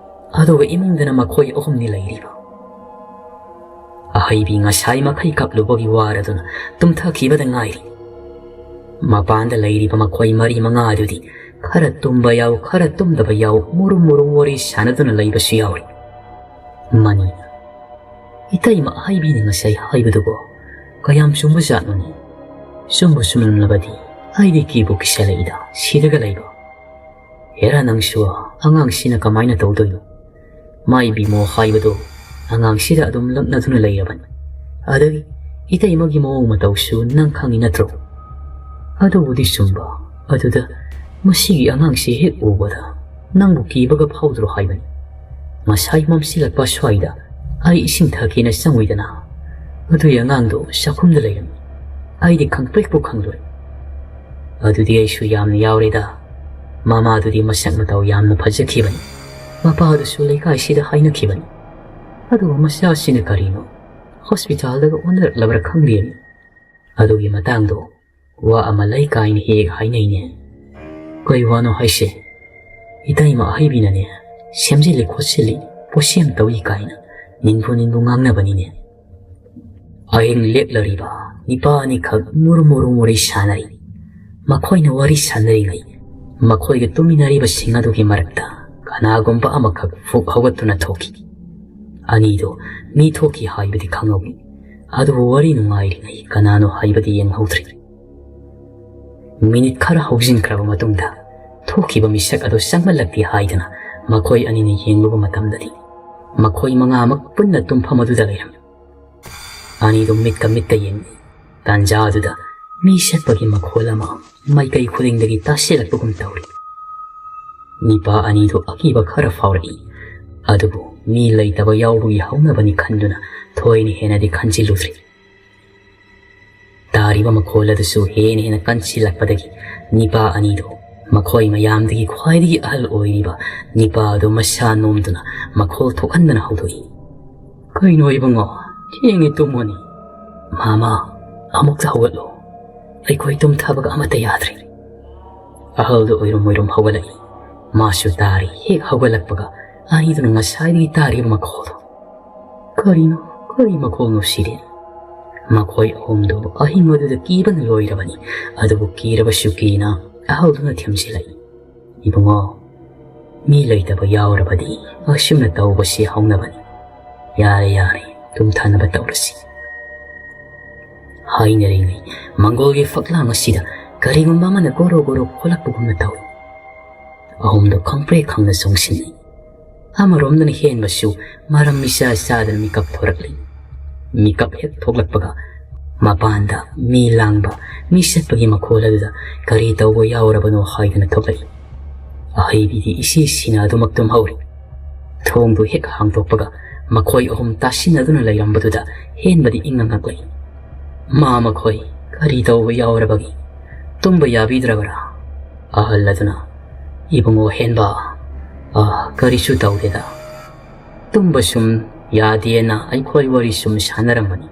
ꯑꯗꯨꯒ ꯏꯃꯨꯡꯗꯅ ꯃꯈꯣꯏ ꯑꯍꯨꯝꯅꯤ ꯂꯩꯔꯤꯕ꯫ ꯑꯍꯩꯕꯤ ꯉꯁꯥꯏ ꯃꯈꯩ ꯀꯞꯂꯨꯕꯒꯤ ꯋꯥꯔꯗꯨꯅ ꯇꯨꯝꯊꯈꯤꯕꯗ ꯉꯥꯏꯔꯤ꯫ ꯃꯄꯥꯟꯗ ꯂꯩꯔꯤꯕ ꯃꯈꯣꯏ ꯃꯔꯤ ꯃꯉꯥ ꯑꯗꯨꯗꯤ ꯈꯔ ꯇꯨꯝꯕ ꯌꯥꯎ, ꯈꯔ ꯇꯨꯝꯗꯕ ꯌꯥꯎ, ꯃꯨꯔꯨꯝ ꯃꯨꯔꯨꯝ ꯋꯥꯔꯤ ꯁꯥꯟꯅꯗꯨꯅ ꯂꯩꯕꯁꯨ ꯌꯥꯎꯔꯤ꯫ ꯃꯅꯤ, ꯏꯇꯩꯃ ꯑꯍꯩꯕꯤꯅ ꯉꯁꯥꯏ ꯍꯥꯏꯕꯗꯨꯕꯨ ꯀꯌꯥꯝ ꯆꯨꯝꯕ ꯖꯥꯠꯅꯣꯅꯦ? ꯆꯨꯝꯕ ꯆꯨꯝꯂꯝꯂꯕꯗꯤ ꯑꯩꯗꯤ ꯀꯤꯕꯨ ꯀꯤꯁꯜꯂꯛꯏꯗ, ꯁꯤꯗꯒ ꯂꯩꯕ꯫ ꯍꯦꯔꯥ, ꯅꯪꯁꯨ ꯑꯉꯥꯡꯁꯤꯅ ꯀꯃꯥꯏꯅ ꯇꯧꯗꯣꯏꯅꯣ? ꯃꯥꯏ ꯕꯤꯃꯣ ꯍꯥꯏꯕꯗꯣ ꯑꯉꯥꯡꯁꯤꯗ ꯑꯗꯨꯝ ꯂꯛꯅꯗꯨꯅ ꯂꯩꯔꯕꯅꯤ꯫ ꯑꯗꯒꯤ ꯏꯇꯩꯃꯒꯤ ꯃꯑꯣꯡ ꯃꯇꯧꯁꯨ ꯅꯪ ꯈꯪꯉꯤ ꯅꯠꯇ꯭ꯔꯣ? ꯑꯗꯨꯕꯨꯗꯤ ꯆꯨꯝꯕ꯫ ꯑꯗꯨꯗ ꯃꯁꯤꯒꯤ ꯑꯉꯥꯡꯁꯤ ꯍꯦꯛ ꯎꯕꯗ ꯅꯪꯕꯨ ꯀꯤꯕꯒ ꯐꯥꯎꯗ꯭ꯔꯣ ꯍꯥꯏꯕꯅꯤ꯫ ꯉꯁꯥꯏ ꯃꯝꯁꯤꯜꯂꯛꯄ ꯁ꯭ꯋꯥꯏꯗ ꯑꯩ ꯏꯁꯤꯡ ꯊꯛꯀꯦꯅ ꯆꯪꯉꯨꯏꯗꯅ, ꯑꯗꯨꯒꯤ ꯑꯉꯥꯡꯗꯣ ꯆꯥꯛꯈꯨꯝꯗ ꯂꯩꯔꯝꯃꯤ꯫ ꯑꯩꯗꯤ ꯈꯪꯄ꯭ꯔꯦꯛꯄꯨ ꯈꯪꯂꯨꯔꯦ꯫ ꯑꯗꯨꯗꯤ ꯑꯩꯁꯨ ꯌꯥꯝꯅ ꯌꯥꯎꯔꯦꯗ꯫ ꯃꯃꯥꯗꯨꯗꯤ ꯃꯁꯛ ꯃꯇꯧ ꯌꯥꯝꯅ ꯐꯖꯈꯤꯕꯅꯤ꯫ ꯃꯄꯥꯗꯨꯁꯨ ꯂꯩꯀꯥꯏꯁꯤꯗ ꯍꯥꯏꯅꯈꯤꯕꯅꯤ꯫ ꯑꯗꯨꯒ ꯃꯆꯥꯁꯤꯅ ꯀꯔꯤꯅꯣ, ꯍꯣꯁꯄꯤꯇꯥꯜꯗꯒ ꯑꯣꯟꯅꯔꯛꯂꯕ꯭ꯔꯥ ꯈꯪꯗꯦꯅꯦ꯫ ꯑꯗꯨꯒꯤ ꯃꯇꯥꯡꯗꯣ ꯋꯥ ꯑꯃ ꯂꯩ ꯀꯥꯏꯅ ꯍꯦꯛ ꯍꯥꯏꯅꯩꯅꯦ꯫ ꯀꯩ ꯋꯥꯅꯣ ꯍꯥꯏꯁꯦ? ꯏꯇꯩꯃ ꯑꯍꯩꯕꯤꯅꯅꯦ, ꯁꯦꯝꯖꯤꯜꯂꯤ ꯈꯣꯠꯆꯤꯜꯂꯤ, ꯄꯣꯠꯁꯦꯝ ꯇꯧꯏ ꯀꯥꯏꯅ ꯅꯤꯟꯕꯨ ꯅꯤꯟꯕꯨ ꯉꯥꯡꯅꯕꯅꯤꯅꯦ꯫ ꯑꯍꯤꯡ ꯂꯦꯛꯂꯔꯤꯕ ꯅꯤꯄꯥ ꯑꯅꯤꯈꯛ ꯃꯨꯔꯨ ꯃꯨꯔꯨ ꯋꯥꯔꯤ ꯁꯥꯟꯅꯔꯤ꯫ ꯃꯈꯣꯏꯅ ꯋꯥꯔꯤ ꯁꯥꯟꯅꯔꯤꯉꯩ ꯃꯈꯣꯏꯒ ꯇꯨꯃꯤꯟꯅꯔꯤꯕꯁꯤꯡ ꯑꯗꯨꯒꯤ ꯃꯔꯛꯇ ꯀꯅꯥꯒꯨꯝꯕ ꯑꯃꯈꯛ ꯐꯨꯛ ꯍꯧꯒꯠꯇꯨꯅ ꯊꯣꯛꯈꯤ꯫ ꯑꯅꯤꯗꯣ ꯃꯤ ꯊꯣꯛꯈꯤ ꯍꯥꯏꯕꯗꯤ ꯈꯪꯍꯧꯏ, ꯑꯗꯨꯕꯨ ꯋꯥꯔꯤ ꯅꯨꯡꯉꯥꯏꯔꯤꯉꯩ ꯀꯅꯥꯅꯣ ꯍꯥꯏꯕꯗꯤ ꯌꯦꯡꯍꯧꯗ꯭ꯔꯤ꯫ ꯃꯤꯅꯤꯠ ꯈꯔ ꯍꯧꯖꯤꯟꯈ꯭ꯔꯕ ꯃꯇꯨꯡꯗ ꯊꯣꯛꯈꯤꯕ ꯃꯤꯁꯛ ꯑꯗꯨ ꯆꯪꯃꯜꯂꯛꯇꯦ ꯍꯥꯏꯗꯅ ꯃꯈꯣꯏ ꯑꯅꯤꯅ ꯌꯦꯡꯂꯨꯕ ꯃꯇꯝꯗꯗꯤ ꯃꯈꯣꯏ ꯃꯉꯥꯃꯛ ꯄꯨꯟꯅ ꯇꯨꯝꯐꯝ ꯑꯗꯨꯗ ꯂꯩꯔꯝꯃꯤ꯫ ꯑꯅꯤꯗꯨ ꯃꯤꯠꯀ ꯃꯤꯠꯀ ꯌꯦꯡꯉꯤ꯫ ꯇꯥꯟꯖꯥ ꯑꯗꯨꯗ ꯃꯤ ꯁꯠꯄꯒꯤ ꯃꯈꯣꯜ ꯑꯃ ꯃꯥꯏꯀꯩ ꯈꯨꯗꯤꯡꯗꯒꯤ ꯇꯥꯁꯤꯜꯂꯛꯄꯒꯨꯝ ꯇꯧꯔꯤ꯫ ꯅꯤꯄꯥ ꯑꯅꯤꯗꯨ ꯑꯀꯤꯕ ꯈꯔ ꯐꯥꯎꯔꯛꯏ, ꯑꯗꯨꯕꯨ ꯃꯤ ꯂꯩꯇꯕ ꯌꯥꯎꯕꯒꯤ ꯍꯧꯅꯕꯅꯤ ꯈꯟꯗꯨꯅ ꯊꯣꯏꯅ ꯍꯦꯟꯅꯗꯤ ꯈꯟꯖꯤꯜꯂꯨꯗ꯭ꯔꯤ꯫ ꯇꯥꯔꯤꯕ ꯃꯈꯣꯜ ꯑꯗꯨꯁꯨ ꯍꯦꯟꯅ ꯍꯦꯟꯅ ꯀꯟꯁꯤꯜꯂꯛꯄꯗꯒꯤ ꯅꯤꯄꯥ ꯑꯅꯤꯗꯨ ꯃꯈꯣꯏ ꯃꯌꯥꯝꯗꯒꯤ ꯈ꯭ꯋꯥꯏꯗꯒꯤ ꯑꯍꯜ ꯑꯣꯏꯔꯤꯕ ꯅꯤꯄꯥ ꯑꯗꯨ ꯃꯁꯥ ꯅꯣꯝꯗꯨꯅ ꯃꯈꯣꯜ ꯊꯣꯛꯍꯟꯗꯅ ꯍꯧꯗꯣꯛꯏ꯫ "ꯀꯩꯅꯣ ꯏꯕꯨꯡꯉꯣ, ꯊꯦꯡꯉꯦ, ꯇꯨꯝꯃꯣꯅꯤ꯫ ꯃꯥꯃ, ꯑꯃꯨꯛꯇ ꯍꯧꯒꯠꯂꯣ꯫ ꯑꯩꯈꯣꯏ ꯇꯨꯝꯊꯕꯒ ꯑꯃꯠꯇ ꯌꯥꯗ꯭ꯔꯦ꯫" ꯑꯍꯜꯗꯨ ꯑꯣꯏꯔꯨꯝ ꯑꯣꯏꯔꯨꯝ ꯍꯧꯒꯠꯂꯛꯏ꯫ ꯃꯥꯁꯨ ꯇꯥꯔꯤ꯫ ꯍꯦꯛ ꯍꯧꯒꯠꯂꯛꯄꯒ ꯑꯅꯤꯗꯨꯅ ꯉꯁꯥꯏꯗꯒꯤ ꯇꯥꯔꯤꯕ ꯃꯈꯣꯜꯗꯣ꯫ "ꯀꯔꯤꯅꯣ? ꯀꯔꯤ ꯃꯈꯣꯜꯅꯣ ꯁꯤꯗꯤ?" ꯃꯈꯣꯏ ꯑꯍꯨꯝꯗꯨ ꯑꯍꯤꯡ ꯑꯗꯨꯗ ꯀꯤꯕꯅ ꯂꯣꯏꯔꯕꯅꯤ꯫ ꯑꯗꯨꯕꯨ ꯀꯤꯔꯕꯁꯨ ꯀꯤꯅ ꯑꯍꯜꯗꯨꯅ ꯊꯦꯝꯖꯤꯜꯂꯛꯏ꯫ "ꯏꯕꯨꯡꯉꯣ, ꯃꯤ ꯂꯩꯇꯕ ꯌꯥꯎꯔꯕꯗꯤ ꯑꯁꯨꯝꯅ ꯇꯧꯕꯁꯤ ꯍꯧꯅꯕꯅꯤ꯫ ꯌꯥꯔꯦ, ꯌꯥꯔꯦ, ꯇꯨꯝꯊꯅꯕ ꯇꯧꯔꯁꯤ꯫" ꯍꯥꯏꯅꯔꯤꯉꯩ ꯃꯪꯒꯣꯜꯒꯤ ꯐꯛꯂꯥꯡ ꯑꯁꯤꯗ ꯀꯔꯤꯒꯨꯝꯕ ꯑꯃꯅ ꯒꯣꯔꯣ ꯒꯣꯔꯣ ꯈꯣꯠꯂꯛꯄꯒꯨꯝꯅ ꯇꯧꯏ꯫ ꯑꯍꯨꯝꯗꯨ ꯈꯪꯄ꯭ꯔꯦꯛ ꯈꯪꯅ ꯆꯣꯡꯁꯤꯟꯅꯩ꯫ ꯑꯃꯔꯣꯝꯗꯅ ꯍꯦꯟꯕꯁꯨ ꯃꯔꯝ ꯃꯤꯆꯥ ꯆꯥꯗꯅ ꯃꯤꯀꯞ ꯊꯣꯔꯛꯂꯤ꯫ ꯃꯤꯀꯞ ꯍꯦꯛ ꯊꯣꯛꯂꯛꯄꯒ ꯃꯄꯥꯟꯗ ꯃꯤ ꯂꯥꯡꯕ, ꯃꯤ ꯆꯠꯄꯒꯤ ꯃꯈꯣꯜ ꯑꯗꯨꯗ ꯀꯔꯤ ꯇꯧꯕ ꯌꯥꯎꯔꯕꯅꯣ ꯍꯥꯏꯗꯨꯅ ꯊꯣꯛꯂꯛꯏ꯫ ꯑꯍꯩꯕꯤꯗꯤ ꯏꯁꯤ ꯁꯤꯅ ꯑꯗꯨꯃꯛ ꯇꯨꯝꯍꯧꯔꯤ꯫ ꯊꯣꯡꯗꯨ ꯍꯦꯛ ꯍꯥꯡꯗꯣꯛꯄꯒ ꯃꯈꯣꯏ ꯑꯍꯨꯝ ꯇꯥꯁꯤꯟꯅꯗꯨꯅ ꯂꯩꯔꯝꯕꯗꯨꯗ ꯍꯦꯟꯕꯗꯤ ꯏꯉꯛ ꯉꯛꯂꯛꯏ꯫ "ꯃꯥ ꯃꯈꯣꯏ ꯀꯔꯤ ꯇꯧꯕ ꯌꯥꯎꯔꯕꯒꯦ? ꯇꯨꯝꯕ ꯌꯥꯕꯤꯗ꯭ꯔꯕ꯭ꯔꯥ?" ꯑꯍꯜ ꯑꯗꯨꯅ, "ꯏꯕꯨꯡꯉꯣ ꯍꯦꯟꯕ, ꯑ, ꯀꯔꯤꯁꯨ ꯇꯧꯗꯦꯗ꯫ ꯇꯨꯝꯕ ꯁꯨꯝ ꯌꯥꯗꯦꯅ ꯑꯩꯈꯣꯏ ꯋꯥꯔꯤ ꯁꯨꯝ ꯁꯥꯟꯅꯔꯝꯕꯅꯤ꯫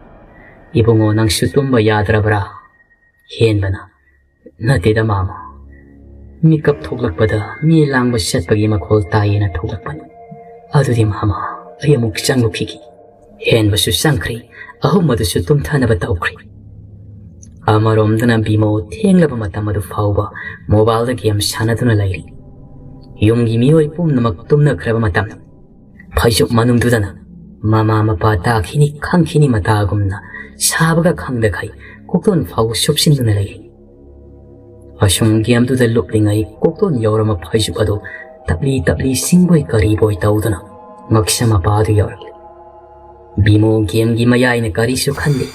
ꯏꯕꯨꯡꯉꯣ, ꯅꯪꯁꯨ ꯇꯨꯝꯕ ꯌꯥꯗ꯭ꯔꯕ꯭ꯔꯥ?" ꯍꯦꯟꯕꯅ, "ꯅꯠꯇꯦꯗ ꯃꯥꯃ, ꯃꯤꯀꯞ ꯊꯣꯛꯂꯛꯄꯗ ꯃꯤ ꯂꯥꯡꯕ ꯆꯠꯄꯒꯤ ꯃꯈꯣꯜ ꯇꯥꯏꯌꯦꯅ ꯊꯣꯛꯂꯛꯄꯅꯤ꯫ ꯑꯗꯨꯗꯤ ꯃꯥꯃ, ꯑꯩ ꯑꯃꯨꯛ ꯆꯪꯉꯨꯈꯤꯒꯦ꯫" ꯍꯦꯟꯕꯁꯨ ꯆꯪꯈ꯭ꯔꯤ꯫ ꯑꯍꯨꯝ ꯑꯗꯨꯁꯨ ꯇꯨꯝꯊꯅꯕ ꯇꯧꯈ꯭ꯔꯤ꯫ ꯑꯃꯔꯣꯝꯗꯅ ꯕꯤꯃꯣ ꯊꯦꯡꯂꯕ ꯃꯇꯝ ꯑꯗꯨ ꯐꯥꯎꯕ ꯃꯣꯕꯥꯏꯜꯗ ꯒꯦꯝ ꯁꯥꯟꯅꯗꯨꯅ ꯂꯩꯔꯤ꯫ ꯌꯨꯝꯒꯤ ꯃꯤꯑꯣꯏ ꯄꯨꯝꯅꯃꯛ ꯇꯨꯝꯅꯈ꯭ꯔꯕ ꯃꯇꯝ, ꯐꯩꯖꯨꯞ ꯃꯅꯨꯡꯗꯨꯗꯅ ꯃꯃꯥ ꯃꯄꯥ ꯇꯥꯈꯤꯅꯤ ꯈꯪꯈꯤꯅꯤ ꯃꯇꯥꯒꯨꯝꯅ ꯁꯥꯕꯒ ꯈꯪꯗꯈꯩ ꯀꯣꯛꯇꯣꯟ ꯐꯥꯎꯕ ꯁꯨꯞꯁꯤꯟꯗꯨꯅ ꯂꯩꯔꯤ꯫ ꯑꯁꯨꯝ ꯒꯦꯝꯗꯨꯗ ꯂꯨꯞꯂꯤꯉꯩ ꯀꯣꯛꯇꯣꯟ ꯌꯧꯔꯝꯕ ꯐꯩꯖꯨꯞ ꯑꯗꯨ ꯇꯞꯂꯤ ꯇꯞꯂꯤ ꯁꯤꯡꯕꯣꯏ ꯀꯔꯤꯕꯣꯏ ꯇꯧꯗꯨꯅ ꯉꯛꯁꯝ ꯃꯄꯥꯗꯨ ꯌꯧꯔꯛꯂꯤ꯫ ꯕꯤꯃꯣ ꯒꯦꯝꯒꯤ ꯃꯌꯥꯏꯅ ꯀꯔꯤꯁꯨ ꯈꯟꯗꯦ,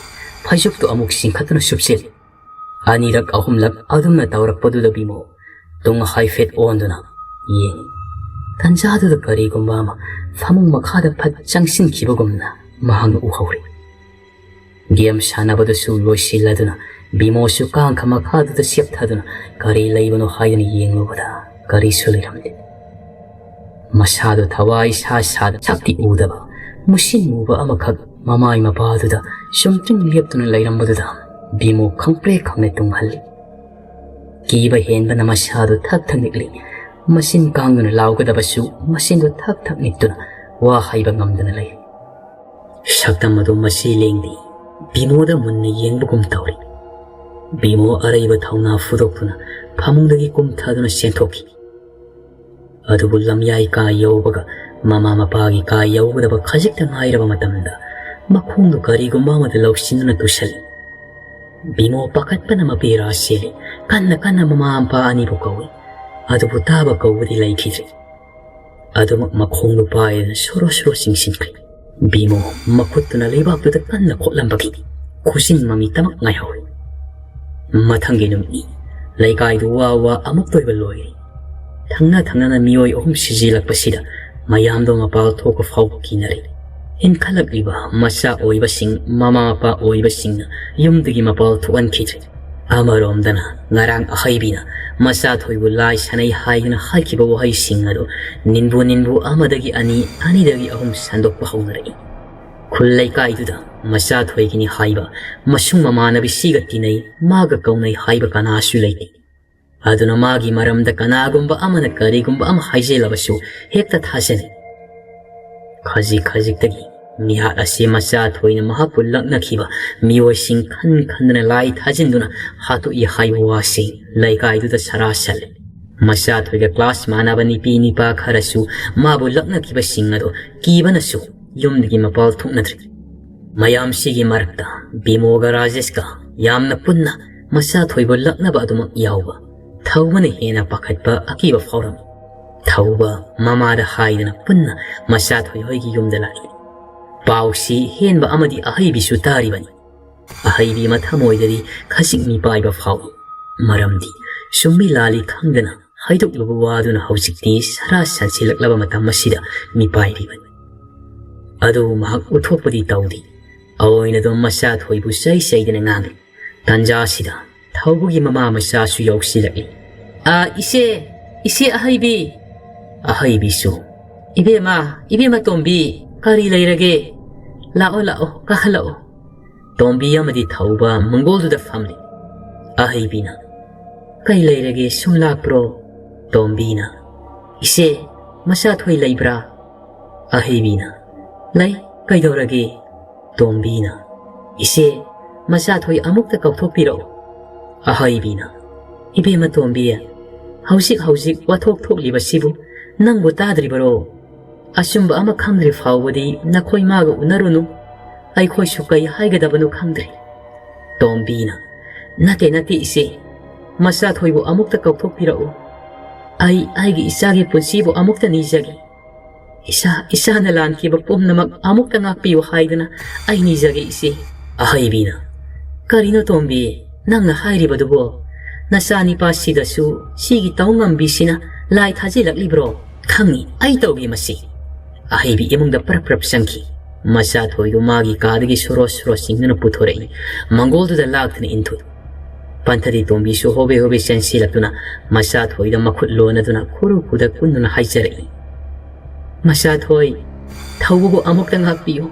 ꯐꯩꯖꯨꯞꯇꯨ ꯑꯃꯨꯛ ꯆꯤꯡꯈꯠꯇꯨꯅ ꯁꯨꯞꯆꯤꯜꯂꯤ꯫ ꯑꯅꯤꯔꯛ ꯑꯍꯨꯝꯂꯛ ꯑꯗꯨꯝꯅ ꯇꯧꯔꯛꯄꯗꯨꯗ ꯕꯤꯃꯣ ꯇꯨꯡ ꯍꯥꯏꯐꯦꯠ ꯑꯣꯟꯗꯨꯅ ꯌꯦꯡꯉꯤ꯫ ꯇꯟꯖꯥꯗꯨꯗ ꯀꯔꯤꯒꯨꯝꯕ ꯑꯃ ꯐꯃꯨꯡ ꯃꯈꯥꯗ ꯐꯠ ꯆꯪꯁꯤꯟꯈꯤꯕꯒꯨꯝꯅ ꯃꯍꯥꯛꯅ ꯎꯍꯧꯔꯤ꯫ ꯒꯦꯝ ꯁꯥꯟꯅꯕꯗꯨꯁꯨ ꯂꯣꯏꯁꯤꯜꯂꯗꯨꯅ ꯕꯤꯃꯣꯁꯨ ꯀꯥꯡꯈ ꯃꯈꯥꯗꯨꯗ ꯁꯦꯞꯊꯗꯨꯅ ꯀꯔꯤ ꯂꯩꯕꯅꯣ ꯍꯥꯏꯗꯨꯅ ꯌꯦꯡꯂꯨꯕꯗ ꯀꯔꯤꯁꯨ ꯂꯩꯔꯝꯗꯦ꯫ ꯃꯁꯥꯗꯣ ꯊꯋꯥꯏ ꯁꯥ ꯁꯥꯗ ꯁꯛꯇꯤ ꯎꯗꯕ ꯃꯨꯁꯤꯟ ꯃꯨꯕ ꯑꯃꯈꯛ ꯃꯃꯥꯏ ꯃꯄꯥꯗꯨꯗ ꯆꯨꯝꯇ꯭ꯔꯤꯡ ꯂꯦꯞꯇꯨꯅ ꯂꯩꯔꯝꯕꯗꯨꯗ ꯕꯤꯃꯣ ꯈꯪꯄ꯭ꯔꯦꯛ ꯈꯪꯅ ꯇꯨꯝꯍꯜꯂꯤ꯫ ꯀꯤꯕ ꯍꯦꯟꯕꯅ ꯃꯁꯥꯗꯨ ꯊꯛ ꯊꯛ ꯅꯤꯛꯂꯤ꯫ ꯃꯆꯤꯟ ꯀꯥꯡꯗꯨꯅ ꯂꯥꯎꯒꯗꯕꯁꯨ ꯃꯆꯤꯟꯗꯨ ꯊꯛ ꯊꯛ ꯅꯤꯛꯇꯨꯅ ꯋꯥ ꯍꯥꯏꯕ ꯉꯝꯗꯅ ꯂꯩ꯫ ꯁꯛꯇꯝ ꯑꯗꯨ ꯃꯆꯤ ꯂꯦꯡꯗꯦ꯫ ꯕꯤꯃꯣꯗ ꯃꯨꯟꯅ ꯌꯦꯡꯕꯒꯨꯝ ꯇꯧꯔꯤ꯫ ꯕꯤꯃꯣ ꯑꯔꯩꯕ ꯊꯧꯅꯥ ꯐꯨꯗꯣꯛꯇꯨꯅ ꯐꯃꯨꯡꯗꯒꯤ ꯀꯨꯝꯊꯗꯨꯅ ꯆꯦꯟꯊꯣꯛꯈꯤ꯫ ꯑꯗꯨꯕꯨ ꯂꯝꯌꯥꯏ ꯀꯥ ꯌꯧꯕꯒ ꯃꯃꯥ ꯃꯄꯥꯒꯤ ꯀꯥ ꯌꯧꯒꯗꯕ ꯈꯖꯤꯛꯇ ꯉꯥꯏꯔꯕ ꯃꯇꯝꯗ ꯃꯈꯣꯡꯗꯨ ꯀꯔꯤꯒꯨꯝꯕ ꯑꯃꯗ ꯂꯧꯁꯤꯟꯗꯨꯅ ꯇꯨꯁꯜꯂꯤ꯫ ꯕꯤꯃꯣ ꯄꯥꯈꯠꯄꯅ ꯃꯄꯤ ꯔꯥ ꯆꯦꯜꯂꯤ꯫ ꯀꯟꯅ ꯀꯟꯅ ꯃꯃꯥ ꯃꯄꯥ ꯑꯅꯤꯕꯨ ꯀꯧꯏ꯫ ꯑꯗꯨꯕꯨ ꯇꯥꯕ ꯀꯧꯕꯗꯤ ꯂꯩꯈꯤꯗ꯭ꯔꯦ꯫ ꯑꯗꯨꯃꯛ ꯃꯈꯣꯡꯗꯨ ꯄꯥꯏꯗꯨꯅ ꯁꯣꯔꯣ ꯁꯣꯔꯣ ꯆꯤꯡꯁꯤꯟꯈ꯭ꯔꯦ꯫ ꯕꯤꯃꯣ ꯃꯈꯨꯠꯇꯨꯅ ꯂꯩꯕꯥꯛꯇꯨꯗ ꯀꯟꯅ ꯈꯣꯠꯂꯝꯕꯒꯤ ꯈꯨꯖꯤꯟ ꯃꯃꯤꯇꯃꯛ ꯉꯥꯏꯍꯧꯔꯦ꯫ ꯃꯊꯪꯒꯤ ꯅꯨꯃꯤꯠꯅꯤ꯫ ꯂꯩꯀꯥꯏꯗꯨ ꯋꯥ ꯋꯥ ꯑꯃꯨꯛꯇ ꯑꯣꯏꯕ ꯂꯣꯏꯔꯦ꯫ ꯊꯪꯅ ꯊꯪꯅꯅ ꯃꯤꯑꯣꯏ ꯑꯍꯨꯝ ꯁꯤꯖꯤꯜꯂꯛꯄꯁꯤꯗ ꯃꯌꯥꯝꯗꯣ ꯃꯄꯥꯜ ꯊꯣꯛꯄ ꯐꯥꯎꯕ ꯀꯤꯅꯔꯦ꯫ ꯏꯟꯈꯠꯂꯛꯂꯤꯕ ꯃꯆꯥ ꯑꯣꯏꯕꯁꯤꯡ, ꯃꯃꯥ ꯃꯄꯥ ꯑꯣꯏꯕꯁꯤꯡꯅ ꯌꯨꯝꯗꯒꯤ ꯃꯄꯥꯜ ꯊꯣꯛꯍꯟꯈꯤꯗ꯭ꯔꯦ꯫ ꯑꯃꯔꯣꯝꯗꯅ ꯉꯔꯥꯡ ꯑꯍꯩꯕꯤꯅ ꯃꯆꯥꯊꯣꯏꯕꯨ ꯂꯥꯏ ꯁꯥꯟꯅꯩ ꯍꯥꯏꯗꯨꯅ ꯍꯥꯏꯈꯤꯕ ꯋꯥꯍꯩꯁꯤꯡ ꯑꯗꯨ ꯅꯤꯟꯕꯨ ꯅꯤꯟꯕꯨ ꯑꯃꯗꯒꯤ ꯑꯅꯤ, ꯑꯅꯤꯗꯒꯤ ꯑꯍꯨꯝ ꯁꯟꯗꯣꯛꯄ ꯍꯧꯅꯔꯛꯏ꯫ ꯈꯨꯜ ꯂꯩꯀꯥꯏꯗꯨꯗ ꯃꯆꯥꯊꯣꯏꯒꯤꯅꯤ ꯍꯥꯏꯕ, ꯃꯁꯨꯡ ꯃꯃꯥꯟꯅꯕꯤꯁꯤꯒ ꯇꯤꯟꯅꯩ, ꯃꯥꯒ ꯀꯧꯅꯩ ꯍꯥꯏꯕ ꯀꯅꯥꯁꯨ ꯂꯩꯇꯦ꯫ ꯑꯗꯨꯅ ꯃꯥꯒꯤ ꯃꯔꯝꯗ ꯀꯅꯥꯒꯨꯝꯕ ꯑꯃꯅ ꯀꯔꯤꯒꯨꯝꯕ ꯑꯃ ꯍꯥꯏꯖꯤꯜꯂꯕꯁꯨ ꯍꯦꯛꯇ ꯊꯥꯖꯅꯩ꯫ ꯈꯖꯤꯛ ꯈꯖꯤꯛꯇꯒꯤ ꯃꯤꯍꯥꯠ ꯑꯁꯤ ꯃꯆꯥ ꯊꯣꯏꯅ ꯃꯍꯥꯛꯄꯨ ꯂꯛꯅꯈꯤꯕ ꯃꯤꯑꯣꯏꯁꯤꯡ ꯈꯟ ꯈꯟꯗꯅ ꯂꯥꯏ ꯊꯥꯖꯤꯟꯗꯨꯅ ꯍꯥꯠꯇꯣꯛꯏ ꯍꯥꯏꯕ ꯋꯥꯁꯤ ꯂꯩꯀꯥꯏꯗꯨꯗ ꯁꯔꯥ ꯁꯜꯂꯤ꯫ ꯃꯆꯥ ꯊꯣꯏꯒ ꯀ꯭ꯂꯥꯁ ꯃꯥꯟꯅꯕ ꯅꯨꯄꯤ ꯅꯤꯄꯥ ꯈꯔꯁꯨ ꯃꯥꯕꯨ ꯂꯛꯅꯈꯤꯕꯁꯤꯡ ꯑꯗꯣ ꯀꯤꯕꯅꯁꯨ ꯌꯨꯝꯗꯒꯤ ꯃꯄꯥꯜ ꯊꯣꯛꯅꯗ꯭ꯔꯤ꯫ ꯃꯌꯥꯝꯁꯤꯒꯤ ꯃꯔꯛꯇ ꯕꯤꯃꯣꯒ ꯔꯥꯖꯦꯁꯀ ꯌꯥꯝꯅ ꯄꯨꯟꯅ ꯃꯆꯥ ꯊꯣꯏꯕꯨ ꯂꯛꯅꯕ ꯑꯗꯨꯃꯛ ꯌꯥꯎꯕ ꯊꯧꯕꯅ ꯍꯦꯟꯅ ꯄꯥꯈꯠꯄ ꯑꯀꯤꯕ ꯐꯥꯎꯔꯝꯃꯤ꯫ ꯊꯧꯕ ꯃꯃꯥꯗ ꯍꯥꯏꯗꯅ ꯄꯨꯟꯅ ꯃꯆꯥ ꯊꯣꯏ ꯍꯣꯏꯒꯤ ꯌꯨꯝꯗ ꯂꯥꯛꯏ꯫ ꯄꯥꯎꯁꯤ ꯍꯦꯟꯕ ꯑꯃꯗꯤ ꯑꯍꯩꯕꯤꯁꯨ ꯇꯥꯔꯤꯕꯅꯤ꯫ ꯑꯍꯩꯕꯤ ꯃꯊꯃꯣꯏꯗꯗꯤ ꯈꯖꯤꯛ ꯃꯤꯄꯥꯏꯕ ꯐꯥꯎꯏ꯫ ꯃꯔꯝꯗꯤ ꯆꯨꯝꯃꯤ ꯂꯥꯜꯂꯤ ꯈꯪꯗꯅ ꯍꯥꯏꯗꯣꯛꯂꯨꯕ ꯋꯥꯗꯨꯅ ꯍꯧꯖꯤꯛꯇꯤ ꯁꯔꯥ ꯁꯟꯁꯤꯜꯂꯛꯂꯕ ꯃꯇꯝ ꯑꯁꯤꯗ ꯃꯤꯄꯥꯏꯔꯤꯕꯅꯤ꯫ ꯑꯗꯨꯕꯨ ꯃꯍꯥꯛ ꯎꯠꯊꯣꯛꯄꯗꯤ ꯇꯧꯗꯦ꯫ ꯑꯑꯣꯏꯅꯗꯨꯝ ꯃꯆꯥ ꯊꯣꯏꯕꯨ ꯆꯩ ꯆꯩꯗꯅ ꯉꯥꯡꯂꯤ꯫ ꯇꯥꯟꯖꯥꯁꯤꯗ ꯊꯧꯕꯒꯤ ꯃꯃꯥ ꯃꯆꯥꯁꯨ ꯌꯧꯁꯤꯜꯂꯛꯏ꯫ "ꯑꯥ, ꯏꯆꯦ, ꯏꯆꯦ ꯑꯍꯩꯕꯤ!" ꯑꯍꯩꯕꯤꯁꯨ, "ꯏꯕꯦꯝꯃ, ꯏꯕꯦꯝꯃ ꯇꯣꯝꯕꯤ, ꯀꯔꯤ ꯂꯩꯔꯒꯦ? ꯂꯥꯛꯑꯣ, ꯂꯥꯛꯑꯣ, ꯀꯥꯈꯠꯂꯛꯑꯣ꯫" ꯇꯣꯝꯕꯤ ꯑꯃꯗꯤ ꯊꯧꯕ ꯃꯪꯒꯣꯜꯗꯨꯗ ꯐꯝꯂꯤ꯫ ꯑꯍꯩꯕꯤꯅ, "ꯀꯩ ꯂꯩꯔꯒꯦ, ꯁꯨꯝ ꯂꯥꯛꯄ꯭ꯔꯣ?" ꯇꯣꯝꯕꯤꯅ, "ꯏꯆꯦ, ꯃꯆꯥ ꯊꯣꯏ ꯂꯩꯕ꯭ꯔꯥ?" ꯑꯍꯩꯕꯤꯅ, "ꯂꯩ, ꯀꯩꯗꯧꯔꯒꯦ?" ꯇꯣꯝꯕꯤꯅ, "ꯏꯆꯦ, ꯃꯆꯥ ꯊꯣꯏ ꯑꯃꯨꯛꯇ ꯀꯧꯊꯣꯛꯄꯤꯔꯛꯎ꯫" ꯑꯍꯩꯕꯤꯅ, "ꯏꯕꯦꯝꯃ ꯇꯣꯝꯕꯤ, ꯍꯧꯖꯤꯛ ꯍꯧꯖꯤꯛ ꯋꯥꯊꯣꯛ ꯊꯣꯛꯂꯤꯕꯁꯤꯕꯨ ꯅꯪꯕꯨ ꯇꯥꯗ꯭ꯔꯤꯕꯔꯣ? ꯑꯆꯨꯝꯕ ꯑꯃ ꯈꯪꯗ꯭ꯔꯤ ꯐꯥꯎꯕꯗꯤ ꯅꯈꯣꯏ ꯃꯥꯒ ꯎꯅꯔꯨꯅꯨ꯫ ꯑꯩꯈꯣꯏꯁꯨ ꯀꯩ ꯍꯥꯏꯒꯗꯕꯅꯣ ꯈꯪꯗ꯭ꯔꯦ꯫" ꯇꯣꯝꯕꯤꯅ, "ꯅꯠꯇꯦ, ꯅꯠꯇꯦ ꯏꯆꯦ, ꯃꯆꯥ ꯊꯣꯏꯕꯨ ꯑꯃꯨꯛꯇ ꯀꯧꯊꯣꯛꯄꯤꯔꯛꯎ꯫ ꯑꯩ ꯑꯩꯒꯤ ꯏꯆꯥꯒꯤ ꯄꯨꯟꯁꯤꯕꯨ ꯑꯃꯨꯛꯇ ꯅꯤꯖꯒꯦ꯫ ꯏꯆꯥ, ꯏꯆꯥꯅ ꯂꯥꯟꯈꯤꯕ ꯄꯨꯝꯅꯃꯛ ꯑꯃꯨꯛꯇ ꯉꯥꯛꯄꯤꯌꯨ ꯍꯥꯏꯗꯨꯅ ꯑꯩ ꯅꯤꯖꯒꯦ ꯏꯆꯦ꯫" ꯑꯍꯩꯕꯤꯅ, "ꯀꯔꯤꯅꯣ ꯇꯣꯝꯕꯤ, ꯅꯪꯅ ꯍꯥꯏꯔꯤꯕꯗꯨꯕꯣ? ꯅꯆꯥꯅꯤꯄꯥꯁꯤꯗꯁꯨ ꯁꯤꯒꯤ ꯇꯧ ꯉꯝꯕꯤꯁꯤꯅ ꯂꯥꯏ ꯊꯥꯖꯤꯜꯂꯛꯂꯤꯕ꯭ꯔꯣ? ꯈꯪꯉꯤ, ꯑꯩ ꯇꯧꯒꯦ ꯃꯁꯤ꯫" ꯑꯍꯩꯕꯤ ꯏꯃꯨꯡꯗ ꯄ꯭ꯔꯞ ꯄ꯭ꯔꯞ ꯆꯪꯈꯤ꯫ ꯃꯆꯥ ꯊꯣꯏꯗꯨ ꯃꯥꯒꯤ ꯀꯥꯗꯒꯤ ꯁꯣꯔꯣ ꯁꯣꯔꯣ ꯆꯤꯡꯗꯨꯅ ꯄꯨꯊꯣꯔꯛꯏ꯫ ꯃꯪꯒꯣꯜꯗꯨꯗ ꯂꯥꯛꯇꯨꯅ ꯏꯟꯊꯨꯏ꯫ ꯄꯟꯊꯗꯤ ꯇꯣꯝꯕꯤꯁꯨ ꯍꯣꯕꯦ ꯍꯣꯕꯦ ꯆꯦꯟꯁꯤꯜꯂꯛꯇꯨꯅ ꯃꯆꯥ ꯊꯣꯏꯗ ꯃꯈꯨꯠ ꯂꯣꯟꯅꯗꯨꯅ ꯈꯨꯔꯨ ꯈꯨꯗ ꯀꯨꯟꯗꯨꯅ ꯍꯥꯏꯖꯔꯛꯏ, "ꯃꯆꯥ ꯊꯣꯏ, ꯊꯧꯕꯕꯨ ꯑꯃꯨꯛꯇ ꯉꯥꯛꯄꯤꯌꯨ꯫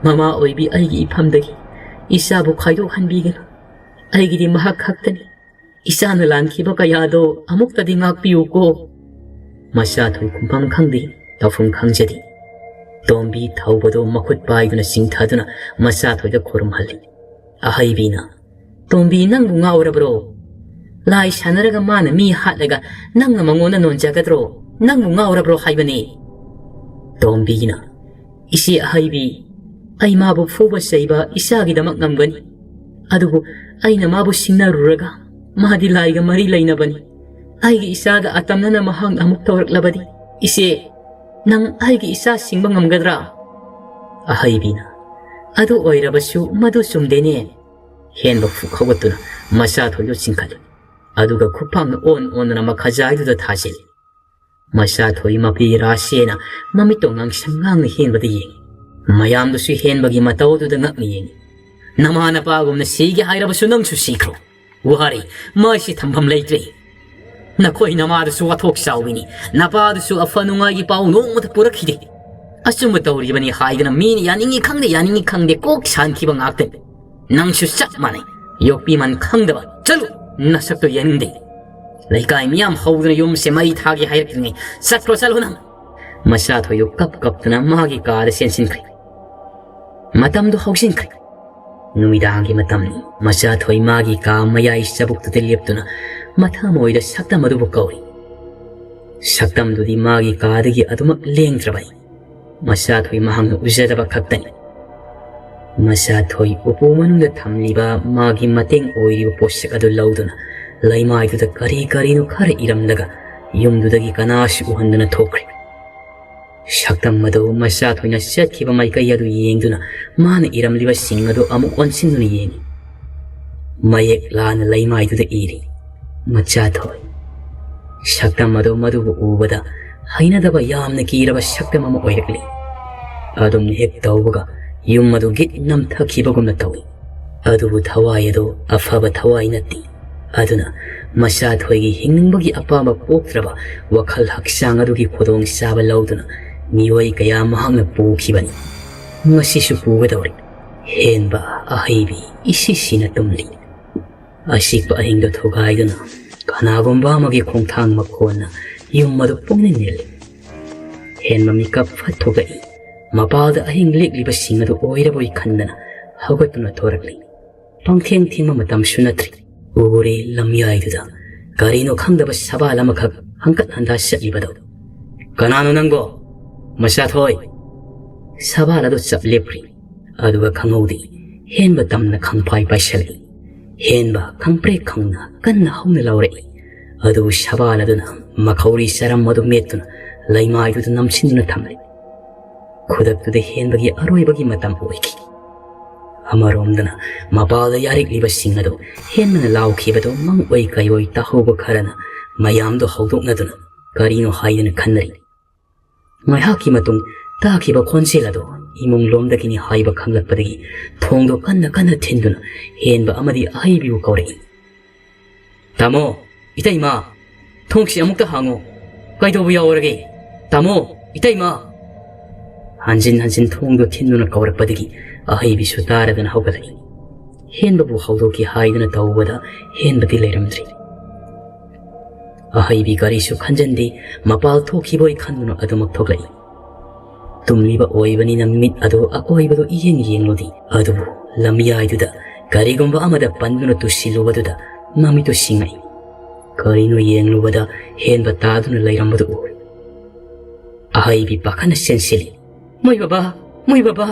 ꯃꯃꯥ ꯑꯣꯏꯕꯤ ꯑꯩꯒꯤ ꯏꯐꯝꯗꯒꯤ ꯏꯆꯥꯕꯨ ꯈꯥꯏꯗꯣꯛꯍꯟꯕꯤꯒꯅꯨ꯫ ꯑꯩꯒꯤꯗꯤ ꯃꯍꯥꯛ ꯈꯛꯇꯅꯤ꯫ ꯏꯆꯥꯅ ꯂꯥꯟꯈꯤꯕ ꯀꯌꯥꯗꯣ ꯑꯃꯨꯛꯇꯗꯤ ꯉꯥꯛꯄꯤꯌꯨꯀꯣ꯫" ꯃꯆꯥ ꯊꯣꯏ ꯈꯨꯝꯐꯝ ꯈꯪꯗꯦ, ꯇꯧꯐꯝ ꯈꯪꯖꯗꯦ꯫ ꯇꯣꯝꯕꯤ ꯊꯧꯕꯗꯨ ꯃꯈꯨꯠ ꯄꯥꯏꯗꯨꯅ ꯆꯤꯡꯊꯗꯨꯅ ꯃꯆꯥꯊꯣꯏꯗ ꯈꯨꯔꯨꯝꯍꯜꯂꯤ꯫ ꯑꯍꯩꯕꯤꯅ, "ꯇꯣꯝꯕꯤ, ꯅꯪꯕꯨ ꯉꯥꯎꯔꯕ꯭ꯔꯣ? ꯂꯥꯏ ꯁꯥꯟꯅꯔꯒ ꯃꯥꯅ ꯃꯤ ꯍꯥꯠꯂꯒ ꯅꯪꯅ ꯃꯉꯣꯟꯗ ꯅꯣꯟꯖꯒꯗ꯭ꯔꯣ? ꯅꯪꯕꯨ ꯉꯥꯎꯔꯕ꯭ꯔꯣ ꯍꯥꯏꯕꯅꯤ?" ꯇꯣꯝꯕꯤꯅ, "ꯏꯆꯦ ꯑꯍꯩꯕꯤ, ꯑꯩ ꯃꯥꯕꯨ ꯐꯨꯕ ꯆꯩꯕ ꯏꯆꯥꯒꯤꯗꯃꯛ ꯉꯝꯒꯅꯤ꯫ ꯑꯗꯨꯕꯨ ꯑꯩꯅ ꯃꯥꯕꯨ ꯁꯤꯡꯅꯔꯨꯔꯒ ꯃꯥꯗꯤ ꯂꯥꯏꯒ ꯃꯔꯤ ꯂꯩꯅꯕꯅꯤ꯫ ꯑꯩꯒꯤ ꯏꯆꯥꯒ ꯑꯇꯝꯅꯅ ꯃꯍꯥꯛꯅ ꯑꯃꯨꯛ ꯇꯧꯔꯛꯂꯕꯗꯤ, ꯏꯆꯦ, ꯅꯪ ꯑꯩꯒꯤ ꯏꯆꯥ ꯁꯤꯡꯕ ꯉꯝꯒꯗ꯭ꯔꯥ?" ꯑꯍꯩꯕꯤꯅ, "ꯑꯗꯨ ꯑꯣꯏꯔꯕꯁꯨ ꯃꯗꯨ ꯆꯨꯝꯗꯦꯅꯦ꯫" ꯍꯦꯟꯕ ꯐꯨꯛ ꯍꯧꯒꯠꯇꯨꯅ ꯃꯆꯥꯊꯣꯏꯗꯨ ꯆꯤꯡꯈꯠꯂꯤ꯫ ꯑꯗꯨꯒ ꯈꯨꯠꯐꯥꯡꯅ ꯑꯣꯟ ꯑꯣꯟꯗꯨꯅ ꯃꯈꯥꯖꯥꯏꯗꯨꯗ ꯊꯥꯖꯤꯜꯂꯤ꯫ ꯃꯆꯥꯊꯣꯏ ꯃꯄꯤ ꯔꯥꯁꯦꯅ ꯃꯃꯤꯠꯇꯣ ꯉꯥꯡꯁꯪ ꯉꯥꯡꯅ ꯍꯦꯟꯕꯗ ꯌꯦꯡꯉꯤ꯫ ꯃꯌꯥꯝꯗꯨꯁꯨ ꯍꯦꯟꯕꯒꯤ ꯃꯇꯧ ꯑꯗꯨꯗ ꯉꯛꯅ ꯌꯦꯡꯉꯤ꯫ "ꯅꯃꯥ ꯅꯄꯥꯒꯨꯝꯅ ꯁꯤꯒꯦ ꯍꯥꯏꯔꯕꯁꯨ ꯅꯪꯁꯨ ꯁꯤꯈ꯭ꯔꯣ꯫ ꯋꯥꯔꯦ, ꯃꯥꯏꯁꯤ ꯊꯝꯐꯝ ꯂꯩꯇ꯭ꯔꯦ꯫ ꯅꯈꯣꯏ ꯅꯃꯥꯗꯨꯁꯨ ꯋꯥꯊꯣꯛ ꯆꯥꯎꯕꯤꯅꯤ, ꯅꯄꯥꯗꯨꯁꯨ ꯑꯐ ꯅꯨꯡꯉꯥꯏꯒꯤ ꯄꯥꯎ ꯅꯣꯡꯃꯇ ꯄꯨꯔꯛꯈꯤꯗꯦ꯫ ꯑꯆꯨꯝꯕ ꯇꯧꯔꯤꯕꯅꯤ ꯍꯥꯏꯗꯅ ꯃꯤꯅ ꯌꯥꯅꯤꯡꯉꯤ ꯈꯪꯗꯦ, ꯌꯥꯅꯤꯡꯉꯤ ꯈꯪꯗꯦ ꯀꯣꯛ ꯁꯥꯟꯈꯤꯕ ꯉꯥꯛꯇꯅꯤ꯫ ꯅꯪꯁꯨ ꯆꯞ ꯃꯥꯟꯅꯩ꯫ ꯌꯣꯛꯄꯤꯃꯟ ꯈꯪꯗꯕ꯫ ꯆꯠꯂꯨ, ꯅꯁꯛꯇꯣ ꯌꯦꯡꯅꯤꯡꯗꯦ꯫ ꯂꯩꯀꯥꯏ ꯃꯤꯌꯥꯝ ꯍꯧꯗꯨꯅ ꯌꯨꯝꯁꯦ ꯃꯩ ꯊꯥꯒꯦ ꯍꯥꯏꯔꯛꯇ꯭ꯔꯤꯉꯩ ꯆꯠꯈ꯭ꯔꯣ, ꯆꯠꯂꯣ ꯅꯪ꯫" ꯃꯆꯥꯊꯣꯏꯗꯨ ꯀꯞ ꯀꯞꯇꯨꯅ ꯃꯥꯒꯤ ꯀꯥꯗ ꯆꯦꯟꯁꯤꯟꯈ꯭ꯔꯦ꯫ ꯃꯇꯝꯗꯨ ꯍꯧꯖꯤꯟꯈ꯭ꯔꯦ꯫ ꯅꯨꯃꯤꯗꯥꯡꯒꯤ ꯃꯇꯝꯅꯤ꯫ ꯃꯆꯥꯊꯣꯏ ꯃꯥꯒꯤ ꯀꯥ ꯃꯌꯥꯏ ꯆꯕꯨꯛꯇꯨꯗ ꯂꯦꯞꯇꯨꯅ ꯃꯊꯃꯣꯏꯗ ꯁꯛꯇꯝ ꯑꯗꯨꯕꯨ ꯀꯧꯔꯤ꯫ ꯁꯛꯇꯝꯗꯨꯗꯤ ꯃꯥꯒꯤ ꯀꯥꯗꯒꯤ ꯑꯗꯨꯃꯛ ꯂꯦꯡꯗ꯭ꯔꯕꯅꯤ꯫ ꯃꯆꯥꯊꯣꯏ ꯃꯍꯥꯛꯅ ꯎꯖꯗꯕ ꯈꯛꯇꯅꯤ꯫ ꯃꯆꯥꯊꯣꯏ ꯎꯄꯨ ꯃꯅꯨꯡꯗ ꯊꯝꯂꯤꯕ ꯃꯥꯒꯤ ꯃꯇꯦꯡ ꯑꯣꯏꯔꯤꯕ ꯄꯣꯠꯁꯛ ꯑꯗꯨ ꯂꯧꯗꯨꯅ ꯂꯩꯃꯥꯏꯗꯨꯗ ꯀꯔꯤ ꯀꯔꯤꯅꯣ ꯈꯔ ꯏꯔꯝꯂꯒ ꯌꯨꯝꯗꯨꯗꯒꯤ ꯀꯅꯥꯁꯨ ꯎꯍꯟꯗꯅ ꯊꯣꯛꯈ꯭ꯔꯦ꯫ ꯁꯛꯇꯝ ꯑꯗꯨ ꯃꯆꯥꯊꯣꯏꯅ ꯆꯠꯈꯤꯕ ꯃꯥꯏꯀꯩ ꯑꯗꯨ ꯌꯦꯡꯗꯨꯅ ꯃꯥꯅ ꯏꯔꯝꯂꯤꯕꯁꯤꯡ ꯑꯗꯨ ꯑꯃꯨꯛ ꯑꯣꯟꯁꯤꯟꯗꯨꯅ ꯌꯦꯡꯉꯤ꯫ ꯃꯌꯦꯛ ꯂꯥꯅ ꯂꯩꯃꯥꯏꯗꯨꯗ ꯏꯔꯤ, "ꯃꯆꯥꯊꯣꯏ꯫" ꯁꯛꯇꯝ ꯑꯗꯨ ꯃꯗꯨꯕꯨ ꯎꯕꯗ ꯍꯩꯅꯗꯕ ꯌꯥꯝꯅ ꯀꯤꯔꯕ ꯁꯛꯇꯝ ꯑꯃ ꯑꯣꯏꯔꯛꯂꯤ꯫ ꯑꯗꯨꯝꯅ ꯍꯦꯛ ꯇꯧꯕꯒ ꯌꯨꯝ ꯑꯗꯨ ꯒꯤꯠ ꯅꯝꯊꯈꯤꯕꯒꯨꯝꯅ ꯇꯧꯏ꯫ ꯑꯗꯨꯕꯨ ꯊꯋꯥꯏ ꯑꯗꯨ ꯑꯐꯕ ꯊꯋꯥꯏ ꯅꯠꯇꯦ꯫ ꯑꯗꯨꯅ ꯃꯆꯥꯊꯣꯏꯒꯤ ꯍꯤꯡꯅꯤꯡꯕꯒꯤ ꯑꯄꯥꯝꯕ ꯄꯣꯛꯇ꯭ꯔꯕ ꯋꯥꯈꯜ ꯍꯛꯆꯥꯡ ꯑꯗꯨꯒꯤ ꯈꯨꯗꯣꯡꯆꯥꯕ ꯂꯧꯗꯨꯅ ꯃꯤꯑꯣꯏ ꯀꯌꯥ ꯃꯍꯥꯛꯅ ꯄꯨꯈꯤꯕꯅꯤ꯫ ꯉꯁꯤꯁꯨ ꯄꯨꯒꯗꯧꯔꯤ꯫ ꯍꯦꯟꯕ ꯑꯍꯩꯕꯤ ꯏꯁꯤꯁꯤꯅ ꯇꯨꯝꯂꯤ꯫ ꯑꯁꯤꯛꯄ ꯑꯍꯤꯡꯗꯨ ꯊꯨꯒꯥꯏꯗꯨꯅ ꯀꯅꯥꯒꯨꯝꯕ ꯑꯃꯒꯤ ꯈꯣꯡꯊꯥꯡ ꯃꯈꯣꯟꯅ ꯌꯨꯝ ꯑꯗꯨ ꯄꯨꯡꯅꯤꯜ ꯅꯤꯜꯂꯤ꯫ ꯍꯦꯟꯕ ꯃꯤꯀꯞ ꯐꯠ ꯊꯣꯛꯂꯛꯏ꯫ ꯃꯄꯥꯜꯗ ꯑꯍꯤꯡ ꯂꯦꯛꯂꯤꯕꯁꯤꯡ ꯑꯗꯨ ꯑꯣꯏꯔꯕꯣꯏ ꯈꯟꯗꯅ ꯍꯧꯒꯠꯇꯨꯅ ꯊꯣꯔꯛꯂꯤ꯫ ꯄꯪꯊꯦꯡ ꯊꯦꯡꯕ ꯃꯇꯝꯁꯨ ꯅꯠꯇ꯭ꯔꯤ꯫ ꯎꯔꯦ, ꯂꯝꯌꯥꯏꯗꯨꯗ ꯀꯔꯤꯅꯣ ꯈꯪꯗꯕ ꯁꯕꯥꯜ ꯑꯃꯈꯛ ꯍꯪꯀꯠ ꯍꯟꯗꯥ ꯆꯠꯂꯤꯕꯗꯣ꯫ "ꯀꯅꯥꯅꯣ ꯅꯪꯕꯣ?" "ꯃꯆꯥꯊꯣꯏ!" ꯁꯕꯥꯜ ꯑꯗꯨ ꯆꯞ ꯂꯦꯞꯈ꯭ꯔꯤ꯫ ꯑꯗꯨꯒ ꯈꯪꯍꯧꯗꯦ, ꯍꯦꯟꯕ ꯇꯝꯅ ꯈꯪꯐꯥꯏ ꯄꯥꯏꯁꯜꯂꯛꯏ꯫ ꯍꯦꯟꯕ ꯈꯪꯄ꯭ꯔꯦꯛ ꯈꯪꯅ ꯀꯟꯅ ꯍꯧꯅ ꯂꯥꯎꯔꯛꯏ꯫ ꯑꯗꯨꯕꯨ ꯁꯕꯥꯜ ꯑꯗꯨꯅ ꯃꯈꯧꯔꯤ ꯆꯔꯝ ꯑꯗꯨ ꯃꯦꯠꯇꯨꯅ ꯂꯩꯃꯥꯏꯗꯨꯗ ꯅꯝꯁꯤꯟꯗꯨꯅ ꯊꯝꯂꯤ꯫ ꯈꯨꯗꯛꯇꯨꯗ ꯍꯦꯟꯕꯒꯤ ꯑꯔꯣꯏꯕꯒꯤ ꯃꯇꯝ ꯑꯣꯏꯈꯤ꯫ ꯑꯃꯔꯣꯝꯗꯅ ꯃꯄꯥꯜꯗ ꯌꯥꯔꯤꯛꯂꯤꯕꯁꯤꯡ ꯑꯗꯨ ꯍꯦꯟꯕꯅ ꯂꯥꯎꯈꯤꯕꯗꯨ ꯃꯪ ꯑꯣꯏ ꯀꯩ ꯑꯣꯏ ꯇꯥꯍꯧꯕ ꯈꯔꯅ ꯃꯌꯥꯝꯗꯨ ꯍꯧꯗꯣꯛꯅꯗꯨꯅ ꯀꯔꯤꯅꯣ ꯍꯥꯏꯗꯅ ꯈꯟꯅꯔꯤ꯫ ꯉꯥꯏꯍꯥꯛꯀꯤ ꯃꯇꯨꯡ ꯇꯥꯈꯤꯕ ꯈꯣꯟꯖꯦꯜ ꯑꯗꯨ ꯏꯃꯨꯡ ꯂꯣꯝꯗꯒꯤꯅꯤ ꯍꯥꯏꯕ ꯈꯪꯂꯛꯄꯗꯒꯤ ꯊꯣꯡꯗꯨ ꯀꯟꯅ ꯀꯟꯅ ꯊꯤꯟꯗꯨꯅ ꯍꯦꯟꯕ ꯑꯃꯗꯤ ꯑꯍꯩꯕꯤꯕꯨ ꯀꯧꯔꯛꯏ꯫ "ꯇꯥꯃꯣ, ꯏꯇꯩꯃ, ꯊꯣꯡꯁꯤ ꯑꯃꯨꯛꯇ ꯍꯥꯡꯉꯨ꯫ ꯀꯩꯗꯧꯕ ꯌꯥꯎꯔꯒꯦ? ꯇꯥꯃꯣ, ꯏꯇꯩꯃ!" ꯍꯟꯖꯤꯟ ꯍꯟꯖꯤꯟ ꯊꯣꯡꯗꯨ ꯊꯤꯟꯗꯨꯅ ꯀꯧꯔꯛꯄꯗꯒꯤ ꯑꯍꯩꯕꯤꯁꯨ ꯇꯥꯔꯗꯅ ꯍꯧꯒꯠꯂꯛꯏ꯫ ꯍꯦꯟꯕꯕꯨ ꯍꯧꯗꯣꯛꯀꯦ ꯍꯥꯏꯗꯨꯅ ꯇꯧꯕꯗ ꯍꯦꯟꯕꯗꯤ ꯂꯩꯔꯝꯗ꯭ꯔꯤ꯫ ꯑꯍꯩꯕꯤ ꯀꯔꯤꯁꯨ ꯈꯟꯖꯟꯗꯦ, ꯃꯄꯥꯜ ꯊꯣꯛꯈꯤꯕꯣꯏ ꯈꯟꯗꯨꯅ ꯑꯗꯨꯃꯛ ꯊꯣꯛꯂꯛꯏ꯫ ꯇꯨꯝꯂꯤꯕ ꯑꯣꯏꯕꯅꯤꯅ ꯃꯤꯠ ꯑꯗꯨ ꯑꯀꯣꯏꯕꯗꯨ ꯏꯌꯦꯡ ꯌꯦꯡꯂꯨꯗꯦ, ꯑꯗꯨꯕꯨ ꯂꯝꯌꯥꯏꯗꯨꯗ ꯀꯔꯤꯒꯨꯝꯕ ꯑꯃꯗ ꯄꯟꯗꯨꯅ ꯇꯨꯁꯤꯜꯂꯨꯕꯗꯨꯗ ꯃꯃꯤꯠꯇꯨ ꯁꯤꯡꯉꯛꯏ꯫ ꯀꯔꯤꯅꯣ ꯌꯦꯡꯂꯨꯕꯗ ꯍꯦꯟꯕ ꯇꯥꯗꯨꯅ ꯂꯩꯔꯝꯕꯗꯨ ꯎꯔꯦ꯫ ꯑꯍꯩꯕꯤ ꯄꯥꯈꯠꯅ ꯆꯦꯟꯁꯤꯜꯂꯤ꯫ "ꯃꯣꯏ ꯕꯕꯥ! ꯃꯣꯏ ꯕꯕꯥ!"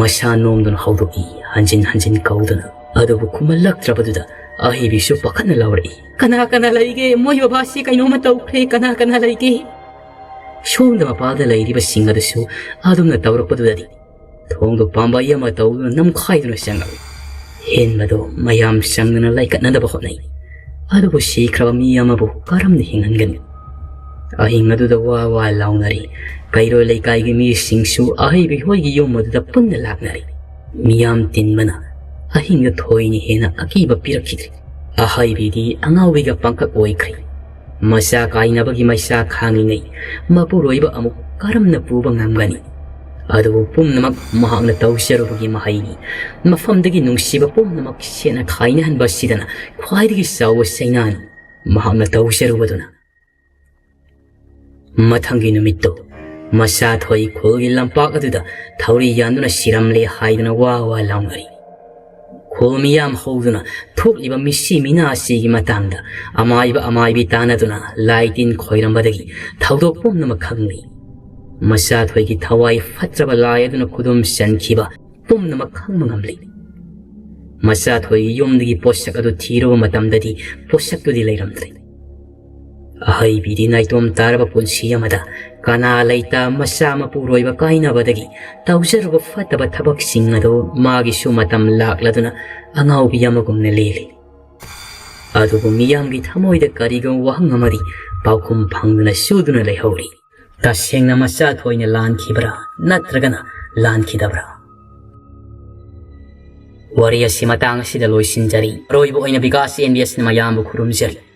ꯃꯁꯥ ꯅꯣꯝꯗꯨꯅ ꯍꯧꯗꯣꯛꯏ, ꯍꯟꯖꯤꯟ ꯍꯟꯖꯤꯟ ꯀꯧꯗꯨꯅ꯫ ꯑꯗꯨꯕꯨ ꯈꯨꯝꯍꯜꯂꯛꯇ꯭ꯔꯕꯗꯨꯗ ꯑꯍꯩꯕꯤꯁꯨ ꯄꯥꯈꯠꯅ ꯂꯥꯎꯔꯛꯏ꯫ "ꯀꯅꯥ ꯀꯅꯥ ꯂꯩꯒꯦ? ꯃꯣꯏ ꯕꯕꯥꯁꯤ ꯀꯩꯅꯣꯝꯃ ꯇꯧꯈ꯭ꯔꯦ, ꯀꯅꯥ ꯀꯅꯥ ꯂꯩꯒꯦ?" ꯁꯣꯝꯗ ꯃꯄꯥꯜꯗ ꯂꯩꯔꯤꯕꯁꯤꯡ ꯑꯗꯨꯁꯨ ꯑꯗꯨꯝꯅ ꯇꯧꯔꯛꯄꯗꯨꯗꯗꯤ ꯊꯣꯡꯗꯨ ꯄꯥꯝꯕꯩ ꯑꯃ ꯇꯧꯗꯨꯅ ꯅꯝꯈꯥꯏꯗꯨꯅ ꯆꯪꯂꯛꯏ꯫ ꯍꯦꯟꯕꯗꯨ ꯃꯌꯥꯝ ꯆꯪꯗꯨꯅ ꯂꯩꯀꯠꯅꯅꯕ ꯍꯣꯠꯅꯩ꯫ ꯑꯗꯨꯕꯨ ꯁꯤꯈ꯭ꯔꯕ ꯃꯤ ꯑꯃꯕꯨ ꯀꯔꯝꯅ ꯍꯤꯡꯍꯟꯒꯅꯤ? ꯑꯍꯤꯡ ꯑꯗꯨꯗ ꯋꯥ ꯋꯥ ꯂꯥꯎꯅꯔꯤ꯫ ꯀꯩꯔꯣꯏ ꯂꯩꯀꯥꯏꯒꯤ ꯃꯤꯁꯤꯡꯁꯨ ꯑꯍꯩꯕꯤ ꯍꯣꯏꯒꯤ ꯌꯨꯝ ꯑꯗꯨꯗ ꯄꯨꯟꯅ ꯂꯥꯛꯅꯔꯤ꯫ ꯃꯤꯌꯥꯝ ꯇꯤꯟꯕꯅ ꯑꯍꯤꯡꯗ ꯊꯣꯏꯅ ꯍꯦꯟꯅ ꯑꯀꯤꯕ ꯄꯤꯔꯛꯈꯤꯗ꯭ꯔꯤ꯫ ꯑꯍꯩꯕꯤꯗꯤ ꯑꯉꯥꯎꯕꯤꯒ ꯄꯪꯀꯛ ꯑꯣꯏꯈ꯭ꯔꯤ꯫ ꯃꯆꯥ ꯀꯥꯏꯅꯕꯒꯤ ꯃꯩꯁꯥ ꯈꯥꯡꯂꯤꯉꯩ ꯃꯄꯨꯔꯣꯏꯕ ꯑꯃꯨꯛ ꯀꯔꯝꯅ ꯄꯨꯕ ꯉꯝꯒꯅꯤ? ꯑꯗꯨꯕꯨ ꯄꯨꯝꯅꯃꯛ ꯃꯍꯥꯛꯅ ꯇꯧꯖꯔꯨꯕꯒꯤ ꯃꯍꯩꯅꯤ꯫ ꯃꯐꯝꯗꯒꯤ ꯅꯨꯡꯁꯤꯕ ꯄꯨꯝꯅꯃꯛ ꯁꯦꯠꯅ ꯈꯥꯏꯅꯍꯟꯕ ꯑꯁꯤꯗꯅ ꯈ꯭ꯋꯥꯏꯗꯒꯤ ꯆꯥꯎꯕ ꯆꯩꯅꯥꯅꯤ꯫ ꯃꯍꯥꯛꯅ ꯇꯧꯖꯔꯨꯕꯗꯨꯅ꯫ ꯃꯊꯪꯒꯤ ꯅꯨꯃꯤꯠꯇꯨ ꯃꯆꯥꯊꯣꯏ ꯈꯨꯜꯒꯤ ꯂꯝꯄꯥꯛ ꯑꯗꯨꯗ ꯊꯧꯔꯤ ꯌꯥꯟꯗꯨꯅ ꯁꯤꯔꯝꯂꯦ ꯍꯥꯏꯗꯨꯅ ꯋꯥ ꯋꯥ ꯂꯥꯎꯅꯔꯤ꯫ ꯈꯨꯜ ꯃꯤꯌꯥꯝ ꯍꯧꯗꯨꯅ ꯊꯣꯛꯂꯤꯕ ꯃꯤꯁꯤ ꯃꯤꯅꯥ ꯑꯁꯤꯒꯤ ꯃꯇꯥꯡꯗ ꯑꯃꯥꯏꯕ ꯑꯃꯥꯏꯕꯤ ꯇꯥꯟꯅꯗꯨꯅ ꯂꯥꯏ ꯇꯤꯟ ꯈꯣꯏꯔꯝꯕꯗꯒꯤ ꯊꯧꯗꯣꯛ ꯄꯨꯝꯅꯃꯛ ꯈꯪꯂꯤ꯫ ꯃꯆꯥꯊꯣꯏꯒꯤ ꯊꯋꯥꯏ ꯐꯠꯇ꯭ꯔꯕ ꯂꯥꯏ ꯑꯗꯨꯅ ꯈꯨꯗꯨꯝ ꯆꯟꯈꯤꯕ ꯄꯨꯝꯅꯃꯛ ꯈꯪꯕ ꯉꯝꯂꯤ꯫ ꯃꯆꯥꯊꯣꯏꯒꯤ ꯌꯨꯝꯗꯒꯤ ꯄꯣꯠꯁꯛ ꯑꯗꯨ ꯊꯤꯔꯨꯕ ꯃꯇꯝꯗꯗꯤ ꯄꯣꯠꯁꯛꯇꯨꯗꯤ ꯂꯩꯔꯝꯗ꯭ꯔꯦ꯫ ꯑꯍꯩꯕꯤꯗꯤ ꯅꯥꯏꯇꯣꯝ ꯇꯥꯔꯕ ꯄꯨꯟꯁꯤ ꯑꯃꯗ ꯀꯅꯥ ꯂꯩꯇ ꯃꯆꯥ ꯃꯄꯨꯔꯣꯏꯕ ꯀꯥꯏꯅꯕꯗꯒꯤ ꯇꯧꯖꯔꯨꯕ ꯐꯠꯇꯕ ꯊꯕꯛꯁꯤꯡ ꯑꯗꯨ ꯃꯥꯒꯤꯁꯨ ꯃꯇꯝ ꯂꯥꯛꯂꯗꯨꯅ ꯑꯉꯥꯎꯕꯤ ꯑꯃꯒꯨꯝꯅ ꯂꯦꯜꯂꯤ꯫ ꯑꯗꯨꯕꯨ ꯃꯤꯌꯥꯝꯒꯤ ꯊꯃꯣꯏꯗ ꯀꯔꯤꯒꯨꯝꯕ ꯋꯥꯍꯪ ꯑꯃꯗꯤ ꯄꯥꯎꯈꯨꯝ ꯐꯪꯗꯨꯅ ꯆꯨꯗꯨꯅ ꯂꯩꯍꯧꯔꯤ꯫ ꯇꯁꯦꯡꯅ ꯃꯆꯥꯊꯣꯏꯅ ꯂꯥꯟꯈꯤꯕ꯭ꯔꯥ ꯅꯠꯇ꯭ꯔꯒꯅ ꯂꯥꯟꯈꯤꯗꯕ꯭ꯔꯥ? ꯋꯥꯔꯤ ꯑꯁꯤ ꯃꯇꯥꯡ ꯑꯁꯤꯗ ꯂꯣꯏꯁꯤꯟꯖꯔꯤ꯫ ꯑꯔꯣꯏꯕ ꯑꯣꯏꯅ ꯕꯤꯀꯥꯁ ꯑꯦꯝ ꯕꯤ ꯑꯦꯁꯅ ꯃꯌꯥꯝꯕꯨ ꯈꯨꯔꯨꯝꯖꯔꯤ꯫